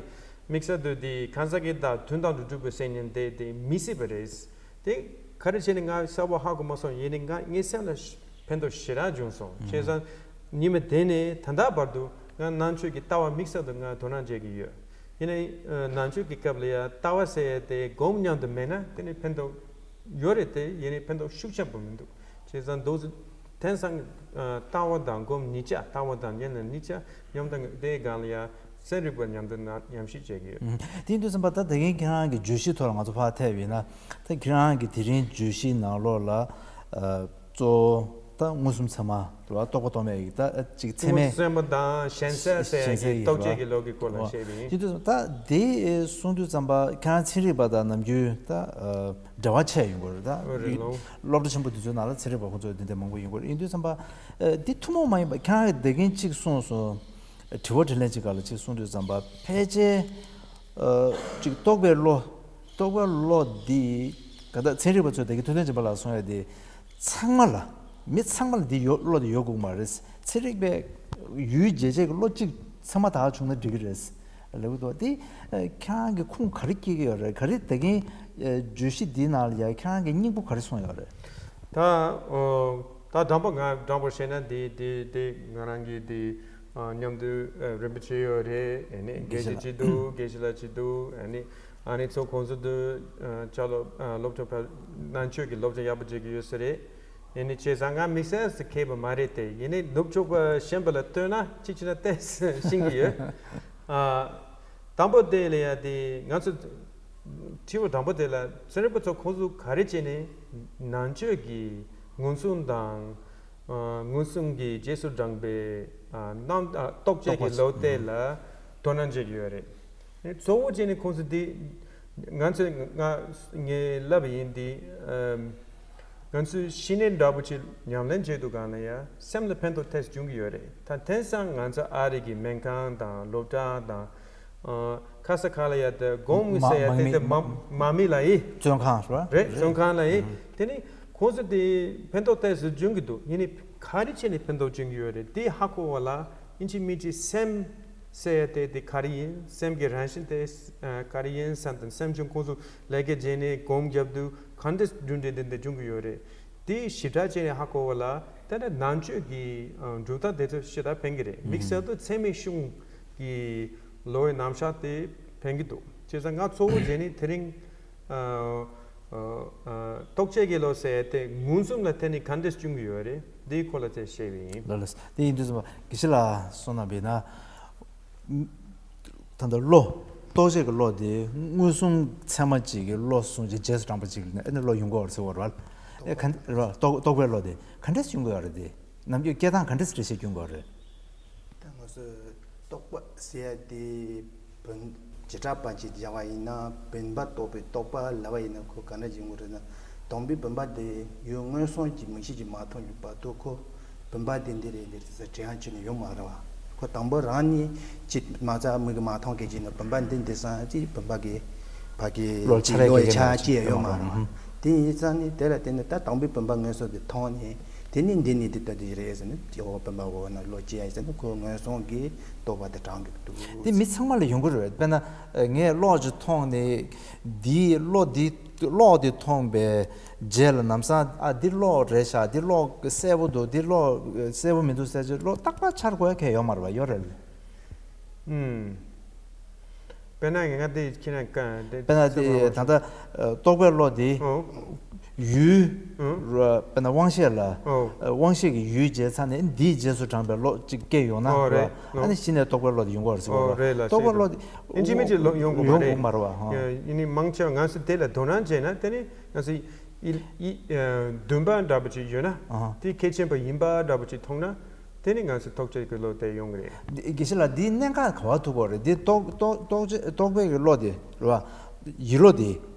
དམིགས་བསལ་དུ་དེ་ཁང་བཟང་གི་བདག་དོན་དམ་དུ་གྲུབ་པའི་སེམས་ཉིད་དེ་དེ་མི་སྲིད་པ་རེད། དེ་ག་རེ་བྱས་ནས་ང་གསལ་པོ་ཧ་གོ་མ་སོང་། ཡིན་ནའི་ང་ངའི་སེམས་ལ་ཕན་ཐོགས་ཞེ་དྲག་བྱུང་སོང་། བྱས་ཙང་ཉི་མ་དེ་ནས་ད་ལྟ་བར་དུ་ང་ནང་ཆོས་ཀྱི་ལྟ་བ་དམིགས་བསལ་དུ་ང་དོ་སྣང་བྱེད་ཀྱི་ཡོད། ཡིན་ནའི་ནང་ཆོས་ཀྱི་སྐབས་ལ་ཡང་ལྟ་བ་ཟེར་ཡ་དེ་སྒོམ་མཉམ་དུ་མེད་ན་དེ་ནི་ཕན་ཐོགས་ཡོད་རེད་དེ། ཡིན་ནའི་ཕན་ཐོགས་ཤུགས་ཆེན་པོ་མི་འདུག་བྱས་ཙང་འདུག་དེང་སང་ལྟ་བ་དང་སྒོམ་གཉིས་ཆ། ལྟ་བ་དང་ཉན་ན་གཉིས་ཆ་མཉམ་དུ་དེའི་སྒང་ལ་ཡང་ཚན་རིག་པ་མཉམ་དུ་ན་ཉམས་ཞིབ་བྱེད་ཀྱི་ཡོད། དེ་ཡིན་དུས་ཙམ་པ་ད་དེ་གིན་ཁྱེད་རང་གི་བརྗོད་གཞིའི་ཐོག་ལ་ང་ཚོ་ཕར་ཐེབས་ཡིན་ན། ད་ཁྱེད་རང་གི་དེ་རིང་བརྗོད་གཞིའི་ནང་ལོགས་ལ་གཙོ་བོ་ད་མངོན་སུམ་ཚད་མ་རེད་བ། རྟོགས་པ་རྟོགས་མེད་ཀྱི་ད་ཅིག་ཚད་མས་སེམས་པ་དང་ཞེན་ཚད་ཟེར་ཡ་གི་རྟོག་བཅས་ཀྱི་ལུགས་ཀྱི་སྐོར་ལ་བཤད་པ་ཡིན། དེ་དུས་ད་དེ་གསུང་དུས་ཙམ་པ་ཁྱེད་རང་ཚན་རིག་པ་དང་ནམ་རྒྱུན་ད་འབྲེལ་བ་ཆེ་ཡོང་གི་རེད། ད་སློབ་གྲྭ་ཆེན་པོ་དེ་ཚོའི་ནང་ལ་ཚན་རིག་པ་ཁོང་ཚོ་དེ་འདྲ་མང་པོ་ཡོང་གི་རེད། ཡིན་དུས་ཙམ་པ་འདི་ཐུན་མོང་མ་ཡིན་པ་ཁྱེད་རང་གིས་དེ་གིན་གཅིག་གསུངས་སོང་། དྲི་བ་དྲིས་ལན་གཅིག་སྒང་ལ་གཅིག་གསུང་དུས་ཙམ་པ་ཕལ་ཆེར་གཅིག་རྟོག་པའི་བློ། རྟོག་པའི་བློ་འདི་ག་ད་ཚན་རིག་པ་ཚོས་དེ་གི་ཐུབ་བསྟན་སྦྱིན་པ་ལགས་གསུང་ཡ་དེ་ཚང་མ་ལ་མི་ཚང་མ་ལ་འདི་ཡོད་བློ་དེ་ཡོད་དགོས་མ་རེད། ཚན་རིག་པའི་ཡུལ་འཇལ་བྱེད་ཀྱི་བློ་གཅིག་ཚང་མ་དག་བྱུང་ན་འགྲིག་གི་རེད་ལབ་ཀྱི་འདུག་དེ་ཁྱེད་རང་གི་ཁུངས་ག་རེ་སྐྱེལ་གྱི་ཡོད་རེད། ག་རེ་ད་གིན་བརྗོད་གཞི་འདིའི་ནང་ལ་ཡ་ཁྱེད་རང་གི་སྙིང་པོ་ག་རེ་གསུངས་ཡོད་རེད། ད་ད་དྲང་པོ་ང་དྲང་པོ་བཤད་ན་འདི་འདི་འདི་ང་རང་གི་འདི་མཉམ་དུ་རིན་པོ་ཆེ་ཡོད་རེད། ཨ་ནི་དགེ་བཤེས་ལགས་ཅིག་འདུག་དགེ་བཤེས་ལགས་ཅིག་འདུག་ཨ་ནི་ཨ་ནི་ཚོ་ཁོང་ཚོ་འདི་ཅ་ལོ་སློབ་གྲྭ་ཕ་ནང་ཆོས་ཀྱི་སློབ་སྦྱོང་ཡག་པོ་བྱེད་ཀྱི་ཡོད་ས་རེད། ཨ་ནི་བྱས་ཙང་ང་དམིགས་བསལ་སུ་མཁས་པ་མ་རེད་དེ། ཡིན་ནའི་ནུབ་ཕྱོགས་པ་གཞན་པ་ལ་ལྟོས་ན་ཅིག་བྱས་ན་ཏོག་ཙམ་ཤེས་ཀྱི་ཡོད། ཨ། དང་པོ་དེ་ལ་ཡ་དེ་ང་ཚོ་དྲི་བ་དང་པོ་དེ་ལ་ཚན་རིག་པ་ཚོ་ཁོང་ཚོ་ག་རེ་བྱས་ནས་ནང་ཆོས་ཀྱི་མངོན་སུམ་དང་། ཨ། མངོན་སུམ་གྱི་རྗེས་སུ་འབྲངས་པའི་ཨ་རྣམ་ཨ་རྟོག་བཅས་ཀྱི་ལུགས་དེ་ལ་དོ་སྣང་བྱེད་ཀྱི་ཡོད་རེད། གཙོ་བོ་བྱས་ནས་ཁོང་ཚོ་འདི་ང་ཚོས་ང་ངས་ལབ་པ་ཡིན། འདི་ཨམ་ང་ཚོས་ཤི་ནད་འདྲ་པོ་ཅིག་ཉམས་ལེན་བྱེད་དུས་སྒང་ལ་ཡ་སེམས་ལ་ཕན་ཐོགས་ཏོག་ཙམ་འབྱུང་གི་ཡོད་རེད། ད་དེང་སང་ང་ཚོ་ཨ་རི་གི་སྨན་ཁང་དང་སློབ་གྲྭ་དང་། ཨ། ཁ་ས་ཁ་ལ་ཡ་དེ་དགོང་མོ་མ་ཟེར་ཡ་དེ་མ་དེ་མ་མ་མི་ལ་ཡི་བཙོན་ཁང་རེད་བ། རེད། བཙོན་ཁང་ལ་ཡི། ཨ། དེ་ནི་ཁོང་ཚོ་དེ་ཕན་ཐོགས་ཏོག་ཙམ་འབྱུང་གི་འདུག་ཡིན་ནའི་ག་རེ་བྱས་ནས་ཕན་ཐོགས་འབྱུང་གི་ཡོད་རེད། དེ་ཧ་གོ་བ་ལ་ཨིན་ཅི་མིན་ཅི་སེམས་ཟེར་ཡ་དེ་དེ་ག་རེ་ཡིན། སེམས་ཀྱི་རང་བཞིན་དེ་ཨ་ག་རེ་ཡིན་བསམ་དང་། སེམས་ཀྱི་ཁོང་ཚོ་ལས་ཀ་བྱས་ནས་སྒོམ་རྒྱབ་དུས་གང་འདྲ་འབྱུང་འདྲ་དེ་འདྲ་འབྱུང་གི་ཡོད་རེད། དེ་ཞིབ་ཕྲ་བྱས་ནས་ཧ་གོ་བ་ལ་དེ་ནི་ནང་ཆོས་ཀྱི་ཨ་གྲུབ་མཐའ་དེ་ཚོ་ཞེ་དྲག་ཕན་གྱི་རེད། དམིགས་བསལ་དུ་ཚད་མེད་གཞུང་གི་ལོའི་རྣམ་གཞག་དེ་ཕན་གྱི་འདུག་བྱས་ཙང་ང་གཙོ་བོ་བྱས་ནས་དེ་རིང་ཨ་ཨ་རྟོག་བཅས་ཀྱི་ལོ་ཟེར་ཏེ་མངོན་སུམ་ལ་དེ་ནི་ག་འདྲས་བྱུང་གི་ཡོད་རེད། འདིའི་སྐོར་ལ་ཅིག་བཤད་པ་ཡིན། ལགས་ལགས། དེ་ཡིན་དུས་ཙམ་པ་དགེ་བཤེས་ལགས་གསུངས་གནང་བས་ན། ད་ལྟ་བློ། རྟོག་བཅས་ཀྱི་བློ་དེ་མངོན་སུམ་ཚད་མ་གཅིག་གི་བློ་གསུངས་ཀྱི་རྗེས་སུ་འབྲངས་པ་གཅིག་ལ་ཨ་ནི་བློ་ཡོང་གི་ཡོད་རེད་ཟེར་བ་རེད་བ། ཨེ་ག་རེད་བ། རྟོག་རྟོག་པའི་བློ་དེ་ག་འདྲས་ཡོང་གི་ཡོད་རེད་དེ། ནམ་རྒྱུན་སྐད་གདངས་ག་འདྲས་འགྲེལ་བཤད་སྐྱོན་དགོས་རེད། ད་ང་ཚོས་རྟོག་པ་ཟེར་ཡ་དེ་བོན་བྱེ་བྲག་པ་ཅིག་སྦྱར་བ་ཡིན་ན། བོན་པ་རྟོགས་པའི་རྟོག་པ་ལབ་པ་ཡིན་ན་ཁོ་ག་འདྲ་ཡིན་དགོས་རེད་ན། དང་པོའི་བོན་པ་དེ་ཡུལ་མངོན་སུམ་གྱི་མིག་ཤེས་ཀྱིས་མ་མཐོང་གི་བར་དུ་ཁོ་བོན་པ་དེ་འདི་རེད་འདི་རེད་ཟེར་དྲན་ཡ་ཁྱོན་ནས་ཡོད་མ་རེད་བ། ཁོ་དང་པོ་རང་ནས་ཅིག་མ་རྩ་མིག་གིས་མ་མཐོང་གི་བྱས་ན་བོན་པ་འདི་འདི་བསམ་ཅིག་བོན་པ་གི་ཕ་གི་བློ་ཅིག་ཆ་རེ་བློ་ཡི་སྐྱེ་ཆ་གི་སྐྱེ་ཡ་ཡོད་མ་རེད་བ། ཧུམ། དེ་ཡིན་ཙང་ནི་དེ་ལ་བརྟེན་ནས་ད་དང་པོའི་བོན་པ་མངོན་སུམ་དེ་མཐོང་ནས། དེ་ནི་འདི་ནི་འདི་ལྟ་དེ་རེད་ཟེར་ནས་དེ་འོ་བོན་པ་འོ་ན་བློ་སྐྱེ་ཡ་ཟེར་ནས་ཁོ་མངོན་སུམ་གྱི་རྟོག་པ་དེ་དྲངས་ཀྱི་འདུག་དེ་མི་ཚང་མ་ལ་ཡོང་གི་རེད། དཔེར་ན་ངས་གློག་ཅིག་མཐོང་ནས་འདིའི་གློག་འདི་གློག་འདི་མཐོང་པའི་རྗེས་ལ་ལམ་སང་ཨ་འདི་གློག་རེད་ཤག་འདི་གློག་གསལ་པོ་འདུག་འདི་གློག་གསལ་པོ་མི་འདུག་ཟེར་ཅིག་གློག་རྟག་པར་འཆར་དགོས་ཡ་གང་ཡང་ཡོད་མ་རེད་བ། ཡོད་རེད། ཨུམ། དཔེར་ན་ང་དེ་ཁྱེད་རང་ག་དེ་དཔེར་ན་དེ་ད་ལྟ་རྟོག་པའི་བློ་དེ་ཨོ། ཡུལ་ཨོ། དཔེར་ན་དབང་ཤེས་ལ་ཨོ། དབང་ཤེས་ཀྱི་ཡུལ་བརྗེད་ཚར་ནས་འདིའི་རྗེས་སུ་འབྲངས་པའི་བློ་གཅིག་སྐྱེས་ཡོང་ན་ཨོ་རེད། ཨ་ནི་གཞི་ནས་རྟོག་པའི་བློ་དེ་ཡོང་གི་རེད་ཟེར་བ་ཨོ་རེད་ལ། རྟོག་པའི་བློ་དེ་ཨིན་ཇི་མིན་ཇི་ལོ་ཡོང་གི་མ་རེད། ཡོང་གི་མ་རེད་བ། ཡིན་ནི་མང་ཆེ་བ་ང་ཚོ་དེ་ལ་དོ་སྣང་བྱས་ན་དེ་ནི་ང་ཚོ་ཡི་ཡི་འདུན་པ་འདྲ་པོ་ཅིག་ཡོད་ན་ཨ་དེ་གལ་ཆེན་པོ་ཡིན་པ་འདྲ་པོ་ཅིག་མཐོང་ན། དེ་ནི་ང་ཚོས་རྟོག་བཅས་ཀྱི་བློ་དེ་ཡོང་གི་རེད། འདི་དགེ་བཤེས་ལགས་འདིའི་གནད་འགག་ག་བ་ཐུག་གོ་རེད། འདི་རྟོག་རྟོག་རྟོག་བཅས་རྟོག་པའི་གི་བློ་དེ་རེད་བ། ཡིད་བློ་དེ་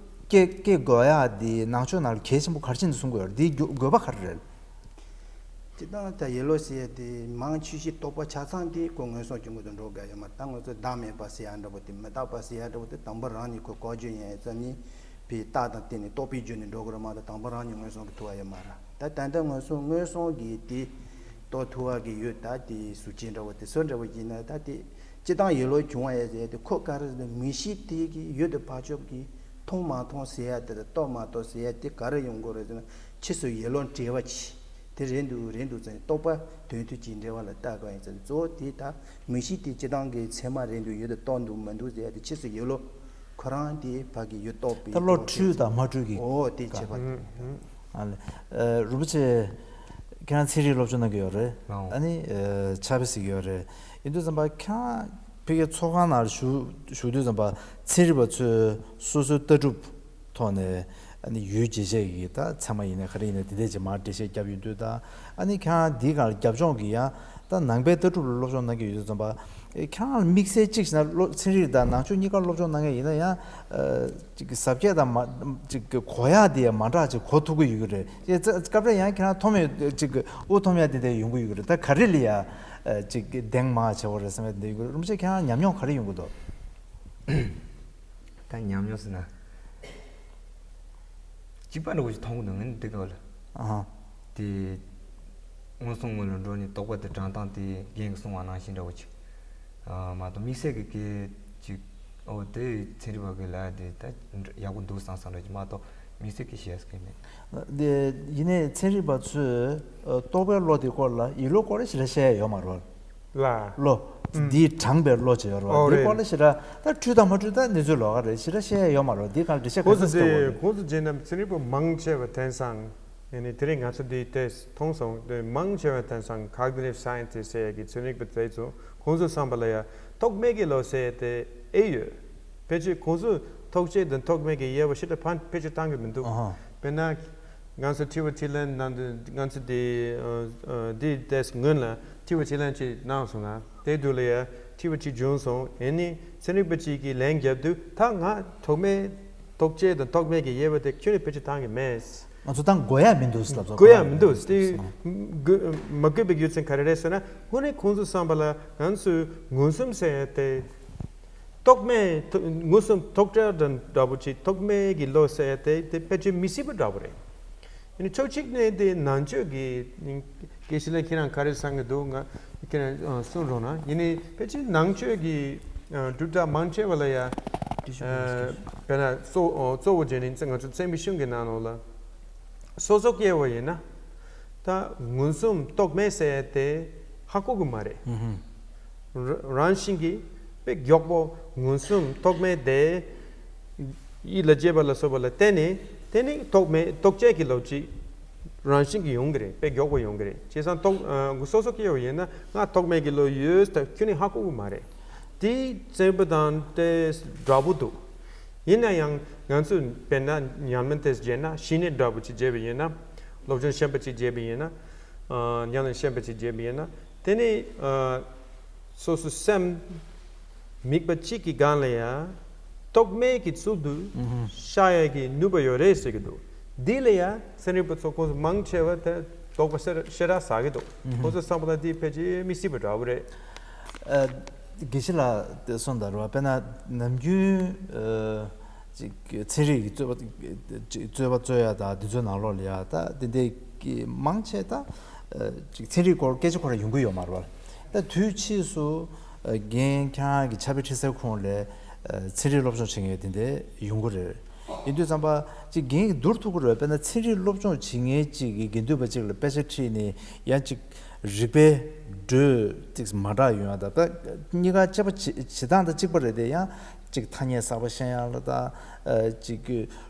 སྐྱེ་སྐྱེ་དགོས་ཡ་དེ་ནང་ཆོས་ནང་ལ་གལ་ཆེན་པོ་ག་རེ་བྱས་ནས་གསུང་གི་ཡོད་རེད། འདིའི་རྒྱུ་དགོས་པ་ག་རེ་རེད། སྤྱིར་བཏང་ད་ཡེ་ལོ་ཟེར་ཡ་དེ་མང་ཆོས་བཞི་རྟོགས་པ་ཆ་ཚང་དེ་ཁོ་ངན་སོང་གི་ངོས་སུ་འགྲོ་དགོས་ཡོད་མ་རེད། ད་ང་ཚོ་བདག་མེད་པ་ཟེར་ཡ་འདྲ་པོ་དེ་མི་རྟག་པ་ཟེར་ཡ་འདྲ་པོ་དེ་དང་པོ་རང་ཉིད་ཁོ་བཀོལ་སྤྱོད་ཡིན་ཙང་ནི་བའི་རྟགས་དང་བརྟེན་ནས་རྟོགས་པའི་རྒྱུ་ནི་འགྲོ་དགོས་རེད་མ་གཏོགས་དང་པོ་རང་ཉིད་ངན་སོང་གི་ཐུག་པ་ཡོད་མ་རེད། ད་ད་ལྟ་ངན་སོང་ངན་སོང་གི་དེ་རྟོགས་ཐུབ་པ་གི་ཡོད་ད་དེ་གཟུགས་ཅན་འདྲ་པོ་དེ་སུ་འདྲ་པོ་ཡིན་ན་ད་དེ་སྤྱིར་བཏང་ཡེ་ལོ་བྱུང་བ་ཡ་ཟེར་ཡ་དེ་ཁོ་ག་རེ་ཟེར་ན་མིག་ཤེས་དེ་གི་ཡོད་དེ་ཕར་ཕྱོགས་ཀྱི་མཐོང་མ་མཐོང་ཟེར་ཡ་དེ་དང་རྟོགས་མ་རྟོགས་ཟེར་ཡ་དེ་ག་རེ་ཡོང་གི་རེད་ཟེར་ན་ཕྱིས་སུ་ཡེ་ལོ་འབྲེལ་བ་ཆེ། དེ་རེད་འདུག་རེད་འདུག་ཟེར་ནས་རྟོག་པ་དོན་མཐུན་གྱི་འབྲེལ་བ་ལ་ལྟ་དགོས་ཡིན་ཟེར་ནས་གཙོ་བོ་དེ་ད་མིག་ཤེས་དེ་སྤྱིར་བཏང་གི་ཚད་མ་རེད་འདུག་ཡོད་དེ་རྟོགས་འདུག་མི་འདུག་ཟེར་ཡ་དེ་ཕྱིས་སུ་ཡེ་ལོ་ཁོ་རང་དེ་ཕ་གི་ཡོད་རྟོགས་པའི་ད་བློ་རྟོགས་ཚད་འཁྲུལ་དང་མ་འཁྲུལ་གྱི་འོ་དེ་ཁྱད་པར་དེ། ཨ་ལེ། ཨ་རིན་པོ་ཆེ། ཁྱེད་རང་ཚན་རིག་སློབ་སྦྱོང་གནང་གི་ཡོད་རེད། ཨོ། ཨ་ནི་ཨ་ཕྱག་དཔེ་གཟིགས་ཀྱི་ཡོད་རེད། ཡིན་དུས་ཙམ་པ་ཁྱེད་རང་ཕ་གིའི་ཚོགས་ཁང་ནང་བཞུགས་བཞུགས་དུས་ཙམ་པ་ཚན་རིག་པ་ཚོས་སོ་སོའི་ལྟ་གྲུབ་ཐོག་ནས་ཨ་ནི་ཡུལ་འབྱེད་བྱེད་ཀྱི་ད་ཚད་མ་ཡིན་ན་ག་རེ་ཡིན་ན་དེ་འདྲས་ཅིག་མར་འགྲེལ་བཤད་བརྒྱབ་ཡོང་དུས་ད་ཨ་ནི་ཁྱེད་རང་འདིའི་སྒང་ལ་རྒྱབ་ལྗོངས་ཀྱི་ཡང་ད་ནང་པའི་ལྟ་གྲུབ་ལ་སློབ་སྦྱོང་གནང་གི་ཡོད་དུས་ཙམ་པ། ཨེ་ཁྱེད་རང་ལ་དམིགས་བསལ་གཅིག་བྱས་ན་སློབ་ཚན་རིག་དང་ནང་ཆོས་གཉིས་ཀ་སློབ་སྦྱོང་གནང་མཁན་ཡིན་ན་ཡང་ཨ་ཅིག་གཟབ་རྒྱས་དང་མ་ཅིག་གོ་ཡག་དེ་ཡང་མ་འདྲ་ཅིག་གོ་ཐུབ་ཀྱི་ཡོད་ཀྱི་རེད། ཨེ་ཙ་སྐབས་རེ་ཡང་ཁྱེད་རང་འཐོམ་ཡོད་ཅིག་དབུགས་འཐོམ་ཡག་དེ་འདྲ་ཡོང་གི་ཡོད་ཀྱི་རེད། ད་ག་རེ་ལ་ཡང་ཨ་ཅིག་གདེང་མ་ཆེ་བ་རེད་བསམ་ཡག་དེ་འདྲ་ཡོད་ཀྱི་རེད། རིན་པོ་ཆེ་ཁྱེད་རང་ཉམས་མྱོང་ག་རེ་ཡོང་གི་འདུག་ད་ཉམས་མྱོང་ཟེར་ན། གཅིག་པ་འདྲ་བོ་ཞིག་མཐོང་གི་འདུག་ངས་འདི་ག་ལ། ཨ་ཧ། དེ། མངོན་སུམ་ངོས་ལ་འགྲོ་ནས་རྟོག་པ་དེ་དྲངས་སྟངས་དེ་རྒན་གྱིས་གསུངས་པ་ནང་བཞིན་འདྲ་བོ་ཅིག་ཨ་མ་གཏོགས་དམིགས་བསལ་གྱི་སྐད་ཅིག་ཨོ་དེ་ཚན་རིག་པ་གི་ལ་དེ་ད་ཡག་པོ་འདུག་བསམ་བསམ་འདྲ་ཅིག་མ་གཏོགས་དམིགས་བསལ་གྱི་བཤད་ས་གི་མེད། དེ་ཡིན་ནའི་ཚན་རིག་པ་ཚོས་ཨ་རྟོག་པའི་བློ་དེ་སྐོར་ལ་ཡིད་བློ་སྐོར་ཞིག་ལ་བཤད་ཡ་ཡོད་མ་རེད། ལ། བློ། ཨུམ། འདིས་དྲངས་པའི་བློ་ཅིག་ཡོད་རེད་བ། ཨོ་འདིའི་རེད། སྐོར་ལ་ཞེ་དྲག་ད་འཁྲུལ་དང་མ་འཁྲུལ་ད་གནས་ཚུལ་ལོགས་ཀ་རེད། ཞེ་དྲག་བཤད་ཡ་ཡོད་མ་རེད། འདི་གང་འགྲེལ་བཤད་ག་ཁོང་ཚོ་ཚོད་བརྩི་དེ་དགོས་རེད། ཁོང་ཚོ་བྱས་ན་ཚན་རིག་པ་མང་ཆེ་བ་དེང་སང་ཡིན་ནའི་དེ་རིང་ང་ཚོ་འདི་ཏོག་ཙམ་མཐོང་སོང་། དེ་མང་ཆེ་བ་དེང་སང་cognitive scientist ཟེར་ཡ་གི་ཚན་རིག་པ་དེ་ཚོ་ཁོང་ཚོ་བསམ་པ་ལ་ཡ་རྟོག་མེད་ཀྱི་བློ་ཟེར་ཡ་དེ་ཨེ་ཡོད། ཕལ་ཆེར་ཁོང་ཚོ་རྟོག་བཅས་དང་རྟོག་མེད་ཀྱི་དབྱེ་བ་ཞེ་དྲག་ཕན་ཕལ་ཆེར་བཏང་གི་མི་འདུག་ཨ་ཧ། དཔེར་ན། ང་ཚོ་དྲི་བ་དྲིས་ལན་གནང་དུས་ང་ཚོ་དེ་ཨ་ཨ་དེ་ཏོག་ཙམ་སྔོན་ལ་དྲི་བ་དྲིས་ལན་ཅིག་གནང་སོང་ང་། དེ་དུས་ལ་ཡ་དྲི་བ་ཅིག་བྱུང་སོང་། ཨེ་ནི་ཚན་རིག་པ་ཅིག་གིས་ལན་བརྒྱབ་དུས་ད་ང་རྟོག་མེད་རྟོག་བཅས་དང་རྟོག་མེད་ཀྱི་དབྱེ་བ་དེ་ཁྱོན་ནས་ཕལ་ཆེར་བཏང་གི་མེད། ང་ཚོ་བཏང་དགོས་ཡ་མི་འདུག་ཟེར་ལབ་སོང་། དགོས་ཡ་མི་འདུག་དེ་སོང་། དགོས་མ་དགོས་པའི་རྒྱུ་མཚན་ག་རེ་རེད་ཟེར་ན་དངོས་གནས་ཁོང་ཚོ་བསམ་པ་ལ་ང་ཚོས་མངོན་སུམ་ཟེར་ཡ་དེ། རྟོག་མེད་མངོན་སུམ་རྟོག་བྲལ་དང་འདྲ་པོ་ཅིག་རྟོག་མེད་ཀྱི་བློ་ཟེར་ཡ་དེ་དེ་ཕལ་ཆེར་མི་སྲིད་པ་འདྲ་པོ་རེད། ཡིན་ནའི་ཕྱོགས་གཅིག་ནས་དེ་ནང་ཆོས་ཀྱི་དགེ་བཤེས་ལགས་ཁྱེད་རང་ག་རེ་བསམ་གྱི་འདུག་ང་ཁྱེད་རང་གསུང་རོགས་གནང་། ཡིན་ནའི་ཕལ་ཆེར་ནང་ཆོས་ཀྱི་སྒྲུབ་གྲྭ་མང་ཆེ་བ་ལ་ཡ་དཔེར་ན་གཙོ་གཙོ་བོ་བྱས་ནས་ང་ཚོ་བཙན་པོའི་གཞུང་གི་ནང་ལོགས་ལ། སོ་སོ་སྐྱེ་བོ་ཡིན་ན། ད་མངོན་སུམ་རྟོག་མེད་ཟེར་ཡ་དེ་ཧ་གོ་གི་མ་རེད། ཨུ་ཧུམ། ར་རང་བཞིན་གྱིས་དཔེ་མགྱོགས་པོ་མངོན་སུམ་རྟོག་མེད་དེ། ཡིད་ལ་བྱེད་པ་ལ་སོགས་པ་ལ་བརྟེན་ནས་དེ་ནི་རྟོག་མེད་རྟོག་བཅས་ཀྱི་བློ་ཅིག་རང་བཞིན་གྱིས་ཡོང་གི་རེད། དཔེ་མགྱོགས་པོ་ཡོང་གི་རེད། བྱས་ཙང་རྟོག་ཨ་སོ་སོ་སྐྱེ་བོ་ཡིན་ན་ང་རྟོག་མེད་ཀྱི་བློ་ཡོད་ཟེར་ཁྱོན་ནས་ཧ་གོ་གི་མ་རེད། དེ་བཙན་པོ་དང་དེ་འདྲ་པོ་འདུག་ཡིན་ན་ཡང་ང་ཚོས་དཔེར་ན་ཉམས་ལེན་དེ་བྱས་ན་ཞི་གནས་འདྲ་པོ་ཅིག་བྱས་པ་ཡིན་ན། སློབ་སྦྱོང་ཞན་པ་ཅིག་བྱས་པ་ཡིན་ན། ཨ་ཉམས་ལེན་ཞན་པ་ཅིག་བྱས་པ་ཡིན་ན། དེ་ནི་ཨ་སོ་སོའི་སེམས་དམིགས་པ་གཅིག་གི་སྒང་ལ་ཡང་རྟོག་མེད་ཀྱི་ཚུལ་དུ་ཨུ་ཧུ། ཤར་ཡ་གི་ནུས་པ་ཡོད་རེད་ཟེར་གྱི་འདུག་འདི་ལ་ཡང་ཚན་རིག་པ་ཚོ་ཁོང་ཚོ་མང་ཆེ་བ་དེ་དོགས་པ་ཞེ་དྲག་ཟ་གི་འདུག་ཨུ་ཧུ། ཁོང་ཚོ་བསམ་པ་ལ་འདི་ཕལ་ཆེར་མི་སྲིད་པ་འདྲ་བོ་རེད། ཨ་དགེ་བཤེས་ལགས་དེ་གསུངས་དང་རེད་བ། དཔེར་ན་ནམ་རྒྱུན་ཨ་ཅིག་ཚན་རིག་གི་རྩོད་པ་ཅིག་རྩོད་པ་རྩོད་ཡ་དང་དེ་ཚོའི་ནང་ལོགས་ལ་ཡ་ད་དེ་འདྲའི་གི་མང་ཆེ་ད་ཨ་ཅིག་ཚན་རིག་སྐོར་སྐད་ཆ་ཁོ་རང་ཡོང་གི་ཡོད་མ་རེད་བ། ད་དུས་ཕྱིས་སུ་ཨ་རྒན་ཁྱེད་རང་གི་ཕྱག་དཔེ་ཁྲིད་སའི་ཁོངས་ལ་ཨ་ཚན་རིག་སློབ་སྦྱོང་བྱེད་མཁན་དེ་འདྲ་ཡོང་གི་རེད། ཡིན་དུས་ཙམ་པ་ཅིག་རྒན་གྱིས་བསྡུར་ཐུབ་ཀྱི་རེད་བ། དཔེར་ན་ཚན་རིག་སློབ་སྦྱོང་བྱེད་མཁན་ཅིག་གིས་དགེ་འདུན་པ་ཅིག་ལ་དཔེ་ཆ་ཁྲིད་ནས་ཡང་ཅིག་རིག་པའི་འགྲོས་ཅིག་མ་འདྲ་ཡོང་ཡ་ད་དཔེ་གཉིས་ཀ་དཔྱད་པ་བྱེད་བྱེད་སྟངས་དང་གཅིག་པ་རེད་དེ། ཡང་ཅིག་ཐ་སྙད་གསར་པ་ཤེས་ཡ་ལ་ད་ཨ་ཅིག་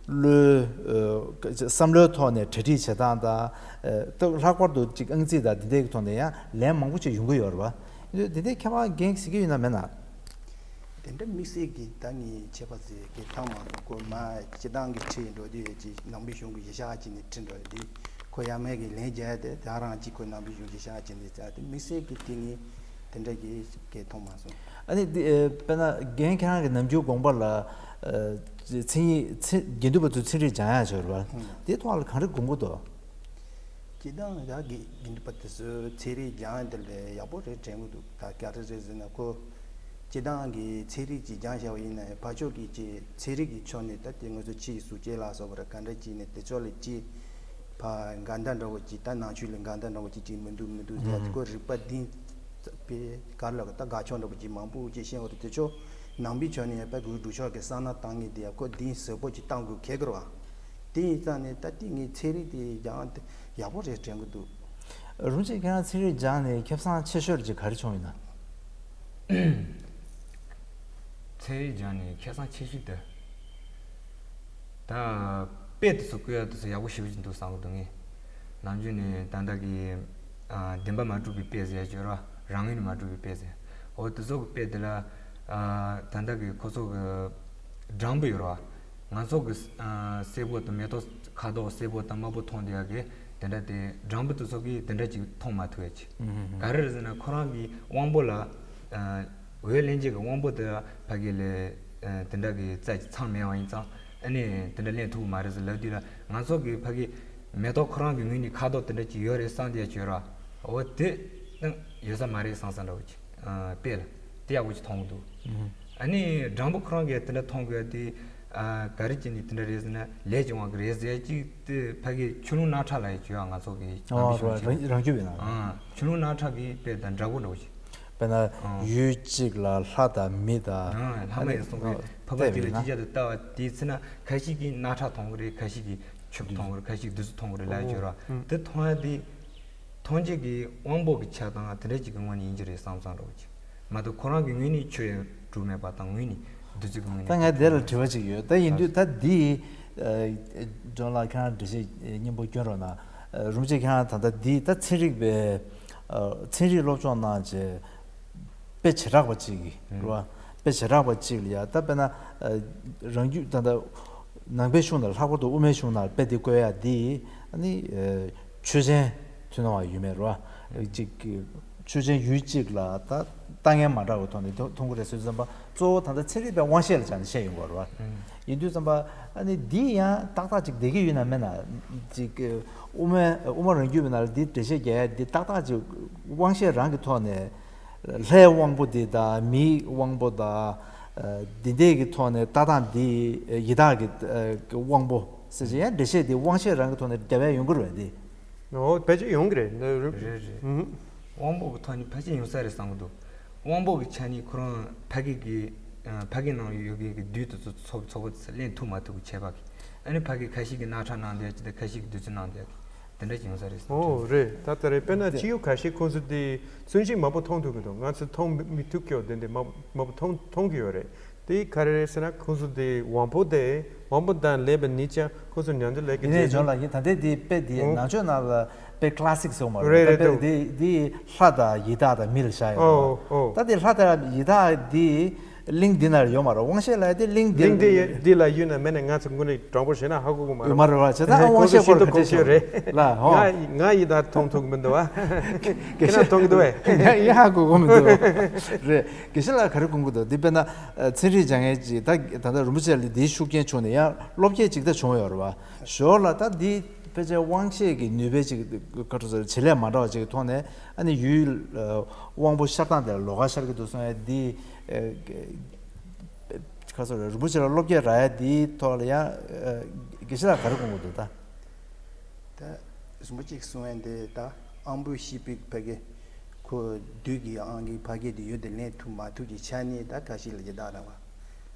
བློའི་ཨ་བསམ་བློའི་ཐོག་ནས་གྲ་སྒྲིག་བྱེད་སྟངས་དང་ཨ་ད་ལྷག་པར་དུ་ཅིག་ཨང་རྩིས་དང་དེ་འདྲའི་ཐོག་ནས་ཡང་ལན་མང་པོ་ཅིག་ཡོང་གི་ཡོད་རེད་བ། དེ་འདྲའི་ཁྱད་པར་རྒན་གྱིས་གཟིགས་ཀྱི་ཡོད་ན་མེད་ན། དེ་འདྲ་དམིགས་བསལ་གྱི་ད་ངས་ཁྱད་པར་ཟེར་གྱི་མཐོང་མ་སོང་། ཁོ་མ་སྤྱིར་བཏང་གི་ཁྲིད་འགྲོ་དུས་ཀྱི་ནང་པའི་གཞུང་གི་གཞི་བཞག་བྱས་ནས་ཁྲིད་འགྲོ་ཡ་དེ་ཁོ་ཡ་མེད་ཀྱི་ལན་རྒྱག་ཡ་དེ་ད་རང་གཅིག་ཁོ་ནང་པའི་གཞུང་གཞི་བཞག་བྱས་ནས་བྱ་དེ་དམིགས་བསལ་གྱི་དེ་ངས་དེ་འདྲ་གི་གི་མཐོང་མ་སོང་། ཨ་ནི་འདི་ཨེ་དཔེར་ན་རྒན་ཁྱེད་རང་གི་ནམ་རྒྱུན་དགོངས་པ་ལ་ཨེ་མཚན་ཉིད་མཚན་དགེ་འདུན་པ་ཚོས་ཚན་རིག་སྦྱང་ཡ་ཆོག་རེད་བ། ཨང་། དེའི་ཐོག་ལ་གང་རེ་དགོངས་ཀྱི་འདུག་སྤྱིར་བཏང་ཡ་གི་དགེ་འདུན་པ་དེ་ཚོས་ཚན་རིག་སྦྱང་དེ་ལས་ཡག་པོ་རེད་དྲན་གི་འདུག་ད་ག་རེ་རེད་ཟེར་ན། ཁོ་སྤྱིར་བཏང་གི་ཚན་རིག་ཅིག་སྦྱང་བྱ་བ་ཡིན་ན་ཕར་ཕྱོགས་ཀྱི་ཅིག་ཚན་རིག་གི་ཕྱོགས་ནས་ད་དེ་ང་ཚོ་ཕྱིའི་གཟུགས་བྱད་ལ་སོགས་པ་ག་འདྲ་ཅིག་ནས་དེ་ཕྱོགས་ལ་ཅིག་ཕར་འགལ་ཟླ་འདྲ་བོ་ཅིག་ད་ནང་ཆོས་ལ་འགལ་ཟླ་འདྲ་བོ་ཅིག་ཅིག་མི་འདུག་མི་འདུག་ཟེར་ཡ་དེ། ཁོ་རིག་པ་གཏིང་ཟབ་པའི་ག་རེ་ལབ་དགོས། ད་དགའ་ཕྱོགས་འདྲ་བོ་ཅིག་མང་པོ་ཅིག་ཤེས་པ་རེད། དེ་ཕྱོགས་ནང་པའི་ཕྱོགས་ནས་ཡ་ཕར་གུ་རུ་སྒྲུབ་ཕྱོགས་ཀྱི་བསམ་བློ་བཏང་མཁན་དེ་ཡ་ཁོ་གཏིང་ཟབ་པོ་ཅིག་བཏང་དགོས་ཁེལ་གི་རེད་བ། དེ་ཡིན་ཙང་ནས་ད་ལྟའི་ངས་ཚན་རིག་དེ་སྦྱང་དེ་ཡག་པོ་རེད་དྲན་གི་འདུག་རུང་ཅིག་ཁྱེད་རང་ཚན་རིག་སྦྱངས་ནས་ཁེ་བཟང་ཆེ་ཤོས་ཅིག་ག་རེ་བྱུང་ཡོད་ན། ཚན་རིག་སྦྱངས་ནས་ཁེ་བཟང་ཆེ་ཤོས་དེ། ད་དཔེ་དེ་ཚོ་བཀོད་ཡ་དེ་ཚོ་ཡག་པོ་ཞེ་པོ་ཅིག་འདུག་བསམ་གི་འདུག་ངས། ནམ་རྒྱུན་ནས་ད་ལྟ་གི་ཨ་བདེན་པ་མ་གྲུབ་པའི་དཔེ་ཟེར་ཡ་ཅིག་ཡོད་ར། རང་ངོས་ནས་མ་གྲུབ་པའི་དཔེ་ཟེར། འོ་དེ་ཚོ་གི་དཔེ་དེ་ལ་ཨ་ད་ལྟ་གི་ཁོ་ཚོ་གི་སྦྲང་བུ་ཡོད་ར། ང་ཚོ་གི་ཨ་སེར་པོ་དང་མེ་ཏོག་ཁ་དོག་སེར་པོ་དང་དམར་པོ་མཐོང་བསྡད་ཡ་གི་དེ་འདྲ་དེ་སྦྲང་བུ་དེ་ཚོ་གིས་དེ་འདྲ་ཅིག་མཐོང་མ་ཐུབ་ཡ་ཅིག་ག་རེ་རེད་ཟེར་ན་ཁོ་རང་གི་དབང་པོ་ལ་ཨ་འོད་ལྷན་སྐྱེས་ཀྱི་དབང་པོ་དེ་ཕ་གི་ལས་ཨ་དེ་འདྲ་གི་རྩ་ཅིག་ཚང་མེད་པ་ཡིན་ཙང་ཨ་ནི་དེ་འདྲ་ལེན་ཐུབ་ཀྱི་མ་རེད་ཟེར་ལབ་དུས་ལ། ང་ཚོ་གི་ཕ་གི་མེ་ཏོག་ཁོ་རང་གི་ངོས་ནས་ཁ་དོག་དེ་འདྲ་ཅིག་ཡོད་རེད་བསམ་བསྡད་ཡ་ཅིག་ཡོད་ར། འོ་དེ་ཡོད་ས་མ་རེད་བསམ་བསམ་འདྲ་བོ་ཅིག་ཨ་དཔེ་ལ་དེ་ཡག་པོ་ཅིག་མཐོང་གི་འདུག་ཨ་ནི་སྦྲང་བུ་ཁོ་རང་གིས་དེ་འདྲ་མཐོང་དགོས་དེ་ཨ་ག་རེ་བྱས་ནས་དེ་འདྲ་རེད་ཟེར་ན་ལས་ཀྱི་དབང་གིས་རེད་ཟེར་ཡ་ཅིག་དེ་ཕ་གི་ཆུ་ཀླུང་རྣག་ཁྲག་ལབ་ཡ་ཅིག་ཡོད་ང་ཚོ་གི་ནང་པའི་ཨོ་གཞུང་ཆེན་རང་རྒྱུད་པའི་ནང་། ཨ་ཆུ་ཀླུང་རྣག་ཁྲག་གི་དཔེ་དང་འདྲ་པོ་འདྲ་བོ་ཅིག་དཔེར་ན་ཨ་ཡུལ་གཅིག་ལ་ལྷ་དང་མི་དང་། ཨ་ལྷ་མ་ཡིན་སོང་གི་ཕ་ཕ་དེ་ལ་ཅི་བྱ་དུ་ལྟ་བ་དེ་ཚེ་ན་ཁ་ཤས་ཀྱིས་རྣག་ཁྲག་མཐོང་གི་རེད། ཁ་ཤས་ཀྱིས་ཆུ་མཐོང་གི་རེད། ཁ་ཤས་ཀྱིས་བདུད་རྩི་མཐོང་གི་རེད་ལབ་ཡ་ཅིག་ཡོད་ར། དེ་མཐོང་ཡ་དེ་མཐོང་བྱེད་ཀྱི་དབང་པོ་གི་ཆ་དང་དེ་འདྲ་ཅིག་གི་ངོས་ནས་ཡིན་གྱི་རེད་བསམ་བསམ་འདྲ་བོ་ཅིག་མ་གཏོགས་ཁོ་རང་གི་ངོས་ནས་ཆུ་ཡང་གྲུབ་མེད་པ་དང་། ངོས་ནས་བདུད་རྩི་གི་ངོས་ནས། ད་ངས་དེ་ལ་དྲི་བ་ཅིག་ཡོད། ད་ཡིན་དུས་ད་འདི་ཨ་ཇོན་ལགས་ཁྱེད་རང་འགྲེལ་བཤད་སྙན་པོ་སྐྱོན་རོགས་གནང་། ཨ་རུམ་ཆེ་ཁྱེད་རང་ད་ལྟ་འདི་ད་ཚན་རིག་པའི་ཨ་ཚན་རིག་སློབ་སྦྱོང་གནང་བྱས་དཔེ་བྱེ་བྲག་པ་ཅིག་རེད་བ། དཔེ་བྱེ་བྲག་པ་ཅིག་ལ་ཡ་ད་དཔེར་ན་ཨ་རང་རྒྱུད་ད་ལྟ་ནང་པའི་གཞུང་དང་ལྷག་པར་དུ་དབུ་མའི་གཞུང་ནང་དཔེ་འདི་བཀོད་ཡ་འདི་ཨ་ནི་ཨ་ཆོས་ཅན་མཐུན་སྣང་བ་ཡོད་མེད་རེད་བ། ཅིག་ཆོས་ཅན་ཡུལ་གཅིག་ལ་ད་ལྟ་ངན་མ་འདྲ་བའི་ཐོག་ནས་མཐོང་གི་རེད་ཟེར་དུས་ཙམ་པ། གཙོ་བོ་ད་ལྟ་ཚན་རིག་པའི་དབང་ཤེས་ལ་སྦྱར་ནས་བཤད་ཡོང་གི་རེད་བ། ཡིན་དུས་ཙམ་པ་ཨ་ནི་འདི་ཡང་ཏག་ཏག་ཅིག་བསྡད་ཀྱི་ཡོད་ན་མེད་ན། ཅིག་དབུ་མའི་དབུ་མ་རང་རྒྱུད་པའི་ནང་ལ་འདི་འགྲེལ་བཤད་རྒྱག་ཡ་འདི་ཏག་ཏག་ཅིག་དབང་ཤེས་རང་གི་ཐོག་ནས་ལྷའི་དབང་པོ་འདི་དང་མིའི་དབང་པོ་དང་འདི་འདྲས་ཀྱི་ཐོག་ནས་ལྟ་སྟངས་འདི་ཡི་དྭགས་ཀྱི་དབང་པོ་ཟེར་བྱས་ཡང་འགྲེལ་བཤད་འདི་དབང་ཤེས་རང་གི་ཐོག་ནས་རྒྱབ་ཡ་ཡོང་གི་རེད་བ་འདི། ཨོ་ཕལ་ཆེར་ཡོང་གི་རེད། འདི་རེད་རེད། དབང་པོ་གི་ཐོག་ནས་ཕལ་ཆེར་ཡོང་ས་རེད་བསམ་གི་འདུག་དབང་པོ་གི་ཆ་ནས་ཁོ་རང་ཕ་གི་གི་ཨ་ཕ་གི་ནང་ཡོད་མཁན་གྱི་བདུད་དེ་ཚོ་ཚོ་ཚོ་བོ་ལེན་ཐུབ་མ་ཐུབ་ཀྱི་ཁྱད་པར་གྱིས། ཨ་ནི་ཕ་གི་ཁ་ཤས་ཀྱིས་རྣག་ཁྲག་གནང་བསྡད་ཀྱི་དང་ཁ་ཤས་ཀྱིས་བདུད་རྩི་གནང་བསྡད་ཀྱི་དེ་འདྲ་ཅིག་ཡོང་ས་རེད་བསམ། ཨོ་རེད། ད་ལྟ་རེད། དཔེར་ན་ཕྱི་ཡུལ་ཁ་ཤས་ཁོང་ཚོ་དེ་ཚོན་ཅིག་མང་པོ་མཐོང་ཐུབ་ཀྱི་འདུག་ང་ཚོ་མཐོང་མི་མི་ཐུབ་ཀྱི་ཡོད། དེ་འདྲ་མང་མང་པོ་མཐོང་མཐོང་གི་ཡོད་རེད། དེ་ག་རེ་རེད་ཟེར་ན་ཁོང་ཚོ་དེ་དབང་པོ་དེ་དབང་པོ་དང་ལྡན་པ་ཉིད་ཀྱང་ཁོ་ཚོ་མྱང་འདས་ལས་ཀྱི་ཡིན་ནའི་རྗེས་ཇོན་ལགས་ཀྱིས་ད་ལྟའི་འདི་དཔེ་འདི་ཨོ། ནང་ཆོས་ནང་ལ་དཔེ་ཀླ་སིག་སོང་མ་རེད། རེད་རེད་ད་དཔེ་འདི་འདི་ལྷ་དང་ཡི་དྭགས་དང་མི་ལ་བཞག་ཡོད་ཨོ་ཨོ། ད་འདི་ལྷ་དང་ཡི་དྭགས་འདི་གླིང་འདི་ན་ཡོད་མ་རེད། དབང་ཤེས་ལ་དེ་གླིང་འདི་གླིང་འདི་ཡ་འདི་ལ་ཡོད་ན་མེད་ན་ང་ཚོ་དངོས་གནས་དྲང་པོ་བཤད་ན་ཧ་གོ་གི་མ་རེད། མ་རེད་བ། བྱས་ཙང་དབང་ཤེས་སྐོར་ག་འདྲ་ཤེས་རེད་ལ་ཧོ། ང་ང་ཡི་དྭགས་མཐོང་ཐུབ་གི་མི་འདུག་བ། ཁྱེད་རང་མཐོང་གི་འདུག་བས། ཡ་ཧ་གོ་གི་མི་འདུག་རེད། དགེ་བཤེས་ལགས་ག་རེ་གསུང་གི་འདུག་འདི་དཔེར་ན་ཚན་རིག་སྦྱང་མཁན་ཅིག་ད་ད་ལྟ་རིན་པོ་ཆེ་ལ་འདིའི་ཤུགས་རྐྱེན་བྱུང་ནས་ཡང་བློ་སྐྱེད་ཅིག་ད་བྱུང་ཡོད་རེད་བ། ཞོར་ལ་ད་འདི་ཕལ་ཆེར་དབང་ཤེས་ཀྱི་ནུས་པའི་ཅིག་ཁ་ཐུག་ཟེར་བྱེད་ལས་མ་འདྲ་བ་ཅིག་གི་ཐོག་ནས་ཨ་ནི་ཡུལ་དབང་པོ་ཤར་སྟངས་དེ་ལ་ལོགས་ཀ་ཤར་གྱི་འདུག་གསུང་ཡ་འདི་ཁ་སོ་རིན་པོ་ཆེ་ལ་བློ་སྐྱེད་རག་ཡ་འདིའི་ཐོག་ལ་ཡང་དགེ་བཤེས་ལགས་ག་རེ་གསུང་གི་འདུག་ད། ད་རིན་པོ་ཆེས་གསུང་ཡ་འདི་ད་དབང་པོའི་ཤེས་པའི་ཕ་གི་ཁོ་བདུད་ཀྱི་དབང་གི་ཕ་གི་དེ་ཡུལ་དེ་ལེན་ཐུབ་མ་ཐུབ་ཀྱི་ཆ་ནས་ད་ཁ་ཤས་ལ་ཡི་དྭགས་རེད་བ།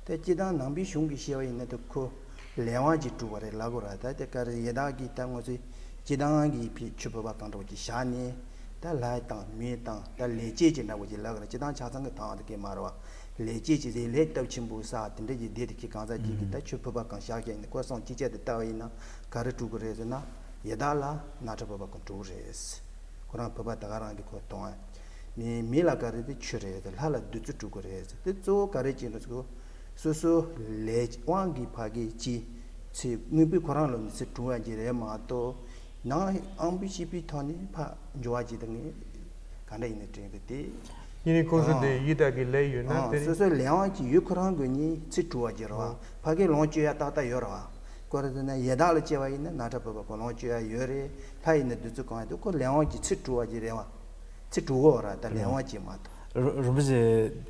ད་སྤྱིར་བཏང་ནང་པའི་གཞུང་གི་བཤད་པ་ཡིན་ན་ད་ཁོ་ལས་དབང་གིས་གྲུབ་པ་རེད་ལབ་དགོས་ར། ད་དེ་ག་རེ་ཡི་དྭགས་ཀྱི་ད་ང་ཚོའི་སྤྱིར་བཏང་གི་ཕི་ཆོས་ཕུར་པ་གང་འདྲ་བོ་ཅིག་བཞག་ནས་ད་ལྷ་དང་མི་དང་ད་ལས་བྱེད་ཅིག་འདྲ་བོ་ཅིག་ལབ་དགོས་ར། སྤྱིར་བཏང་ཆ་ཚང་གི་དང་དེ་གས་མ་རེད་བ། ལས་བྱེད་ཅིག་རེད། ལས་སྟོབས་ཆེན་པོ་བསགས་དེ་འདྲ་ཅིག་བསྡད་དེ་ཁྱེད་གང་ཟག་ཅིག་གིས་ད་ཆོས་ཕུར་པ་གང་བཞག་ཀྱང་ནི་ཁོ་སོང་ཅི་བྱས་དེ་ལྟ་བ་ཡིན་ན་ག་རེ་གྲུབ་ཀྱི་རེད་ཟེར་ན་ཡི་དྭགས་ལ་རྣག་ཁྲག་ཕུར་པ་གང་གྲུབ་རེད། ཁོ་རང་ཕུར་པ་ད་ག་རང་གི་ཁོ་གཏོང་ཨ། མི་མི་ལ་ག་རེ་དེ་ཆུ་རེད་དེ་ལྷ་ལ་བདུད་རྩི་གྲུབ་ཀྱི་རེད་ཟེར། དེ་གཙོ་བོ་ག་རེ་བྱས་འགྲོ་ཟེར་གོ། སོ་སོ་ལས་དབང་གི་ཕ་གི་ཅི་ཚེ་དངོས་པོའི་ཁོ་རང་ལ་ནི་ཚེ་གྲུབ་པ་ཅིག་རེད་མ་གཏོགས་ནང་དབང་པོའི་ཤེས་པའི་ཐོག་ནས་ཕ་འབྱོར་བ་ཅིག་དང་ངས་ག་འདྲ་ཡིན་ནའི་དྲན་གི་དེ། ཡིན་ནའི་ཁོང་ཚོ་དེ་ཡི་དྭགས་ཀྱི་ལས་ཡོད་ན་ཨང་དེ་སོ་སོའི་ལས་དབང་གི་ཡུལ་ཁོ་རང་གི་ནི་ཚེ་གྲུབ་པ་ཅིག་རེད་བ། ཕ་གི་ལོངས་སྤྱོད་ཡ་ཏག་ཏག་ཡོད་རེད་བ། ཁོ་རེ་ཟེར་ན་ཡི་དྭགས་ལ་སྐྱེ་བ་ཡིན་ན་ནཱ་ཊ་བོ་ག་ཀོ་ལོང་སྤྱོད་ཡ་ཡོད་རེད། ལྷ་ཡིན་ན་བདུད་རྩི་གང་ཡ་འདུག་ཁོ་ལས་དབང་གི་ཚེ་དྲུག་པ་གི་རེད་བ། ཚེ་དྲུག་གོ་ར་ད་ལས་དབང་གི་མ་གཏོགས། རིན་པོ་ཆེ་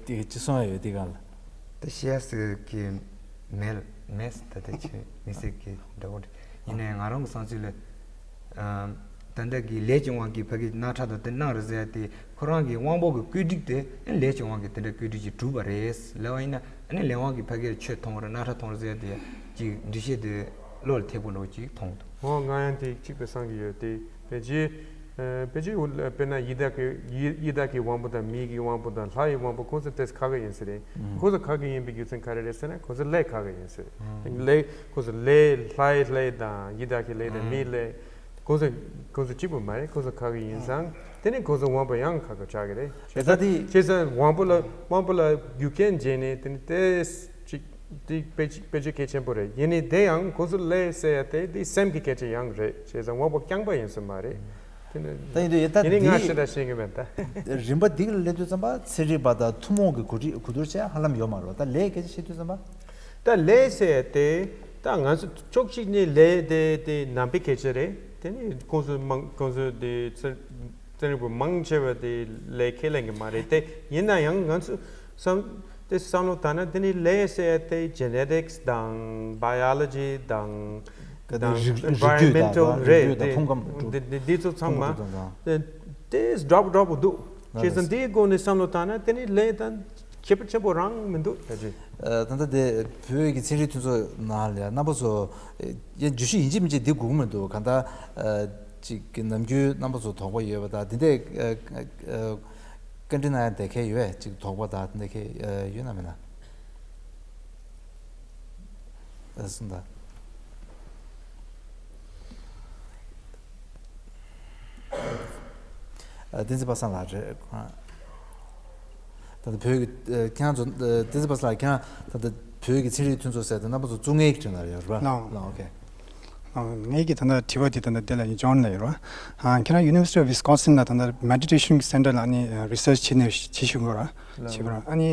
དེ་ཅི་གསུང་ཡ་ཡོད་དེ་གང་ལ། ད་ཤེས་སི་གི་མེལ་མེས་ད་ད་ཆེ་མི་སི་གི་འདྲ་བོ་འདྲ་ཡིན་ནའི་ང་རང་གི་བསམ་ཚུལ་ལ། ད་ལྟ་གི་ལས་ཀྱི་དབང་གིས་ཕ་གི་ནཱ་ཊ་དང་དེ་གནང་རེད་ཟེར་ཡ་དེ་ཁོ་རང་གི་དབང་པོ་གི་བཀོད་སྒྲིག་དེ་ཨ་ནི་ལས་ཀྱི་དབང་གིས་དེ་འདྲ་བཀོད་སྒྲིག་ཅིག་གྲུབ་པ་རེད་ལབ་པ་ཡིན་ན། ཨ་ནི་ལས་དབང་གིས་ཕ་གིར་ཆོས་མཐོང་རེད་ནཱ་ཊ་མཐོང་རེད་ཟེར་ཡ་དེ་ཅིག་འགྲེལ་བཤད་དེ་བློ་ལ་ཐེབས་པོ་འདྲ་བོ་ཅིག་མཐོང་འདུག་འོ་ང་ཡང་དེ་གཅིག་པའི་བསམ་གྱི་ཡོད་དེ་ཕལ་ཆེར་ཕལ་ཆེར་དཔེར་ན་ཡི་དྭགས་ཀྱི་ཡི་ཡི་དྭགས་ཀྱི་དབང་པོ་དང་མི་གི་དབང་པོ་དང་ལྷ་ཡི་དབང་པོ་ཁོང་ཚོ་ཏོག་ཙམ་ཁག་ཁག་ཡིན་ས་རེད། ཁོང་ཚོ་ཁག་ཁག་ཡིན་པའི་རྒྱུ་མཚན་ག་རེ་རེད་ཟེར་ན་ཁོང་ཚོ་ལས་ཁག་ཁག་ཡིན་ས་རེད། ལས་ཁོང་ཚོ་ལས་ལྷ་ཡི་ལས་དང་ཡི་དྭགས་ཀྱི་ལས་དང་མིའི་ལས། ཁོང་ཚོ་ཁོང་ཚོ་གཅིག་པུ་མ་རེད། ཁོང་ཚོ་ཁག་ཁག་ཡིན་ཙང་དེ་ནི་ཁོང་ཚོ་དབང་པོ་ཡང་ཁག་ཁག་ཆགས་ཀྱི་རེད། ད་ལྟ་དེ་བྱས་ཙང་དབང་པོ་ལ་དབང་པོ་ལ་རྒྱུ་རྐྱེན་བྱས་ནས་དེ་ནི་དེ་ཅིག་དེ་དཔེ་ཅིག་དཔེ་ཆ་གལ་ཆེན་པོ་རེད། ཡིན་ནའི་དེ་ཡང་ཁོང་ཚོ་ལས་ཟེར་ཡ་དེ་དེ་སེམས་ཀྱི་སྐད་ཆ་ཡང་རེད། བྱས་ཙང་དབང་པོ་རྐྱང་པ་ཡིན་ས་མ་རེད། དེ་ནི་ད་ཡིན་དུས་ད་ཡིན་ནའི་ང་འདི་ཞེ་དྲག་ཤེས་ཀྱི་མེད་ད། རིམ་པ་འདི་ག་ལ་སླེབས་དུས་ཙམ་པ་ཚན་རིག་པ་དང་ཐུན་མོང་གི་གོ་སྒྲིག་གོ་བསྡུར་བྱས་ཧ་ལམ་ཡོད་མ་རེད། ད་ལས་སྐད་ཆ་བཤད་དུས་ཙམ་པ། ད་ལས་ཟེར་ཏེ་ད་ང་ཚོ་ཕྱོགས་གཅིག་ནས་ལས་དེ་དེ་ནང་པའི་སྐད་ཆ་རེད། དེ་ནི་ཁོང་ཚོ་མང་ཁོང་ཚོ་དེ་ཚན་ཚན་རིག་པ་མང་ཆེ་བ་དེ་ལས་ཁས་ལེན་གྱི་མ་རེད་དེ། ཡིན་ན་ཡང་ང་ཚོ་བསམ་དེ་བསམ་བློ་བཏང་ན་དེ་ནི་ལས་ཟེར་ཏེ་ཇེ་ནེ་ཊིག་སི་དང་བྷ་ཡོ་ལོ་ཇི་དང་ག་དེ་དང་རིགས་རིགས་རྒྱུད་དང་environmental་རིགས་རེད་རྒྱུད་དང་དེ་ཕུང་ཁམས་དེ་དེ་དེ་ཚོ་ཚང་མ་ཕུང་ཁམས་དང་དེ་དེ་འདྲ་པོ་འདྲ་པོ་འདུག་བྱས་ཙང་དེའི་སྒོ་ནས་བསམ་བློ་བཏང་ན་དེ་ནི་ལས་དང་ཁྱད་པར་ཆེན་པོ་རང་མི་འདུག་ད་ཅི། ད་ལྟ་དེ་བོད་ཀྱི་ཚན་རིག་མཐུན་ཚོགས་ནང་ལ་རྣམ་པ་ཚོ་ཡ་བརྗོད་གཞི་ཡིན་གཅིག་མིན་གཅིག་འདི་དགོས་ཀྱི་མི་འདུག་གང་ལྟར་ཅིག་གི་ནམ་རྒྱུན་རྣམ་པ་ཚོ་དོགས་པ་ཡོད་པ་དང་དེ་འདྲའི་བཀའ་འདྲི་གནང་ཡ་དེ་གས་ཡོད་ཅིག་དོགས་པ་དང་དེ་འདྲ་གས་ཡོད་ན་མེད་ན། གསུངས་དང་། བསྟན་འཛིན་པ་སངས་ལགས་རེད། ད་ལྟ་བོད་ཀྱི་ཁྱེད་རང་ཚོ་བསྟན་འཛིན་པ་སངས་ལགས་ཁྱེད་རང་ད་ལྟ་བོད་ཀྱི་ཚན་རིག་མཐུན་ཚོགས་ཟེར་དེ་རྣམ་པ་ཚོ་བཙུགས་མཁན་གྱི་དྲི་བ་ཡོད་རེད་པ། ལགས། ལགས་ཨོ་ཁེ། ངས་ཀྱི་ད་ལྟ་དྲི་བ་དེ་ད་ལྟ་དེ་ལ་ཡིན་ཅོན་ལ་ཡོད་རེད་བ། ཁྱེད་རང་University of Wisconsin ལ་ད་ལྟ་Meditation Center ལ་ནི་Research བྱེད་ནས་བྱེད་བཞིན་ཡོད་རེད་བ། བྱེད་དགོས་རེད་བ། ཨ་ནི་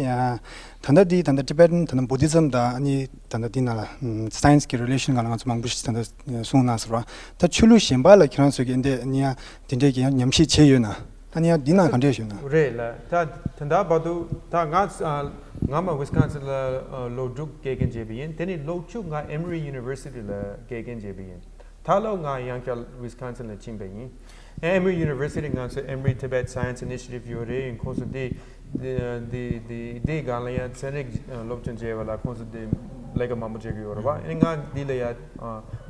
ད་ལྟ་འདི་ད་ལྟ་Tibetan ད་ལྟ་Buddhism དང་ཨ་ནི་ད་ལྟ་འདི་ནང་ལ་Science གི་relation སྒང་ལ་ང་ཚོ་མང་པོ་ཞིག་ད་ལྟ་གསུངས་གནང་ཟེར་བ། ད་ཆོས་ལུགས་གཞན་པ་ལ་ཁྱེད་རང་ཚོས་ཀྱི་འདི་ཨ་ནི་ཡང་འདི་འདྲས་ཀྱི་ཡང་ཉམས་ཞིབ་བྱས་ཡོད་ན། ཨ་ནི་ཡང་འདི་ནང་ག་འདྲས་ཡོད་ན། རེད་ལ་ད་ད་ལྟ་བར་དུ་ད་ང་ང་མ་Wisconsin ལ་ལོ་དྲུག་དགེ་རྒན་བྱས་པ་ཡིན། དེ་ནི་ལོ་བཅུ་ང་Emory University ལ་དགེ་རྒན་བྱས་པ་ཡིན། ད་ལོ་ང་ཡང་བསྐྱར་Wisconsin ལ་ཕྱིན་པ་ཡིན། Emory University ང་ཚོ་Emory Tibet Science Initiative ཡོད་རེད། ཁོང་ཚོ་དེ་དེ་དེ་དེ་སྒང་ལ་ཡང་ཚན་རིག་སློབ་སྦྱོང་བྱས་པ་ལ་ཁོང་ཚོ་དེ་ལས་ཀ་མང་པོ་བྱེད་ཀྱི་ཡོད་རེད་བ། ཨ་ནི་ང་འདི་ལ་ཡ་ཨ་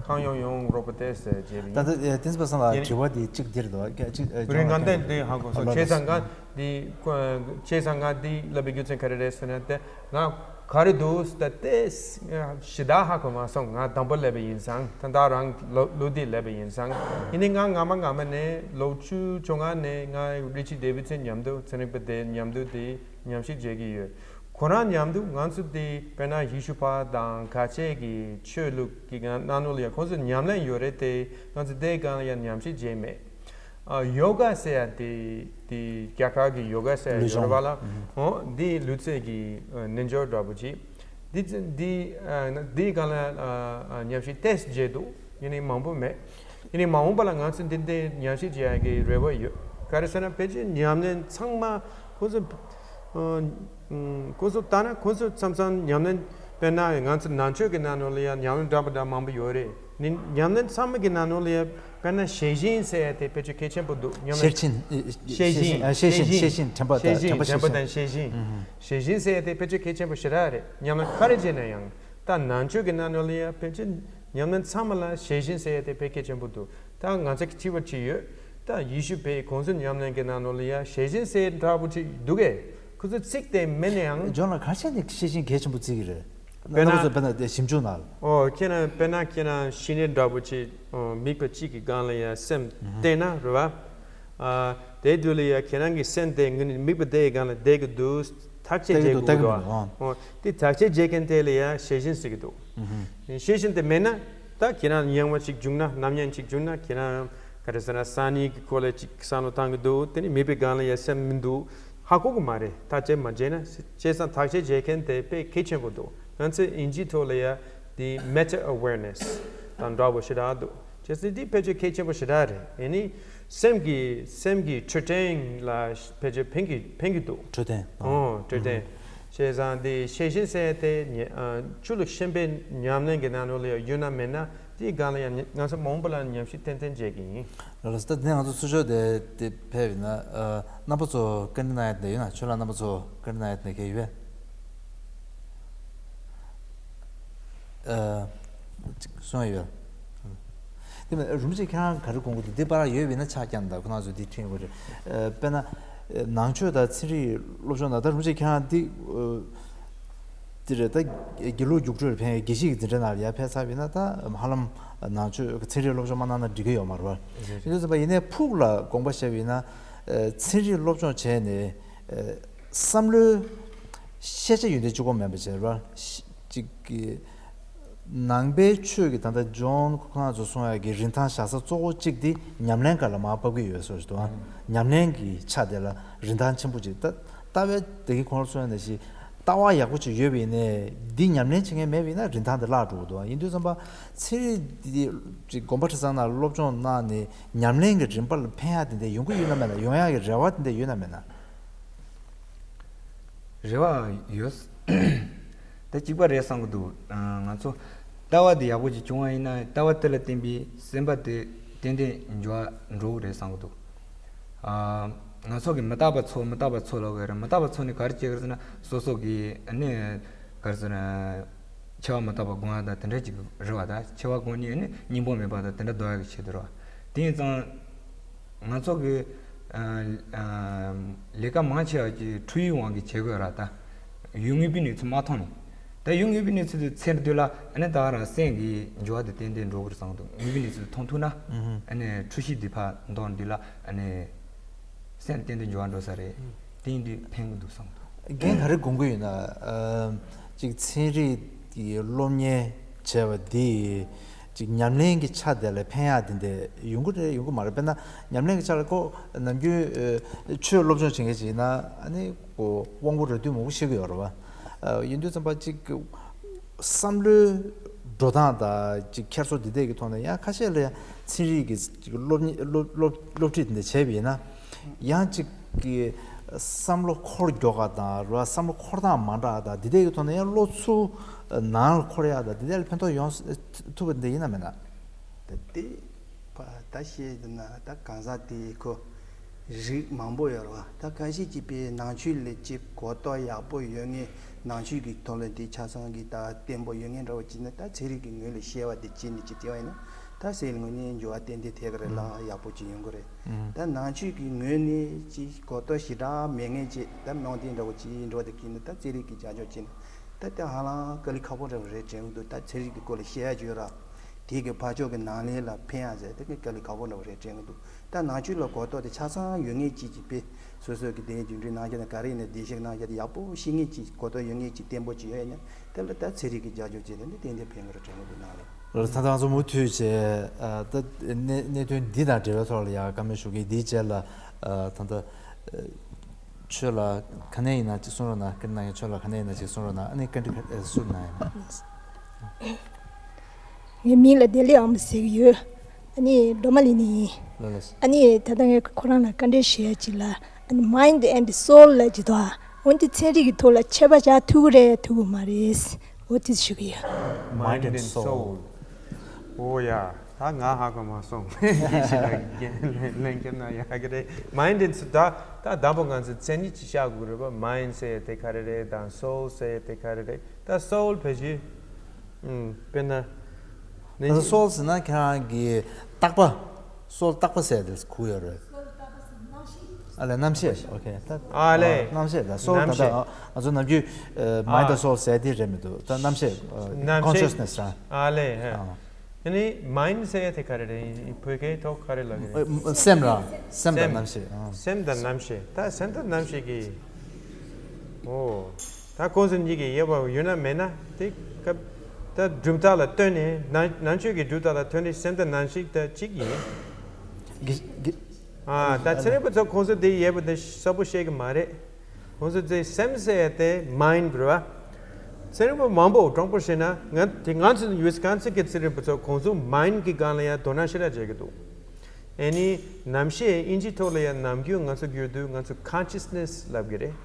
གང་ཡོང་ཡོང་རོགས་པ་ཏོག་ཙམ་བྱས་པ་ཡིན། ད་ལྟ་ཨེ་བསྟན་འཛིན་པ་སངས་ལགས་དྲི་བ་འདི་གཅིག་འདིར་འདུག་ཨ་གཅིག་ཨེ་རེད། ང་འདི་འདི་ཧ་གོ་སོང་། ཨ་བྱས་ཙང་ང་འདི་བྱས་ཙང་ང་འདི་ལབ་པའི་རྒྱུ་མཚན་ག་རེ་རེད་ཟེར་ན་དེ་ང་ག་རེ་འདུག་ད་ལྟ་ཞེ་དྲག་ཧ་གོ་མ་སོང་། ང་དང་པོ་སླེབས་པ་ཡིན་ཙང་ད་ལྟ་རང་ལོ་ལོ་འདི་སླེབས་པ་ཡིན་ཙང་ཡིན་ནའི་ང་སྔ་མ་སྔ་མ་ནས་ལོ་བཅུ་བཅོ་ལྔ་ནས་ང་Richie Davidson མཉམ་དུ་ཚན་རིག་པ་དེ་མཉམ་དུ་དེ་ཉམས་ཞིབ་བྱེད་ཀྱི་ཡོད། ཁོ་རང་མཉམ་དུ་ང་ཚོ་དེ་དཔེར་ན་ཡེ་ཤུ་པ་དང་ཁ་ཆེ་གི་ཆོས་ལུགས་ཀྱི་ནང་ནང་ལོགས་ལ་ཡང་ཁོང་ཚོ་ཉམས་ལེན་ཡོད་རེད་དེ་ང་ཚོ་དེ་སྒང་ལ་ཡང་ཉམས་ཞིབ་བྱས་མེད། ཨ་ཡོ་ག་ཟེར་ཡ་དེ་དེ་རྒྱ་གར་གྱི་ཡོ་ག་ཟེར་ཡ་ཡོད་རེད་བ་ལ། ཨོ་འདི་ལུས་རྩལ་གྱི་ཨ་རྣལ་འབྱོར་འདྲ་པོ་ཅིག་འདི་འདི་ཨ་འདི་སྒང་ལ་ཨ་ཨ་ཉམས་ཞིབ་ཏོག་ཙམ་བྱས་འདུག་ཡིན་ནའི་མང་པོ་མེད། ཡིན་ནའི་མ་འོངས་པ་ལ་ང་ཚོ་འདི་འདི་ཉམས་ཞིབ་བྱེད་ཡ་གི་རེ་བ་ཡོད། ག་རེ་ཟེར་ན་ཕལ་ཆེར་ཉམས་ལེན་ཚང་མ་ཁོ་ཚོ་ཨ་ཁོ་ཚོ་ལྟ་ན་ཁོ་ཚོ་མཚམས་མཚམས་ཉམས་ལེན་དཔེར་ན་ང་ཚོ་ནང་ཆོས་ཀྱི་ནང་ལོགས་ལ་ཡང་ཉམས་ལེན་འདྲ་པོ་འདྲ་མང་པོ་ཡོད་རེད། ནི་ཉམས་ལེན་ཚང་མ་གི་ནང་ལོགས་ལ་ཡང་དཔེར་ན་ཤེས་བཞིན་ཟེར་ཡ་དེ་ཕལ་ཆེར་གལ་ཆེན་པོ་འདུག་ཉམས་ལེན་ཤེར་ཕྱིན་ཨེ་ཤེས་ཤེས་བཞིན་ཨ་ཤེས་བཞིན་ཤེས་བཞིན་དྲན་པ་ཤེས་དང་བཞིན་དྲན་པ་དྲན་པ་ཤེས་དང་ཤེས་བཞིན་ཨུ་ཧུ། ཤེས་བཞིན་ཟེར་ཡ་དེ་ཕལ་ཆེར་གལ་ཆེན་པོ་ཞེ་དྲག་རེད། ཉམས་ལེན་ག་རེ་བྱས་ན་ཡང་ད་ནང་ཆོས་ཀྱི་ནང་ལོགས་ལ་ཡང་ཕལ་ཆེར་ཉམས་ལེན་ཚང་མ་ལ་ཤེས་བཞིན་ཟེར་ཡ་དེ་དཔེ་གལ་ཆེན་པོ་འདུག་ད་ང་ཚོ་གི་དྲི་བ་ཅིག་ཡོད། ད་ཡེ་ཤུ་པས་གོང་ས་ཉམས་ལེན་གྱི་ནང་ལོགས་ལ་ཡང་ཤེས་བཞིན་ཟེར་འདྲ་པོ་ཅིག་འདུག་གས། ཁོ་ཚོས་ཚིག་དེ་མེད་ན་ཡང་། ཇོན་ལ་ག་ཤེད་ནས་ཤེས་བཞིན་གལ་ཆེན་པོ་བརྩི་གི་རེད། དཔེར་ན་ཁོ་ཚོས་དཔེར་ན་དེ་ཞིབ་འཇུག་ནང་། ཨོ་ཁྱེད་རང་དཔེར་ན་ཁྱེད་རང་ཤི་ནས་འདྲ་པོ་ཅིག་ཨོ་དམིགས་པ་གཅིག་གི་སྒང་ལ་ཡང་སེམས་གཏད་ན་རེད་བ། ཨ་དེ་དུས་ལ་ཡང་ཁྱེད་རང་གི་སེམས་དེ་ངུ་ནས་དམིགས་པ་དེའི་སྒང་ལ་བསྡད་ཀྱི་འདུག་ཐག་གཅོད་བྱེད་དགོས་འདུག་བ། ཨོ་དེ་ཐག་གཅོད་བྱེད་མཁན་དེ་ལ་ཡང་ཤེས་བཞིན་ཟེར་གི་འདུག་ཤེས་བཞིན་དེ་མེད་ན་ད་ཁྱེད་རང་ཉེན་བ་ཅིག་བྱུང་ན་རྣམ་གཡེང་ཅིག་བྱུང་ན་ཁྱེད་རང་ག་རེ་ཟེར་ན་སང་ཉིན་གྱི་སྐོར་ལ་ཅིག་བསམ་བློ་བཏང་གི་འདུག་དེ་ནི་དམིགས་པའི་སྒང་ལ་ཡང་སེམས་མི་འདུག་ཧ་གོ་གི་མ་རེད། ཐག་གཅོད་མ་བྱས་ན། བྱས་ཙང་ཐག་གཅོད་བྱེད་མཁན་དེ་དཔེ་གལ་ཆེན་པོ་འདུག་ང་ཚོས་དབྱིན་ཇིའི་ཐོག་ལ་ཡ་ དེ་meta awareness དང་འདྲ་བོ་ཞེ་དྲག་འདུག་བྱས་ཙང་འདི་ཕལ་ཆེར་གལ་ཆེན་པོ་ཞེ་དྲག་རེད། ཡིན་ནའི་སེམས་ཀྱི་སེམས་ཀྱི་འཕྲོད་བསྟེན་ལ་ཕལ་ཆེར་ཕན་གྱི་ཕན་གྱི་འདུག་འཕྲོད་བསྟེན། ཨོ་འཕྲོད་བསྟེན། བྱས་ཙང་འདི་ཤེས་བཞིན་ཟེར་དེ་ཉེ་ཨ་ཆོས་ལུགས་གཞན་པའི་ཉམས་ལེན་གྱི་ནང་ལོགས་ལ་ཡང་ཡོད་ན་མེད་ན་དེའི་སྒང་ལ་ཡང་ང་ཚོ་མང་པོ་ལ་ཉམས་ཞིབ་ཏན་ཏན་བྱེད་ཀྱི་ཡིན། ལགས་སོ། ད་དེ་ནས་ང་ཚོ་ཚུར་ཕྱོགས་དེ་དེ་ཕེབས་ཡིན་ན་ཨ་རྣམ་པ་ཚོ་བཀའ་འདྲི་གནང་ཡ་དེ་ཡོད་ན། ཆོས་ལགས་རྣམ་པ་ཚོ་བཀའ་འདྲི་གནང་ཡ་དེ་གས་ཡོད་པས། ཨ། ཅིག་གསུང་ཡ་ཡོད། དེ་མིན་རིན་པོ་ཆེ་ཁྱེད་རང་ག་རེ་དགོངས་ཀྱི་འདུག་འདི་པར་ཡོད་པ་ཡིན་ན་ཆ་རྐྱེན་དང་ཁོ་རང་ཚོས་འདི་ཁྲིད་དགོས་རེད། ཨ། དཔེར་ན། ཨ། ནང་ཆོས་དང་ཚན་རིག་སློབ་སྦྱོང་ནང་ད་རིན་པོ་ཆེ་ཁྱེད་རང་འདི། ཨ། འདི་རེད། ད་དགེ་ལུགས་རྒྱུགས་སྤྲོད་ལ་ཕན་ཡོད། དགེ་བཤེས་ཀྱི་འཛིན་གྲྭ་ནང་ལ་ཡར་ཕེབས་ཚར་བ་ཡིན་ན་ད་ཧ་ལམ་ནང་ཆོས་ཚན་རིག་སློབ་སྦྱོང་མ་གནང་ན་འགྲིག་གི་ཡོད་མ་རེད་པ། ཡིན་དུས་ཙམ་པ་ཡིན་ནའི་ཕུགས་ལ་དགོངས་པ་བཞེས་པ་ཡིན་ན། ཨ། ཚན་རིག་སློབ་སྦྱོང་བྱས་ནས། ཨ། བསམ་བློའི་ཤེས་བྱ་ཡོན་ཏན་གཅིག་པོ་མིན་པ་བྱས་པ། ཅིག་གི་ནང་པའི་ཆོས་ཀྱི་ད་ལྟ་ཇོན་ཁོང་ཚོ་གསུང་ཡག་གི་རིན་ཐང་བཞག་ས་གཙོ་བོ་གཅིག་དེ་ཉམས་ལེན་སྒང་ལ་མར་ཕབ་ཀྱི་ཡོད་བཟོ་ཞིག་འདུག་ཨ། ཉམས་ལེན་གྱི་ཆ་དེ་ལ་རིན་ཐང་ཆེན་པོ་ཅིག་ད་ལྟ་བའི་དེ་གི་ཁོང་ཚོ་གསུང་ཡག་ནང་བཞིན་ལྟ་བ་ཡག་པོ་ཅིག་ཡོད་པ་ཡིན་ནའི་འདི་ཉམས་ལེན་བྱེད་མཁན་མེད་པ་ཡིན་ན་རིན་ཐང་དེ་བརླག་འགྲོ་གི་འདུག་ཨ། ཡིན་དུས་ཙམ་པ་ཚན་རིག་འདི་ཅིག་དགོན་པ་ཁྲི་ཚང་ནང་སློབ་སྦྱོང་གནང་ནས་ཉམས་ལེན་གྱི་རིམ་པ་ལ་ཕན་ཡག་དེ་འདྲ་ཡོང་གི་ཡོད་ན་མེད་ན། ཡོང་ཡག་གི་རེ་བ་དེ་འདྲ་ཡོད་ན་མེད་ན། རེ་བ་ཡོད། ད་གཅིག་པ་རེད་བསམ་གྱི་འདུག་ཨ། ང་ཚོ་ལྟ་བ་དེ་ཡག་པོ་ཅིག་བྱུང་བ་ཡིན་ན་ལྟ་བ་དེ་ལ་བརྟེན་པའི་སེམས་པ་དེ་ཏན་ཏན་འགྱུར་བ་འགྲོ་གི་རེད་བསམ་གྱི་འདུག་ཨ། ང་ཚོ་གི་མི་རྟག་པ་ཚོ་མི་རྟག་པ་ཚོ་ལབ་ཀྱི་རེད། མི་རྟག་པ་ཚོ་ནི་ག་རེ་བྱེད་ཀྱི་རེད་ཟེར་ན་སོ་སོ་གི་ཨ་ནི་ག་རེ་ཟེར་ན་འཆི་བ་མི་རྟག་པ་སྒོམ་ཡག་དང་དེ་འདྲ་ཅིག་རེད་པ། ད་འཆི་བ་སྒོམ་ནས་ཨ་ནི་སྙིང་པོ་མེད་པ་དང་དེ་འདྲ་འདོད་ཡག་གི་ཆེད་དུ་རེད་པ། དེ་ཡིན་ཙང་། ང་ཚོ་གི་ཨ་ཨ་ལས་ཀ་མང་ཆེ་བ་ཅིག་འཁྲུལ་བའི་དབང་གིས་བྱེད་དགོས་ར། ད་ཡུལ་དངོས་པོའི་གནས་ཚུལ་མ་མཐོང་ནས། ད་ཡུལ་དངོས་པོའི་གནས་ཚུལ་དེ་འཚོལ་དུས་ལ་ཨ་ནི་ད་རང་སེམས་ཀྱི་འགྱུར་བ་དེ་ཏན་ཏན་འགྲོ་གི་རེད་བསམ་འདུག་དངོས་པོའི་གནས་ཚུལ་མཐོང་ཐུབ་ན་ཨ་ནི་འཁྲུལ་གཞི་དེ་ཕར་འདོར་དུས་ལ་ཨ་ནི་སེམས་ཏན་ཏན་འགྱུར་བ་འགྲོ་ས་རེད། དེ་ཡིན་དུས་ཕན་གི་འདུག་བསམ་འདུག་རྒན་ག་རེ་དགོངས་ཀྱི་ཡོད་ན། ཨ། ཅིག་ཚན་རིག་གི་སློབ་གཉེར་བྱས་པ་འདི་ཅིག་ཉམས་ལེན་གྱི་ཆ་དེ་ལ་ཕན་ཡག་དེ་འདྲ་ཡོང་གི་རེད་ཡོང་གི་མ་རེད། དཔེར་ན་ཉམས་ལེན་གྱི་ཆ་ལ་ཁོ་ནམ་རྒྱུན་ཨ་ཆོས་སློབ་སྦྱོང་བྱེད་མཁན་ཅིག་ཡིན་ན་ཨ་ནི་ཁོ་དབང་པོ་རེ་ལྟོས་མང་པོ་ཤེས་ཀྱི་ཡོད་རེད་པ། ཨ། ཡིན་དུས་ཙམ་པ་ཅིག་བསམ་བློའི་འགྲོ་སྟངས་དང་ཅིག་འཁྱེར་སོ་འདི་འདྲ་གི་ཐོག་ནས་ཡང་ཁ་ཤས་ལ་ཡང་ཚན་རིག་གི་ཅིག་སློབ་གཉེར་སློབ་སློབ་སློབ་ཁྲིད་འདི་འདྲ་བྱས་པ་ཡིན་ན། ཡང་ཅིག་གི་བསམ་བློ་འཁོར་མགྱོགས་པ་དང་རེད་པ། བསམ་བློ་འཁོར་སྟངས་མ་འདྲ་བ་དང་འདི་འདྲ་གི་ཐོག་ནས་ཡང་བློ་ཚུར་ནང་ལ་འཁོར་ཡག་དང་འདི་འདྲ་ལ་ཕན་ཐོགས་ཡོང་ཐུབ་པ་འདི་ཡིན་ན་མིན་ན། ད་དེ་ཕ་ད་བཤད་དུས་ན་ད་གང་ཟག་དེ་ཁོ་རིགས་མང་པོ་ཡོད་རེད་པ། ད་ཁ་ཤས་ཀྱིས་དཔེ་ནང་ཆོས་ལ་ཅིག་གོ་རྟོགས་ཡག་པོ་ཡོད་མཁན། ནང་ཆོས་ཀྱི་ཐོག་ལ་དེ་ཆ་ཚང་གི་ད་བརྟན་པོ་ཡོད་མཁན་འདྲ་བོ་ཅིག་ནི་ད་ཚན་རིག་གི་ངོས་ལ་བཤད་པ་དེ་བྱས་ནས་ཅིག་བལྟས་པ་ཡིན་ན། ད་སེམས་ལ་དངོས་གནས་འགྱུར་བ་ཏན་ཏན་ཐེབས་ཀྱི་རེད་ལ་ཡག་པོ་ཅིག་ཡོང་གི་རེད། ད་ནང་ཆོས་ཀྱི་ངོས་ནས་ཅིག་གོ་རྟོགས་ཞེ་དྲག་མེད་མཁན་ཅིག་ད་རྨོངས་དད་འདྲ་བོ་ཅིག་འགྲོ་བསྡད་མཁན་ནི་ད་ཚན་རིག་གི་རྒྱབ་སྐྱོར་བྱས་ནས་ད་དེ་ཧ་ལམ་དཀའ་ལས་ཁག་པོ་འདྲ་བོ་རེད་དྲན་གྱི་འདུག་ད་ཚན་རིག་གི་སྐོར་ལ་བཤད་ཡག་ཅིག་ཡོད་ར། དེ་གི་ཕར་ཕྱོགས་ཀྱི་ནང་ལས་ལ་ཕན་ཡག་ཟེར་དེ་གི་དཀའ་ལས་ཁག་པོ་འདྲ་བོ་རེད་དྲན་གྱི་འདུག་ད་ནང་ཆོས་ལ་གོ་རྟོགས་དེ་ཆ་ཚང་ཡོད་མཁན་ཅིག་ཅིག་དཔེ་སོ་སོ་གི་དེ་རྒྱུན་འཁྲིད་གནང་རྒྱུ་ན་ག་རེ་ཡིན་ན་བདེ་གཤེགས་གནང་རྒྱུ་དེ་ཡག་པོ་ཤེས་མཁན་ཅིག་གོ་རྟོགས་ཡོད་མཁན་ཅིག་བརྟན་པོ་ཅིག་ཡོད་ཡིན་ན་དེ་ལ་ད་ཚན་རིག་གི་རྒྱབ་སྐྱོར་བྱས་ནས་ནི་ཏན་ཏན་ཕན་གི་རེད་དྲན་གྱི་འདུག་ནང་ལ། ལགས་ད་ལྟ་ང་ཚོ་མུ་མཐུད་བྱས། ཨ། ད་གནད་གནད་དོན་འདི་དང་འབྲེལ་བའི་ཐོག་ལ་ཡང་བཀའ་མོལ་ཞུ་གི་ཡིན། འདིའི་རྗེས་ལ་ཨ་ད་ལྟ་ཨ་ཆོས་ལ་ག་ནས་ཡིན་ན་ཅིག་གསུང་རོགས་གནང་། བཀའ་འདྲི་གནང་མཁན་ཆོས་ལ་ག་ནས་ཡིན་ན་ཅིག་གསུང་རོགས་གནང་། ཨ་ནི་བཀའ་འདྲི་ག་ཨ་སུ་གནང་ཡིན་ན། ངའི་མིང་ལ་བདེ་ལེགས་ཨ་མ་ཟེར་གྱི་ཡོད། ཨ་ནི་སྒྲོལ་མ་གླིང་ནས་ཡིན། ལགས་ལགས། ཨ་ནི་ད་ལྟ་ངས་ཁོ་རང་ལ་བཀའ་འདྲི་ཞུ་ཡ་ཅིག་ལ། ཨ་ནི་mind and soul ལབ་ཀྱི་འདུག་འོན་ཏེ་ཚན་རིག་གི་ཐོག་ལ་ཁྱད་པར་བྱ་ཐུབ་ཀྱི་རེད་ཐུབ་ཀྱི་མ་རེད། འོ་དེ་ཞུ་གི་ཡོད། Mind and soul. འོ་ཡ། ད་ང་ཧ་གོ་མ་སོང་། ལན་རྒྱབ་ན་ཡག་གི་རེད། Mind and soul. ད་ད་དང་པོ་ང་ཚོས་མཚན་ཉིད་ཅིག་བཞག་དགོས་རེད་པ། Mind ཟེར་དེ་ག་རེ་རེད་དང་soul ཟེར་དེ་ག་རེ་རེད། ད་soul ཕལ་ཆེར། ཨུམ། དཔེར་ན། ད་soul ཟེར་ན་ཁྱེད་རང་གི་རྟག་པ། soul རྟག་པ་ཟེར་དེ་གོ་ཡོད་རེད། ཨ་ལས་རྣམ་ཤེས། ཨོ་ཁེ། ད་ཨ་ལས། རྣམ་ཤེས་ད་soul། རྣམ་ད་ཤེས། ད་ང་ཚོ་ནམ་རྒྱུན་mind ཨ་soul ཟེར་དེ་རེད་མི་འདུག་ད་རྣམ་ཤེས། རྣམ་ཤེས། consciousness ར། ཨ་ལས། ཨ། ཨ་ནི་mind ཟེར་དེ་ག་རེ་རེད། བོད་སྐད་ཐོག་ག་རེ་ལབ་ཀྱི་རེད། སེམས་ར། སེམས་དང་རྣམ་ཤེས། ཨ། སེམས་དང་རྣམ་ཤེས། ད་སེམས་དང་རྣམ་ཤེས་ཀྱི། ཨོ། ད་ཁོང་ཚོ་གཉིས་ཀྱི་དབྱེ་བ་ཡོད་ན་མེད་ན་དེ་སྐབས་ད་གྲུབ་མཐའ་ལ་ལྟོས་ནས། ནང་ནང་ཆོས་ཀྱི་གྲུབ་མཐའ་ལ་ལྟོས་ནས་སེམས་དང་རྣམ་ཤེས་ད་གཅིག་ཡིན། གི་གི་ཨ། ད་ཚན་རིག་པ་ཚོ་ཁོང་ཚོ་དེ་དབྱེ་བ་དེ་གསལ་པོ་ཤེས་ཀྱི་མ་རེད། ཁོང་ཚོ་དེ་སེམས་ཟེར་དེ་mind རེད་བ། ཚན་རིག་པ་མང་པོ་དྲང་པོ་བཤད་ན་ང་དེ་ང་ཚོ་ཡུ་སི་ཀོན་སིན་གྱི་ཚན་རིག་པ་ཚོ་ཁོང་ཚོ་མའིན་གྱི་སྒང་ལ་ཡང་དོ་སྣང་ཞེ་དྲག་བྱེད་ཀྱི་འདུག་ཨེ་ནི་ནམ་ཤེས་ཨིན་ཇིའི་ཐོག་ལ་ཡང་ནམ་རྒྱུན་ང་ཚོ་བརྒྱུད་དུས་ང་ཚོ་ཀོན་ཤི་ཡས་ནེས་ལབ་ཀྱི་རེད།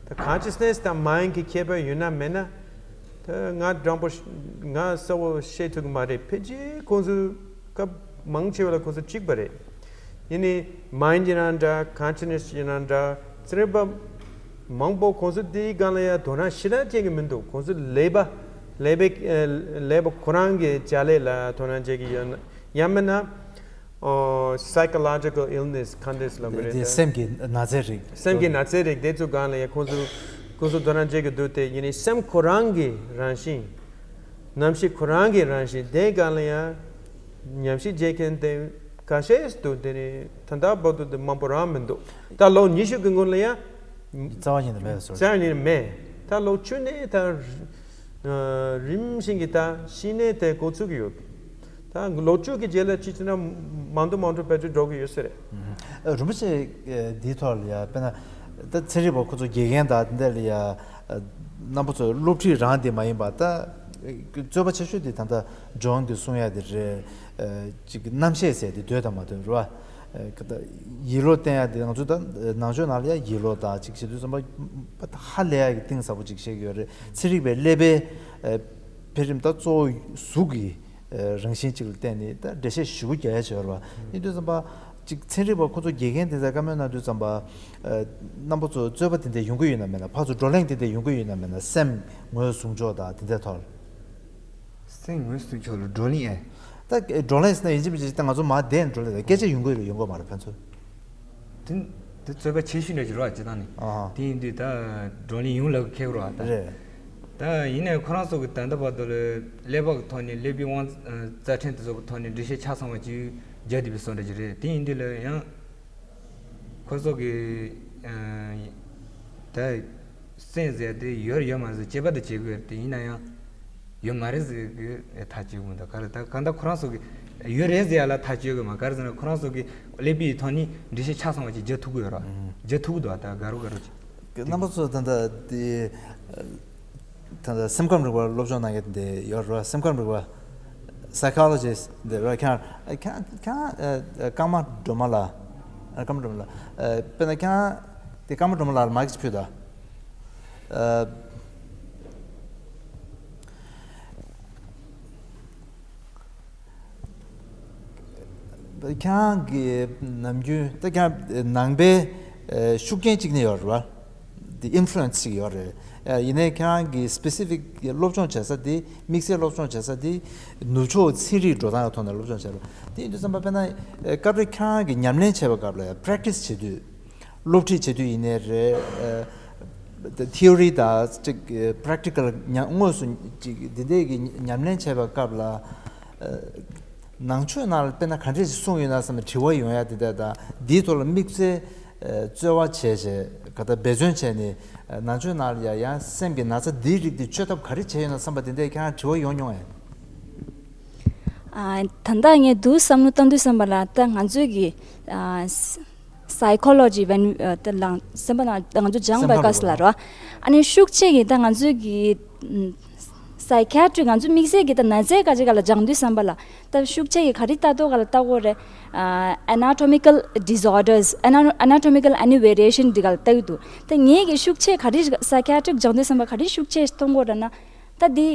ད་ཀོན་ཤི་ཡས་ནེས་དང་མའིན་གྱི་ཁྱད་པར་ཡོད་ན་མེད་ན། ད་ང་དྲང་པོ་ང་གསལ་བོ་བཤད་ཐུབ་ཀྱི་མ་རེད། ཕལ་ཆེར་ཁོང་ཚོ་སྐབས་མང་ཆེ་བ་ལ་ཁོང་ཚོ་གཅིག་པ་རེད། ཡིན་ནའི་མའིན་ཡིན་ན་འདྲ་ཀོན་ཤི་ཡས་ནེས་ཡིན་ན་འདྲ་ཚན་རིག་པ་མང་པོ་ཁོང་ཚོ་དེའི་སྒང་ལ་ཡང་དོ་སྣང་ཞེ་དྲག་བྱེད་ཀྱི་མི་འདུག་ཁོང་ཚོ་ཀླད་པ་ཀླད་པའི་ཀླད་པ་ཁོ་རང་གི་བྱ་ལས་ལ་དོ་སྣང་བྱེད་ཀྱི་ཡོད་ན་ཡང་མིན་ན། ཨོ། psychological illness ག་འདྲས་ལབ་དགོས་རེད་དེ་ད། སེམས་ཀྱི་ན་ཚའི་རིགས། སེམས་ཀྱི་ན་ཚའི་རིགས་དེ་ཚོ་སྒང་ལ་ཡང་ཁོང་ཚོ་ཁོང་ཚོ་དོ་སྣང་བྱེད་ཀྱི་འདུག་དེ་ཡིན་ནའི་སེམས་ཁོ་རང་གི་རང་བཞིན། ནམ་ཤེས་ཁོ་རང་གི་རང་བཞིན་དེ་སྒང་ལ་ཡང་ཉམས་ཞིབ་བྱེད་མཁན་དེ་ཁ་ཤས་འདུག་དེ་ནི་ད་ལྟ་བར་དུ་དེ་མང་པོ་རང་མི་འདུག་ད་ལོ་ཉི་ཤུ་གི་སྔོན་ལ་ཡང་རྩ་བ་ཉིད་ནས་མེད་པ་བཟོ། རྩ་བ་ཉིད་ནས་མེད། ད་ལོ་བཅུ་ནས་ད་རིམ་བཞིན་གྱི་ད་ཤི་ནས་དེ་འགོ་ཚུགས་ཀྱི་ཡོད། ད་ལོ་བཅུ་གི་རྗེས་ལ་ཅི་བྱས་ན་མང་དུ་མང་དུ་བེད་སྤྱོད་འགྲོ་གི་ཡོད་ས་རེད། ཨ། རིན་པོ་ཆེ་འདིའི་ཐོག་ལ་ཡ་དཔེར་ན་ད་ཚན་རིག་པ་ཁོ་ཚོ་དགེ་རྒན་དང་དེ་འདྲ་ལ་ཡ་རྣམ་པ་ཚོ་སློབ་ཁྲིད་རང་དེ་མ་ཡིན་པ་ད་རྩོད་པ་ཆེ་ཤོས་དེ་ད་ལྟ་ཇོན་གྱིས་གསུང་ཡ་དེ་རེད། ཅིག་རྣམ་ཤེས་ཟེར་དེ་འདོད་དང་མ་འདོད་རེད་བ། ཡིད་བློ་བརྟན་ཡ་དེ་ང་ཚོ་ད་ནང་ཆོས་ནང་ལ་ཡ་ཡིད་བློ་དང་ཅིག་བྱེད་དུས་ཙམ་པ་ཧ་ལས་ཡ་གི་གཏིང་ཟབ་པོ་ཅིག་བཤད་ཀྱི་ཡོད་རེད། ཚན་རིག་པའི་ཀླད་པའི་འཕེལ་རིམ་ད་གཙོ་བོ་གཟུགས་ཀྱི་རང་བཞིན་ཅིག་ལ་བརྟེན་ནས་ད་འགྲེལ་བཤད་ཞེ་པོ་རྒྱག་ཡ་བྱས་ཡོད་རེད་བ། ཡིན་དུས་ཙམ་པ་ཅིག་ཚན་རིག་པ་ཁོ་ཚོ་དགེ་རྒན་དེ་ཚོས་བཀའ་མོལ་གནང་དུས་ཙམ་པ། རྣམ་པ་ཚོ་རྩོད་པ་དེ་འདྲ་ཡོང་གི་ཡོད་ན་མེད་ན། ཕར་ཚུར་བགྲོ་གླེང་དེ་འདྲ་ཡོང་གི་ཡོད་ན་མེད་ན། སེམས་ངོས་བཟུང་ཕྱོགས་དང་དེ་འདྲའི་ཐོག་ལ། སེམས་ངོས་བཟུང་ཕྱོགས་ལ་བགྲོ་གླེང་ཨེ། ད་བགྲོ་གླེང་ཟེར་ན་ཡིན་གཅིག་མིན་གཅིག་ད་ང་ཚོ་མར་བསྡད་ནས་བགྲོ་གླེང་དང་སྐད་ཆ་ཡོང་གི་རེད་ཡོང་གི་མ་རེད་ཕན་ཚུན། དེ་དེ་རྩོད་པ་ཆེ་ཤོས་འདྲ་ཅིག་རེད་བ་སྤྱིར་བཏང་ནས། ཨ་ཧ། དེ་ཡིན་དུས་ད་བགྲོ་གླེང་ཡོང་ལབ་ཁེལ་རོགས་ད། རེད། ད་ཡིན་ནའི་ཁོ་རང་ཚོ་གི་ད་ལྟ་བར་དུ་ལ་ཀླད་པ་གི་ཐོག་ནས་ཀླད་པའི་དབང་རྩ་ཕྲན་དེ་ཚོ་གི་ཐོག་ནས་འགྲེལ་བཤད་ཆ་ཚང་བ་ཅིག་རྒྱག་བསྡད་པའི་བཟོ་འདྲ་ཅིག་རེད། དེ་ཡིན་དུས་ལ་ཡང་ཁོ་ཚོ་གི་ད་སེམས་ཟེར་དེ་ཡོད་ཡོད་མ་རེད་ཟེར་དཔྱད་པ་དེ་བྱེད་དགོས་རེད། དེ་ཡིན་ན་ཡང་ཡོད་མ་རེད་ཟེར་གི་ཐག་གཅོད་མི་འདུག་ག་རེ་ད་གང་ལྟར་ཁོ་རང་ཚོ་གི་ཡོད་རེད་ཟེར་ཡ་ལ་ཐག་གཅོད་གི་མ་ག་རེ་ཟེར་ན་ཁོ་རང་ཚོ་གི་ཀླད་པའི་ཐོག་ནས་འགྲེལ་བཤད་ཆ་ཚང་བ་ཅིག་རྒྱག་ཐུབ་གི་ཡོད་ར། རྒྱག་ཐུབ་གི་འདུག་ད་དགའ་རོགས་དགའ་རོགས་ཅིག་རྣམ་པ་ཚོ་ད་ལྟ་དེ་ད་ལྟ་སེམས་ཁམས་རིག་པ་སློབ་སྦྱོང་གནང་མཁན་དེ་ཡོད་ར། སེམས་ཁམས་རིག་པ་psychologist དེ་ར། ཁྱེད་ཁྱེད་ཁྱེད་ཀརྨ་སྒྲོལ་མ་ལགས། ཀརྨ་སྒྲོལ་མ་ལགས། དཔེར་ན་ཁྱེད་དེ་ཀརྨ་སྒྲོལ་མ་ལགས་ལ་མའིག་ཅིག་ཕུལ་དང་། ཁྱེད་རང་གི་ནམ་རྒྱུན་ད་ཁྱེད་རང་ནང་པའི་ཤུགས་རྐྱེན་གཅིག་ནི་ཡོད་རེད་བ། དེ་ཨིན་ཕུ་ལུ་ཨེན་སི་ཅིག་ཡོད་རེད། ཡིན་ནའི་ཁྱེད་རང་གི་སི་པེ་སི་ཕིག་སློབ་སྦྱོང་བྱེད་ས་དེ་དམིགས་བསལ་སློབ་སྦྱོང་བྱེད་ས་དེ་ནུབ་ཕྱོགས་ཚན་རིག་འགྲོ་སྟངས་ཀྱི་ཐོག་ནས་སློབ་སྦྱོང་བྱས་རེད། དེ་ཡིན་དུས་ཙམ་པ་དཔེར་ན་སྐབས་རེ་ཁྱེད་རང་གི་ཉམས་ལེན་བྱེད་པའི་སྐབས་ལ་ཡང་པེ་རེག་ཊི་སི་བྱེད་དུས། སློབ་ཁྲིད་བྱེད་དུས་ཡིན་ནའི་རེད། ཨ། ཐི་ཨོ་རི་དང་ཅིག་པེ་རེག་ཊི་ཀལ་ཉམས་དངོས་སུ་ཅིག་འདི་འདྲའི་གི་ཉམས་ལེན་བྱེད་པའི་སྐབས་ལ། ཨ། ནང་ཆོས་ནང་ལ་དཔེར་ན་ག་འདྲས་ཞིག་གསུངས་ཡོད་ན་བསམ་ནས་དྲི་བ་ཡོང་ཡ་དེ་འདྲ་དང་འདིའི་ཐོག་ལ་དམིགས་བསལ་རྩོལ་བ་བྱས་བྱས་ག་ད་འབད་བརྩོན་བྱས་ནས་ནང་ཆོས་ནང་ལ་ཡ་ཡང་སེམས་ཀྱི་ན་ཚ་འདིའི་རིགས་འདི་བཅོས་ཐབས་ག་རེ་བྱས་ཡོད་ན་བསམ་པ་དེ་འདྲས་ཁྱེད་རང་དྲི་བ་ཡོང་མྱོང་ངས། ཨ། ད་ལྟ་ངས་འདུག་བསམ་བློ་བཏང་དུས་ཙམ་པ་ལ་ད་ང་ཚོས་ཀྱི་ཨ། ས་psychology when ད་ལ་སེམས་པ་ནང་ང་ཚོ་སྦྱངས་པའི་སྐབས་སུ་ལ་རོ། ཨ་ནི་ཤུགས་ཆེ་གི་ད་ང་ཚོས་ཀྱི་ཨ། psychiatric ང་ཚོ་དམིགས་བསལ་གྱི་ད་ན་ཚའི་སྐད་ཆ་ག་ལ་སྦྱང་དུས་ཙམ་པ་ལ་ད་ཤུགས་ཆེ་གི་ག་རེ་ལྟ་དོ་ག་ལ་ལྟ་དགོས་རེད། ཨ། anatomical disorders anatomical aneurysm འདི་ག་ལ་ལྟ་གི་འདུག་ད་ངས་ཀྱི་ཤུགས་ཆེ་ག་རེ་psychiatric སྦྱང་དུས་ཙམ་པ་ག་རེ་ཤུགས་ཆེ་གཏོང་དགོས་རེད་ན། ད་འདི་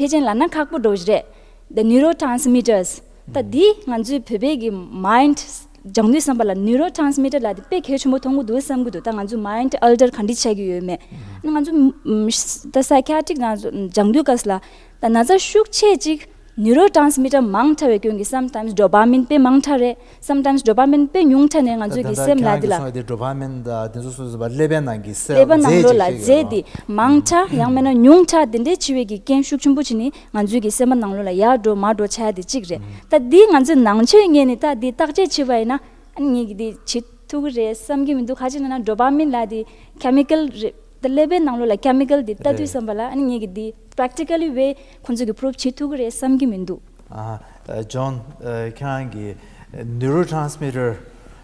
ཕལ་ཆེར་ལབ་ན་ཁག་པོ་འགྲོ་གི་རེད། The neurotransmitters ད་འདི་ང་ཚོའི་བོད་པའི་གི་mind སྦྱང་དུས་ཙམ་པ་ལ་neurotransmitter ལབ་དེ་དཔེ་གལ་ཆེན་པོ་མཐོང་གི་འདུག་བསམ་གི་འདུག་ད་ང་ཚོ་mind alter ག་འདྲ་བྱ་གི་ཡོད་མེད། ང་ཚོ་ད་psychiatric ང་ཚོ་སྦྱང་དུས་སྐབས་ལ་ད་ན་ཚ་ཤུགས་ཆེ་ཅིག neurotransmitter མང་དྲགས་པའི་སྐྱོན་གྱིས་sometimes dopamine དཔེ་མང་དྲགས་རེད། Sometimes dopamine དཔེ་ཉུང་དྲགས་ནས་ང་ཚོའི་གི་སེམས་ལ་འདི་ལ། ད་ལྟ་ཁྱེད་རང་གིས་གསུངས་པ་དེ་dopamine དང་དེ་ཚོ་སོ་སོ་བ་ཀླད་པའི་ནང་གི་cell ཀླད་པ་ནང་ལོགས་ལ་རྫས་ཅིག་ཤིག་ཡོད་དེ་མང་དྲགས་ཡང་མིན་ན་ཉུང་དྲགས་དེ་འདྲའི་འཆི་བའི་གི་རྐྱེན་ཤུགས་ཆེན་པོ་བྱས་ནས་ང་ཚོའི་གི་སེམས་པ་ནང་ལོགས་ལ་ཡར་འགྲོ་མར་འགྲོ་ཆགས་ཡ་དེ་གཅིག་རེད། ད་འདི་ང་ཚོའི་ནང་ཆོས་ངོས་ནས་ད་འདི་བརྟག་དཔྱད་བྱས་པ་ཡིན་ན་ཨ་ནི་ངས་གི་འདི་བྱེད་ཐུབ་ཀྱི་རེད་བསམ་གྱི་མི་འདུག་ག་ཅི་ན་ན་dopamine ལབ་དེ་chemical རེད། ད་ཀླད་པའི་ནང་ལོགས་ལ་chemical འདི་ལྟ་དུས་ཙམ་པ་ལ་ཨ་ནི་ངས་གི་འདི་practically way ཁོང་ཚོས་གི་prove བྱེད་ཐུབ་ཀྱི་རེད་བསམ་གྱི་མི་འདུག་ཨ། ཨ། John ཨ། ཁྱེད་རང་གིས་neurotransmitter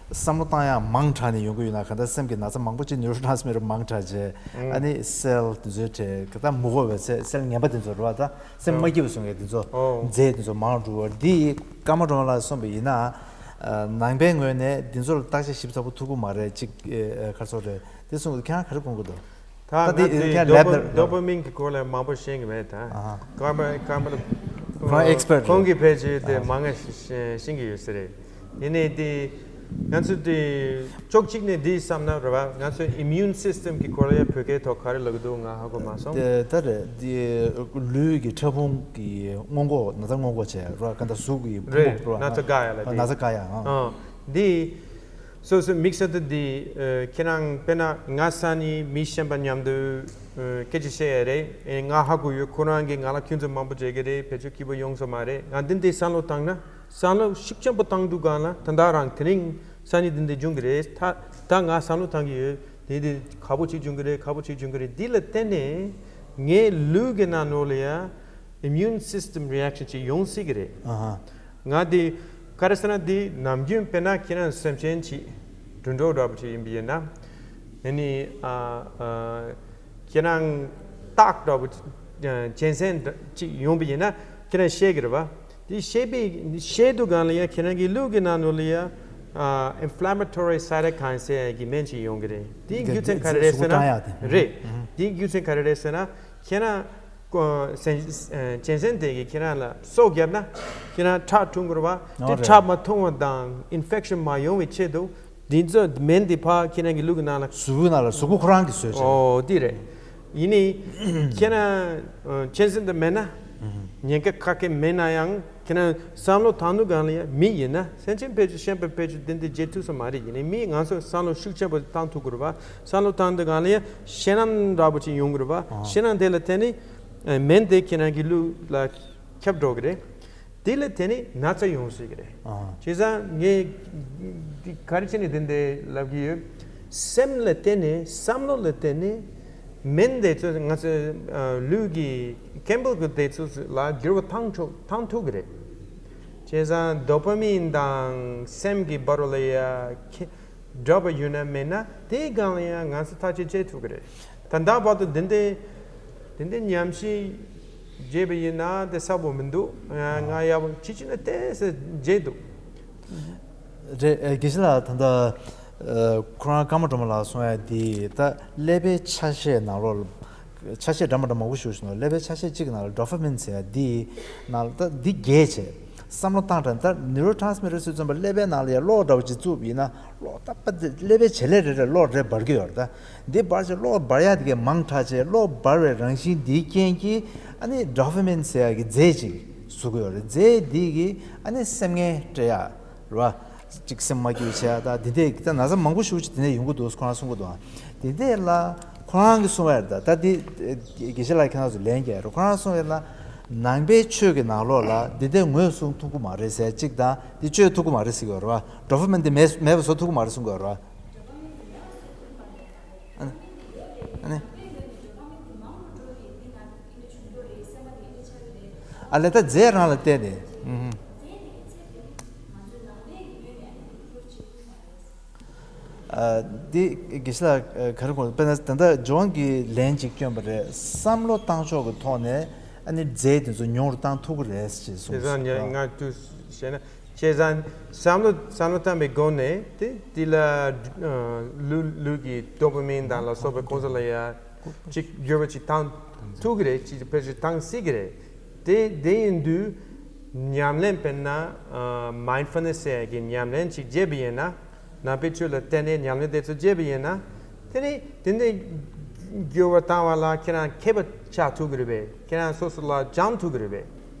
བསམ་བློ་བཏང་ཡག་མང་དྲགས་ནས་ཡོང་གི་ཡོད་ན། གང་ལྟར་སེམས་ཀྱི་ན་ཚ་མང་པོ་ཅིག་ནིའུ་རོ་ཊྲན་སི་མི་ཊར་མང་དྲགས་བྱས། ཨ་ནི་སེལ་དེ་ཚོའི་གྲས་གང་ལྟར་མི་དགོས་པའི་སེལ་སེལ་ངན་པ་དེ་ཚོ་རེད་བ། ད་སེམས་མ་སྐྱིད་པ་བཟོ་མཁན་དེ་ཚོ། ཨོ། རྫས་དེ་ཚོ་མང་རུ་འགྲོ་བ་འདི་ཀརྨ་སྒྲོལ་མ་ལགས་གསུངས་པ་ཡིན་ན། ཨ། ནང་པའི་ངོས་ནས་འདི་ཚོ་ལ་བརྟག་དཔྱད་ཞིབ་ཚགས་པོ་ཐུབ་ཀྱི་མ་རེད། གཅིག་ཨ། ག་རེ་ཟེར་དགོས་རེད། དེ་གསུངས་པ་ཁྱེད་རང་ག་རེ་དགོངས་ཀྱི་འདུག་ད་ད་ང་དེ་དེ་ཁྱེད་རང་ལེབ་ལ་ཌོ་པ་མིན་གྱི་སྐོར་ལ་མང་པོ་ཤེས་ཀྱི་མེད་ད། ཨ་ཧ། ཀརྨ་ཀརྨ་ལགས་ཁོང་ཨེག་སི་པར་ཊི་ཁོང་གིས་ཕལ་ཆེར་དེ་ཨ་མང་ང་ཤེས་ཤེས་ཀྱི་ཡོད་ས་རེད། ཡིན་ནའི་དེ་ང་ཚོ་དེ་ཕྱོགས་གཅིག་ནས་དེ་བསམ་ན་རེད་བ། ང་ཚོའི་ཨིམ་ཡུན་སིས་ཊམ་གྱི་སྐོར་ལ་ཡང་བོད་སྐད་ཐོག་ག་རེ་ལབ་ཀྱི་འདུག་ང་ཧ་གོ་མ་སོང་། དེ་ད་རེད། དེ་ལུས་ཀྱི་ཕྲ་ཕུང་གི་སྔོན་འགོག་ན་ཚ་སྔོན་འགོག་བྱས་རེད་བ། ག་འདྲ་གཟུགས་ཀྱི་ཕུང་རེད། པོ་རེད་བ། ན་ཚ་བཀག་ཡ་ལ་དེ། ན་ཚ་བཀག་ཡ། ཨ། ཨ། དེ་སོ་སོའི་དམིགས་བསལ་དུ་འདི། ཨ། ཁྱེད་རང་དཔེར་ན་ང་སང་ཉིན་མི་གཞན་པ་མཉམ་དུ། ཨ། སྐད་ཆ་བཤད་ཡ་རེད། ཨེ། ང་ཧ་གོ་ཡོད། ཁོ་རང་གིས་ང་ལ་ཁྱོད་ཚོ་མང་པོ་བྱེད་ཀྱི་རེད། བེད་སྤྱོད་སྐྱིད་པོ་ཡོང་ས་མ་རེད། ང་འདི་འདི་བསམ་བློ་བཏང་ན། བསམ་བློ་ཤུགས་ཆེན་པོ་བཏང་དུས་སྒང་ལ་ད་ལྟ་རང་དེ་རིང་སང་ཉིན་འདི་འདི་འབྱུང་གི་རེད། ད་ད་ང་བསམ་བློ་བཏང་གི་ཡོད། དེ་འདི་ཁག་པོ་ཅིག་འབྱུང་གི་རེད། ཁག་པོ་ཅིག་འབྱུང་གི་རེད། འདི་ལ་བརྟེན་ནས་ངའི་ལུས་ཀྱི་ནང་ལོགས་ལ་ཡ་ཨིམ་ཡུན་སིས་ཊམ་རི་ཨེག་ཤན་ཅིག་ཡོང་སྲིད་ཀྱི་རེད། ཨ་ཧ། ང་དེ་ག་རེ་ཟེར་ན། དེ་ནམ་རྒྱུན་དཔེར་ན་ཁྱེད་རང་སེམས་ཅན་ཅིག་དུད་འགྲོ་འདྲ་པོ་ཅིག་ཡིན་པ་ཡིན་ན། ཨ་ནི། ཨ། ཨ། ཁྱེད་རང་སྟག་འདྲ་པོ་ཅིག་གཅན་གཟན་ཅིག་ཡོང་པ་ཡིན་ན་ཁྱེད་རང་བཤད་ཀྱི་རེད་བ། དེ་བཤད་པའི་བཤད་དུས་སྒང་ལ་ཡ་ཁྱེད་རང་གི་ལུས་ཀྱི་ནང་ལོགས་ལ་ཡ། ཨ། ཨིན་ཕི་ལེ་མེ་ཊོ་རི་སའི་ཊོ་ཀའིན་ཟེར་ཡ་གི་སྨན་ཅིག་ཡོང་གི་རེད། དེའི་རྒྱུ་མཚན་ག་རེ་རེད་ཟེར་ན། རེད། དེའི་རྒྱུ་མཚན་ག་རེ་རེད་ཟེར་ན། ཁྱེད་རང་ཀོ་སེམས་ཅན་དེ་གིས་ཁྱེད་རང་ལ་སོ་བརྒྱབ་ན་ཁྱེད་རང་ཁྲག་འཐུང་དགོས་རེད་བ། དེ་ཁྲག་མ་འཐུང་བ་དང་ཨིན་ཕེག་ཤན་མ་ཡོང་བའི་ཆེད་དུ་འདི་ཚོ་སྨན་འདི་ཕར་ཁྱེད་རང་གི་ལུས་ཀྱི་ནང་ལ། གཟུགས་པོའི་ནང་ལ་གཟུགས་པོ་ཁོ་རང་གིས་བཟོས་བྱས། ཨོ། འདི་རེད། ཡིན་ནའི་ཁྱེད་རང་གཅན་གཟན་དེ་མེད་ན། ཉེན་ཁ་ཁ་སྐད་མེད་ན་ཡང་ཁྱེད་རང་བསམ་བློ་བཏང་དུས་སྒང་ལ་ཡང་མི་ཡིན་ན། སེམས་ཅན་ཕལ་ཆེར་གཞན་པ་ཕལ་ཆེར་འདི་འདི་བྱེད་ཐུབ་ས་མ་རེད། ཡིན་ནའི་མི་ང་ཚོ་བསམ་བློ་ཤུགས་ཆེན་པོ་བཏང་ཐུབ་དགོས་རེད་བ། བསམ་བློ་བཏང་དུས་སྒང་ལ་ཡང་ཤེས་རྣམ་འདྲ་པོ་ཅིག་ཡོང་གི་རེད་བ། ཤེས་རྣམ་དེ་ལ་བརྟེན་ནས་སྨན་དེ་ཁྱེད་རང་གི་ལུས་ལ་ཁྱབ་འགྲོ་གི་རེད། དེ་ལ་བརྟེན་ནས་ན་ཚ་ཡོང་སྲིད་ཀྱི་རེད། ཨ། བྱས་ཙང་ངས་འདི་ག་རེ་བྱས་ནས་དེ་འདྲ་ལབ་ཀྱི་ཡོད། སེམས་ལ་བརྟེན་ནས། བསམ་བློ་ལ་བརྟེན་ནས་སྨན་དེ་ཚོ་ང་ཚོའི། ཨ། ལུས་ཀྱི་ཀེ་མི་ཀལ་དེ་ཚོ་ལ་འགྱུར་བ་བཏང་ཆོག་བཏང་ཐུབ་ཀྱི་རེད། བྱས་ཙང་ཌོ་པ་མིན་དང་སེམས་ཀྱི་བར་ལ་ཡ་ཁེ་འདྲ་པོ་ཡོད་ན་མེད་ན་དེའི་སྒང་ལ་ཡང་ང་ཚོ་ཐག་གཅོད་བྱེད་ཐུབ་ཀྱི་རེད། ད་ལྟ་བར་དུ་འདི་འདྲའི་འདི་འདྲའི་ཉམས་ཞིབ་བྱས་པ་ཡིན་ན་དེ་གསལ་པོ་མི་འདུག་ང་ཡག་པོ་ཅི་བྱས་ན་ཏོག་ཙམ་བྱས་འདུག་རེད། ཨ། དགེ་བཤེས་ལགས། ད་ལྟ། ཨ། ཁོ་རང་ཀརྨ་སྒྲོལ་མ་ལགས་གསུང་ཡ་དེ་ད་ཀླད་པའི་ཆ་ཤས་ནང་ལོགས་ལ། ཆ་ཤས་འདྲ་མི་འདྲ་མང་པོ་ཞིག་ཡོད་ཀླད་པའི་ཆ་ཤས་གཅིག་གི་ནང་ལ་ཌོ་པ་མིན་ཟེར་ཡ་འདི་ནང་ལ། ད་འདི་རྒྱས་བྱས་བསམ་བློ་བཏང་དྲགས། ད་ནིའུ་རོ་ཊྲན་སི་མི་ཊར་ཟེར་ཙམ་པ་ཀླད་པའི་ནང་ལ་ཡ་གློག་འདྲ་བོ་ཅིག་བཙུགས་པ་ཡིན་ན་གློག་ད་པ་འདི་ཀླད་པའི་བྱེད་ལས་རེ་རེ་གློག་རེ་འབར་གྱི་ཡོད་རེད། ད་འདི་འབར་བྱས་གློག་འབར་ཡ་དེ་གས་མང་དྲགས་བྱས། གློག་འབར་བའི་རང་བཞིན་འདིའི་རྐྱེན་གྱིས་ཨ་ནི་ཌོ་པ་མིན་ཟེར་ཡ་གི་རྫས་ཅིག་བཟོ་གི་ཡོད་རེད། རྫས་འདི་གིས་ཨ་ནི་སེམས་ངལ་སྤྲད་ཡ། རེད་བ། གཅིག་སེམས་མ་སྐྱིད་བྱས་ད་འདི་འདྲས་ད་ན་ཚ་མང་པོ་ཞེ་པོ་ཅིག་དེ་ནས་ཡོང་གི་འདུག་ཁོ་རང་གསུང་གི་འདུག་དེ་འདྲས་ལ་ཁོ་རང་གིས་གསུང་བ་རེད། ད་ད་འདི་དགེ་བཤེས་ལགས་ཁྱེད་རང་ཚོ་ལན་རྒྱག་རོགས། ཁོ་རང་གསུང་བ་ལ་ནང་པའི་ཆོས་ཀྱི་ནང་ལོགས་ལ་འདི་འདྲས་ངོས་བཟུང་ཐུབ་ཀྱི་མ་རེད་ཟེར་གཅིག་དང་། འདི་བཅོས་ཐུབ་ཀྱི་མ་རེད་ཟེར་གྱི་ཡོད་རེད་བ། ཌོ་པ་མིན་འདི་མེད་མེད་པ་བཟོ་ཐུབ་ཀྱི་མ་རེད་གསུང་གི་ཡོད་རེད་བ། ཨ་ནི། ཨ་ནི། ཨ་ལས་ད་རྫས་རང་ལ་བལྟས་ཏེ། ཨུ་ཧུ། ཨ། འདི་དགེ་བཤེས་ལགས་ག་རེ་དགོངས། དཔེར་ན་ད་ལྟ་ཇོན་གྱིས་ལན་ཅིག་བསྐྱོན་པ་རེད། བསམ་བློ་བཏང་ཕྱོགས་ཀྱི་ཐོག་ནས་ཨ་ནི་རྫས་དེ་ཚོ་ཉུང་རུ་བཏང་ཐུབ་ཀྱི་རེད་ཅེས་གསུངས་སོང་། བྱས་ཙང་ང་དུས་བྱས་ན། བྱས་ཙང་བསམ་བློ་བསམ་བློ་བཏང་པའི་སྒོ་ནས་དེ་དེ་ལ་ལུས་ལུས་ཀྱི་ཌོ་པ་མིན་དང་ལ་སོགས་པའི་ཁོང་ཚོ་ལ་ཡ་ཅིག་འགྱུར་བ་ཅིག་བཏང་ཐུབ་ཀྱི་རེད། ཅིག་ཕལ་ཆེར་བཏང་སྲིད་ཀྱི་རེད། དེ་དེ་ཡིན་དུས་ཉམས་ལེན། དཔེར་ན་མའིན་ཌ་ཕུལ་ནེ་སི་ཟེར་ཡ་གི་ཉམས་ལེན་ཅིག་བྱས་པ་ཡིན་ན། ནང་པའི་ཆོས་ལ་བརྟེན་ནས་ཉམས་ལེན་དེ་ཚོ་བྱས་པ་ཡིན་ན། དེ་ནི་དེ་འདྲའི་འགྱུར་བ་བཏང་བ་ལ་ཁྱེད་རང་མཁས་པ་ཆགས་ཐུབ་ཀྱི་རེད་པས། ཁྱེད་རང་སོ་སོ་ལ་སྦྱང་ཐུབ་ཀྱི་རེད་པས།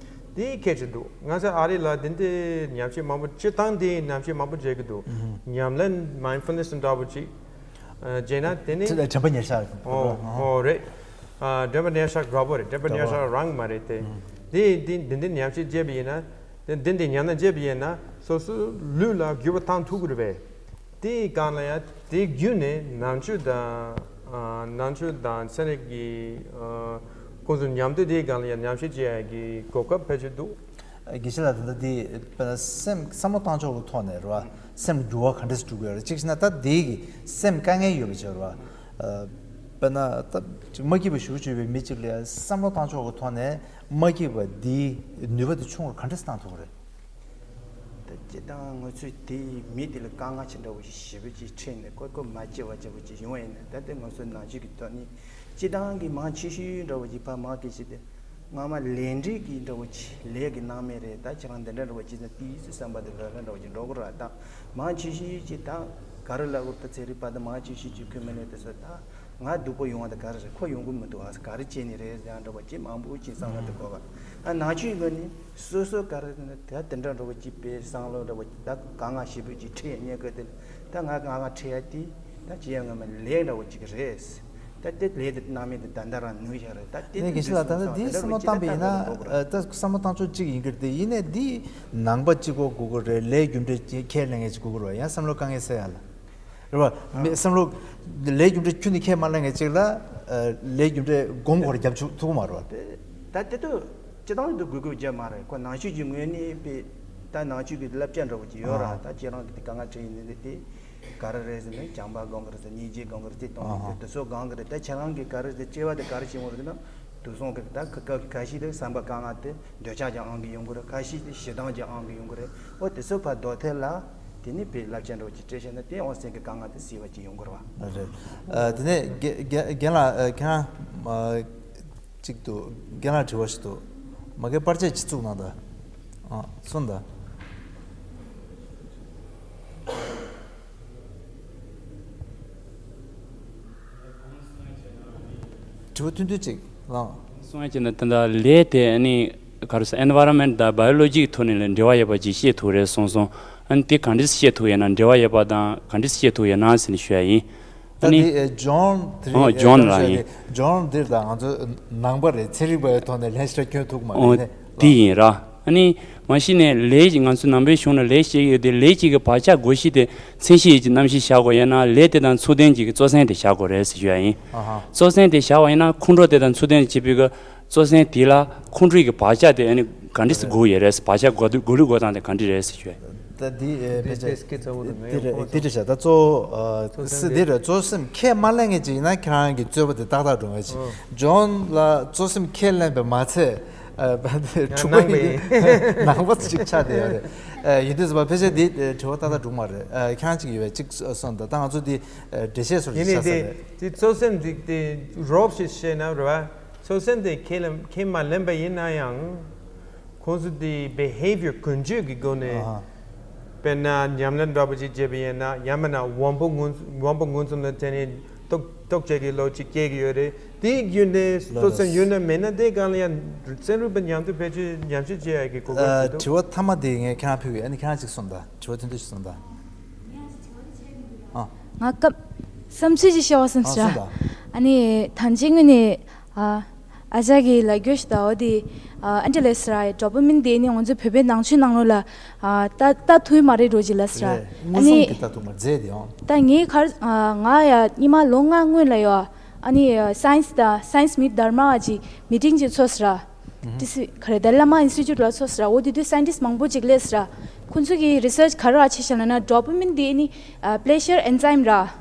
དེ་གལ་ཆེན་འདུག་ང་ཚོ་ཨ་རི་ལ་དེ་འདྲའི་ཉམས་ཞིབ་མང་པོ། སྤྱིར་བཏང་དེ་ཉམས་ཞིབ་མང་པོ་བྱེད་ཀྱི་འདུག་ཉམས་ལེན་མའིན་ཌ་ཕུལ་ནེ་སི་འདྲ་པོ་ཅིག་ཨ། བྱས་ན་དེ་ནི། དྲན་པ་ཉེར་ཞག་ཨོ་ཨོ་རེད། ཨ། དྲན་པ་ཉེར་ཞག་འདྲ་པོ་རེད། དྲན་པ་ཉེར་ཞག་རང་མ་རེད་དེ། དེ་དེ་དེ་འདྲའི་ཉམས་ཞིབ་བྱས་པ་ཡིན་ན། དེ་འདི་འདི་ཉམས་ལེན་བྱས་པ་ཡིན་ན་སོ་སོའི་ལུས་ལ་འགྱུར་བ་བཏང་ཐུབ་ཀྱི་རེད་པས། དེའི་སྒང་ལ་ཡང་དེ་བརྒྱུད་ནས་ནང་ཆོས་དང་། ཨ། ནང་ཆོས་དང་ཚན་རིག་གི། ཨ། ཁོང་ཚོ་མཉམ་དུ་དེའི་སྒང་ལ་ཡང་ཉམས་ཞིབ་བྱེད་ཡ་གི་གོ་སྐབས་ཕལ་ཆེར་འདུག་དགེ་བཤེས་ལགས། ད་ལྟ་འདི་དཔེར་ན་སེམས་བསམ་བློ་བཏང་ཕྱོགས་ཀྱི་ཐོག་ནས་རེད་བ། སེམས་འགྱུར་བ་ག་འདྲས་འགྲོ་གི་ཡོད་རེད། གཅིག་བྱས་ན་ད་དེའི་གི་སེམས་དཀའ་ངལ་ཡོད་པ་བྱས་རེད་བ། ཨ། དཔེར་ན་ད་ཅིག་མ་སྐྱིད་པ་ཞེ་པོ་ཅིག་ཡོད་པའི་མི་གཅིག་ལ་བསམ་བློ་བཏང་ཕྱོགས་ཀྱི་ཐོག་ནས་མ་སྐྱིད་པ་འདིའི་ནུས་པ་དེ་ཆུང་རུ་ག་འདྲས་བཏང་ཐུབ་ཀྱི་རེད། ད་སྤྱིར་བཏང་ང་ཚོས་དེའི་མི་དེ་ལ་དཀའ་ངལ་ཆེ་འདྲ་བོ་ཞིག་ཞེ་པོ་ཅིག་འཕྲད་ནས་ཁོ་ཁོ་མ་སྐྱིད་པ་བྱས་པོ་ཅིག་ཡོང་བ་ཡིན་ན། ད་དེ་ང་ཚོའི་ནང་ཆོས་ཀྱི་ཐོག་ནས་སྤྱིར་བཏང་གི་མང་ཆེ་ཤོས་འདྲ་བོ་ཅིག་ཕ་མ་སྐད་ཆ་དེ། སྔ་མ་ལས་འབྲས་ཀྱི་འདྲ་བོ་ཅིག་ལས་ཀྱི་སྣང་མེད་རེད། ད་ཁྱེད་རང་འདི་འདྲ་འདྲ་བོ་ཅིག་ན་དེའི་སུ་བསམ་པ་དེ་ལ་ལ་འདྲ་བོ་ཅིག་འགྲོ་གི་ར། ད་མང་ཆེ་ཤོས་ཅིག་ད་ག་རེ་ལབ་དགོས། ད་ཚན་རིག་པ་དང་མང་ཆེ་ཤོས་ཅིག་ཁུལ་མི་ནས་དེ་ཚོ་ད་ང་སྡུག་པོ་ཡོང་བ་དེ་ག་རེ་རེད། ཁོ་ཡོང་གི་མི་འདུག་ཨ། ག་རེ་བྱས་ནས་རེད་ཟེར་ཡང་འདྲ་བོ་ཅིག་མང་པོ་ཅིག་བསམ་བློ་དེ་འཁོར་བ། ཨ་ནང་ཆོས་ངོས་ནས་སོ་སོ་ག་རེ་ད་དེ་འདྲ་འདྲ་བོ་ཅིག་པའི་བསམ་བློ་འདྲ་བོ་ཅིག་ད་དཀའ་ངལ་ཞེ་པོ་ཅིག་འཕྲད་ཡ་ཉེན་ཁ་དེ་ད་ང་དཀའ་ངལ་འཕྲད་ཡ་དེ་ད་ཅི་ཡང་ངོ་མ་ལས་འདྲ་བོ་ཅིག་རེད། ད་དེ་ལས་དེ་རྣམ་སྨིན་དེ་ད་ལྟ་རང་ནུས་བཞག་རེད། ད་དེ་ནས་དགེ་བཤེས་ལགས། ད་ལྟ་འདི་བསམ་བློ་བཏང་པ་ཡིན་ན། ཨ། ད་བསམ་བློ་བཏང་ཕྱོགས་གཅིག་ཡིན་གྱི་རེད་དེ། ཡིན་ནའི་འདི་ནང་པ་གཅིག་པོ་དགོས་ཀྱི་རེད། ལས་རྒྱུ་འབྲས་ཁས་ལེན་མཁན་ཅིག་དགོས་ཀྱི་རེད་བ། ཡང་བསམ་བློ་དཀའ་ངལ་སེལ་ཡ་ལ་རེད་བ། མི་བསམ་བློ་ལས་རྒྱུ་འབྲས་ཁྱོན་ནས་ཁས་མ་ལེན་མཁན་ཅིག་ལ། ཨ། ལས་རྒྱུ་འབྲས་སྒོམ་སྐོར་རྒྱབ་ཆོག་ཐུབ་ཀྱི་མ་རེད་བ། ད་དེ་དུ་སྤྱི་བཏང་དུ་དགོས་དགོས་བྱ་མ་རེད། ཁོ་ནང་ཆོས་ཀྱི་ངོས་ནས་པའི་ད་ནང་ཆོས་ཀྱི་བསླབ་བྱ་འདྲ་བོ་ཅིག་ཡོད་ར། ད་ཁྱེད་རང་གི་དེ་དཀའ་ངལ་འཕྲད་ཡིན་ནི་དེ། ག་རེ་རེད་ཟེར་ན་བྱམས་པ་སྒོམ་གི་རེད་ཟེར། སྙིང་རྗེ་སྒོམ་གི་རེད་ཟེར། གཏོང་གི་རེད་ཟེར། དེ་ཚོ་སྒོམ་གི་རེད། ད་ཁྱེད་རང་གི་ག་རེ་ཟེར། སྐྱེ་བ་དེ་ག་རེ་བྱེད་འོང་རེད་ཟེར་ན། དུག་གསུམ་གི་ད་ཁ་ཁ་ཁ་ཤས་དེ་བསམ་པ་དཀའ་ངལ་དེ་འདོད་ཆགས་ཀྱི་དབང་གིས་ཡོང་གི་རེད། ཁ་ཤས་དེ་ཞེ་སྡང་གི་དབང་གིས་ཡོང་གི་རེད། འོ་དེ་ཚོ་ཕར་ཟློག་ཐབས་ལ་དེ་ནི་བོད་བསླབ་བྱ་འདྲ་བོ་ཅིག་སྤྲད་བྱས་ན་དེ་འོ་སེམས་ཀྱི་དཀའ་ངལ་དེ་སེལ་བ་ཅིག་ཡོང་གི་རེད་བ། རེད། ཨ། དེ་ནས་རྒན་རྒན་རྒན་ལགས། ཨ། ཁྱེད་རང་། ཨ། གཅིག་འདུག་རྒན་ལགས་དྲི་བ་ཞིག་འདུག་མ་གིའི་པར་ཆས་ཅིག་བཙུགས་གནང་དང་། ཨ། གསུངས་དང་། དྲི་བ་ཐུང་ཐུང་ཅིག་ལངས། གསུང་ཡ་བྱས་ན་ད་ལྟ་ལས་དེ་ཨ་ནི་ག་རེ་ཟེར། environment དང་biology གི་ཐོག་ནས་ལ་འབྲེལ་བ་ཡོད་པ་ཅིག་བཤད་ཐུབ་རེད་གསུངས་སོང་། ཨ་ནི་དེ་ག་འདྲས་བཤད་ཐུབ་ཡོད་ན། འབྲེལ་བ་ཡོད་པ་དང་ག་འདྲས་བཤད་ཐུབ་ཡོད་ན་ཟེར་ནས་ཞུ་ཡ་ཡིན། ད་ཨ་ནི་དེ་ཇོན་དེ་རེད། ཨོ་ཇོན་ལགས་ཡིན། ཇོན་འདིར་ད་ང་ཚོ་ནང་པ་རེད། ཚན་རིག་པའི་ཐོག་ནས་ལན་ཞིག་སྐྱོན་ཐུབ་མ་རེད། ཨོ་ནས་དེ་ཡིན་ར། ཨ་ནི་མ་གཞི་ནས་ལས་ཀྱི་ང་ཚོ་ནང་པའི་གཞུང་ན་ལས་བྱེད་ཀྱི་ཡོད་དེ། ལས་ཀྱི་གི་བག་ཆགས་བགོ་གཞི་དེ་མཚན་གཞི་ཡི་གི་རྣམ་གཞི་བཞག་དགོས་ཡོད་ན། ལས་དེ་དང་ཚུལ་ལྡན་གྱི་གཙོ་ཟན་དེ་བཞག་དགོས་རེད་ཟེར་ཞུ་ཡ་ཡིན། ཨ་ཧ། གཙོ་ཟན་དེ་བཞག་པ་ཡིན་ན་ཁོང་ཁྲོ་དེ་དང་ཚུལ་ལྡན་བྱེད་པའི་གི་གཙོ་ཟན་དེ་ལ་ཁོང་ཁྲོའི་གི་བག་ཆགས་དེ་ཨ་ནི་ག་འདྲས་སེ་བགོ་ཡོད་རེད། བག་ཆགས་བགོ་བགོ་ལུགས་བགོ་སྟངས་དེ་ག་འདྲས་རེད་ཟེར་ཞུ་ཡ་ཡིན། ད་འདི་ཨེ་ཕལ་ཆེར་འདི་འདྲ་བྱ། ད་གཙོ་བོ་ཨ་སི་འདི་རེད། གཙོ་སེམས་ཁས་མ་ལེན་མཁན་ཅིག་ཡིན་ན་ཁྱེད་རང་གི་རྩོད་པ་དེ་ཏག་ཏག་འགྲོ་ངེས་ཅིག་ཨོ། ཇོན་ལ་གཙོ་སེམས་ཁས་ལེན་པ་མ་ཚད། ཨ། འཁྲུག་པ་ནང་པའི་ནང་པ་ཅིག་ཆགས་བསྡད་ཡོད་རེད། ཨ། ཡིན་དུས་ཙམ་པ་ཕལ་ཆེར་འདི་དྲི་བ་ཏག་ཏག་འགྲོ་གི་མ་རེད། ཨ། ཁྱེད་རང་ཅིག་ཡོད་པས་ཅིག་གསུངས་དང་། ད་ང་ཚོ་འདི་འགྲེལ་བཤད་སོར་ཡིན་ཅིག་ནས་ཆགས་ས་དེ་རེད། དེ་གཙོ་སེམས་འདི་དེ་རོབ་ཞིག་བཤད་ན་རེད་བ། གཙོ་སེམས་དེ་ཁས་ལེན་ཁས་མ་ལེན་པ་ཡིན་ན་ཡང་། ཁོང་ཚོ་དེ་behavior ཀུན་སྤྱོད་ཀྱི་སྒོ་ནས། ཨ་ཧ། དཔེར་ན་ཉམས་ལེན་འདྲ་པོ་ཅིག་བྱེད་པ་ཡིན་ན། ཡང་མིན་ན་དབང་པོ་མངོན་དབང་པོ་མངོན་སུམ་ལ་བརྟེན་ནས་རྟོག་རྟོག་བཅས་ཀྱི་བློ་ཅིག་སྐྱེ་གི་ཡོད་རེད། དེའི་བརྒྱུད་ནས་ལགས་གཙོ་སེམས་ཡོད་ན་མེད་ན་དེ་གང་ལ་ཡང་ཚན་རིག་པ་མཉམ་དུ་བེད་སྤྱོད་ཉམས་ཞིབ་བྱེད་ཡག་གི་གོ་སྐབས་ཨ། ཅིག་འདུག་དྲི་བ་མཐའ་མ་དེ་ངས་ཁྱེད་རང་ཕུལ་གི། ཨ་ནི་ཁྱེད་རང་ཅིག་གསུངས་དང་། དྲི་བ་ཐུང་ཐུང་ཞིག་གསུངས་དང་། ཨ། ང་སྐབས་བསམ་ཚུལ་ཅིག་བཤད་པ་བསམ་ཨ། སོང་ད། ཨ་ནི་ཐང་ཆེན་ངོས་ནས། ཨ། ཨ་ཅག་གིས་ལབ་རྒྱུ་ཞིག་ད། འོ་དེ། ཨ། ཨ་འདྲ་ལས་སི་ར། ཌོ་པ་མིན་དེ་ནི་ང་ཚོའི་བོད་པའི་ནང་ཆོས་ནང་ལོགས་ལ། ཨ། ལྟ་ལྟ་ཐུབ་མ་རེད་འགྲོ་ཅིག་ལབ་སི་ར། རེད། ཨ་མངོན་ནི་སུམ་གྱིས་ལྟ་ཐུབ་མ་རེད་ཟེར་དེ་ཡང་། ད་ངས་གར། ཨ། ང་ཡ་ཉི་མ་ལོ་ལྔ་སྔོན་ལ་ཡོད། ཨ་ནི་སའེན་སི་དང་སའེན་སི་མིཊ་དྷརྨ་ཅིག་མི་ཊིང་ཅིག་ཚོགས་སི་ར། ཏི་སི་ག་རེ། དཱ་ལའི་ལ་མ་ཨིན་སི་ཊི་ཊུཊ་ལ་ཚོགས་སི་ར། འོ་དེ་དུས་སའེན་ཊིསི་མང་པོ་ཅིག་སླེབས་སི་ར། ཁོང་ཚོ་གི་རི་སར་ཆི་ག་རེ་བྱས་ཤག་ལབ་ན། ཌོ་པ་མིན་དེ་ནི་པི་ལེ་ཞར་ཨེན་ཛའིམ་ར།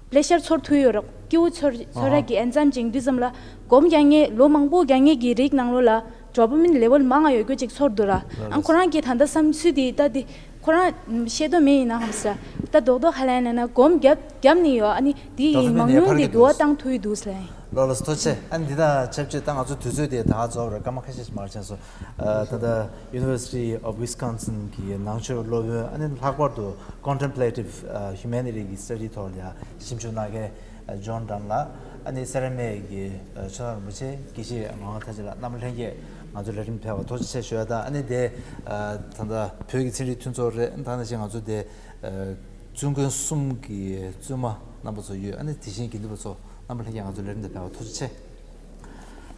པི་ལེ་ཞར་ཚོར་ཐུབ་ཡོད་ར། སྐྱིད་པོ་ཚོར་ཚོར་ཡག་གི་ཨེན་ཛའིམ་ཅིག་ཡིན་དུས་ཙམ་ལ། སྒོམ་རྒྱག་མཁན་ལོ་མང་པོ་རྒྱག་མཁན་གྱི་རིགས་ནང་ལོགས་ལ་ཌོ་པ་མིན་ལེ་ཝལ་མང་ང་ཡོད་རྒྱུ་ཅིག་ཚོར་འདུག་ར། ཨ། ཁོ་རང་གིས་ད་ལྟ་བསམ་ཚུལ་དེ་ད་དེ་ཁོ་རང་ཤེས་རྟོགས་མེད་ཡིན་ན་ཧམ་སི་ར། ད་རྡོག་རྡོག་ཧ་ལམ་ཡིན་ན་སྒོམ་རྒྱབ་རྒྱབ་ནས་ཡོད། ཨ་ནི་དེ་ཡི་མང་ཉུང་དེ་འདུལ་བ་བཏང་ཐུབ་ཡི་འདུག་ཟེར་ཡིན། ལགས་ལགས་སོ། ཐུགས་རྗེ་ཆེ། ཨ་ནི་འདི་དང་ཆབས་ཅིག་ད་ང་ཚོ་དུས་ཚོད་དེ་ད་རྫོགས་རེད། སྐར་མ་ཁ་ཤས་ཤིག་མར་ཕྱིན་སོང་། ཨ། ད་ལྟ་University of Wisconsin གི་ནང་ཆོས་སློབ་དཔོན། ཨ་ནི་ལྷག་པར་དུ་Contemplative Humanity གི་སི་ཊ་ཌི་ཐོག་ལ་ཞིབ་འཇུག་གནང་མཁན་ཇོན་ཌན་ལགས། ཨ་ནི་སེ་ར་སྨད་ཀྱི་ཆོས་བཟང་རིན་པོ་ཆེ། དགེ་བཤེས་ངག་དབང་ཐར་རྒྱས་ལགས། རྣམ་པ་ལྷན་རྒྱས་ང་ཚོ་ལས་རིམ་ཕེབས་པར་ཐུགས་རྗེ་ཆེ་ཞུ་ཡ་དང་། ཨ་ནི་དེ་ད་ལྟ་བོད་ཀྱི་ཚན་རིག་མཐུན་ཚོགས་རེད། ད་ནང་བཞིན་ང་ཚོ་དེ་བཙུན་དགོན་གསུམ་གྱི་བཙུན་མ་རྣམ་པ་ཚོ་ཡོད། ཨ་ནི་དེ་བཞིན་དགེ་འདུན་པ་ཚོ། རྣམ་པ་ལྷན་རྒྱས་ང་ཚོ་ལས་རིམ་དུ་ཕེབས་པར་ཐུགས་རྗེ་ཆེ།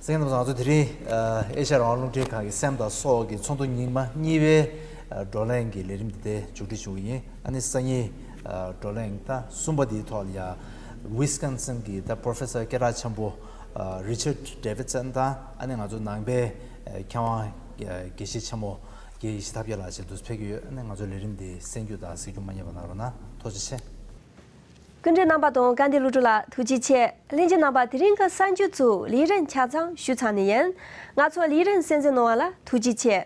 གསན་མཁན་རྣམ་པ་ཚོ། ང་ཚོ་དེ་རིང་ཨེ་ཤ་ཡ་རང་དབང་རླུང་འཕྲིན་ཁང་གི་སེམས་དང་སྲོག་གི་ཚོགས་འདུ་ཉི་མ་གཉིས་པའི་བགྲོ་གླེང་གི་ལས་རིམ་འདི་དེ་མཇུག་སྒྲིལ་ཞུ་གི་ཡིན། ཨ་ནི་སང་ཉིན་བགྲོ་གླེང་ད་གསུམ་པ་འདིའི་ཐོག་ལ་ཡ་ཝི་སི་ཀོན་སིན་གྱི་ད་པོ་རོ་ཕེ་སར་སྐད་གྲགས་ཆེན་པོ་རི་ཆར་ཌེ་ཝིད་སན་དང་། ཨ་ནི་ང་ཚོ་ནང་པའི་མཁས་དབང་དགེ་བཤེས་ཆེན་མོ་ རྒན་ཡེ་ཤེས་ཐབས་མཁས་ལགས་ཞེས་འདུག་ཕེབས་ཀྱི་ཡོད། ཨ་ནི་ང་ཚོའི་ལས་རིམ་འདི་གསན་རྒྱུ་དང་གཟིགས་རྒྱུ་མ་བསྙེལ་བ་གནང་རོགས་གནང་། ཐུགས་རྗེ་ཆེ། སྐུ་མགྲོན་རྣམ་པ་དང་དགའ་ལྡན་སློབ་ཕྲུག་ལགས་ཐུགས་རྗེ་ཆེ། ལྷན་རྒྱས་རྣམ་པ་དེ་རིང་གི་གསར་འགྱུར་ཚོའི་ལས་རིམ་ཆ་ཚང་ཞུས་ཚར་ནི་ཡིན། ང་ཚོའི་ལས་རིམ་གསན་གཟིགས་གནང་བ་ལ་ཐུགས་རྗེ་ཆེ།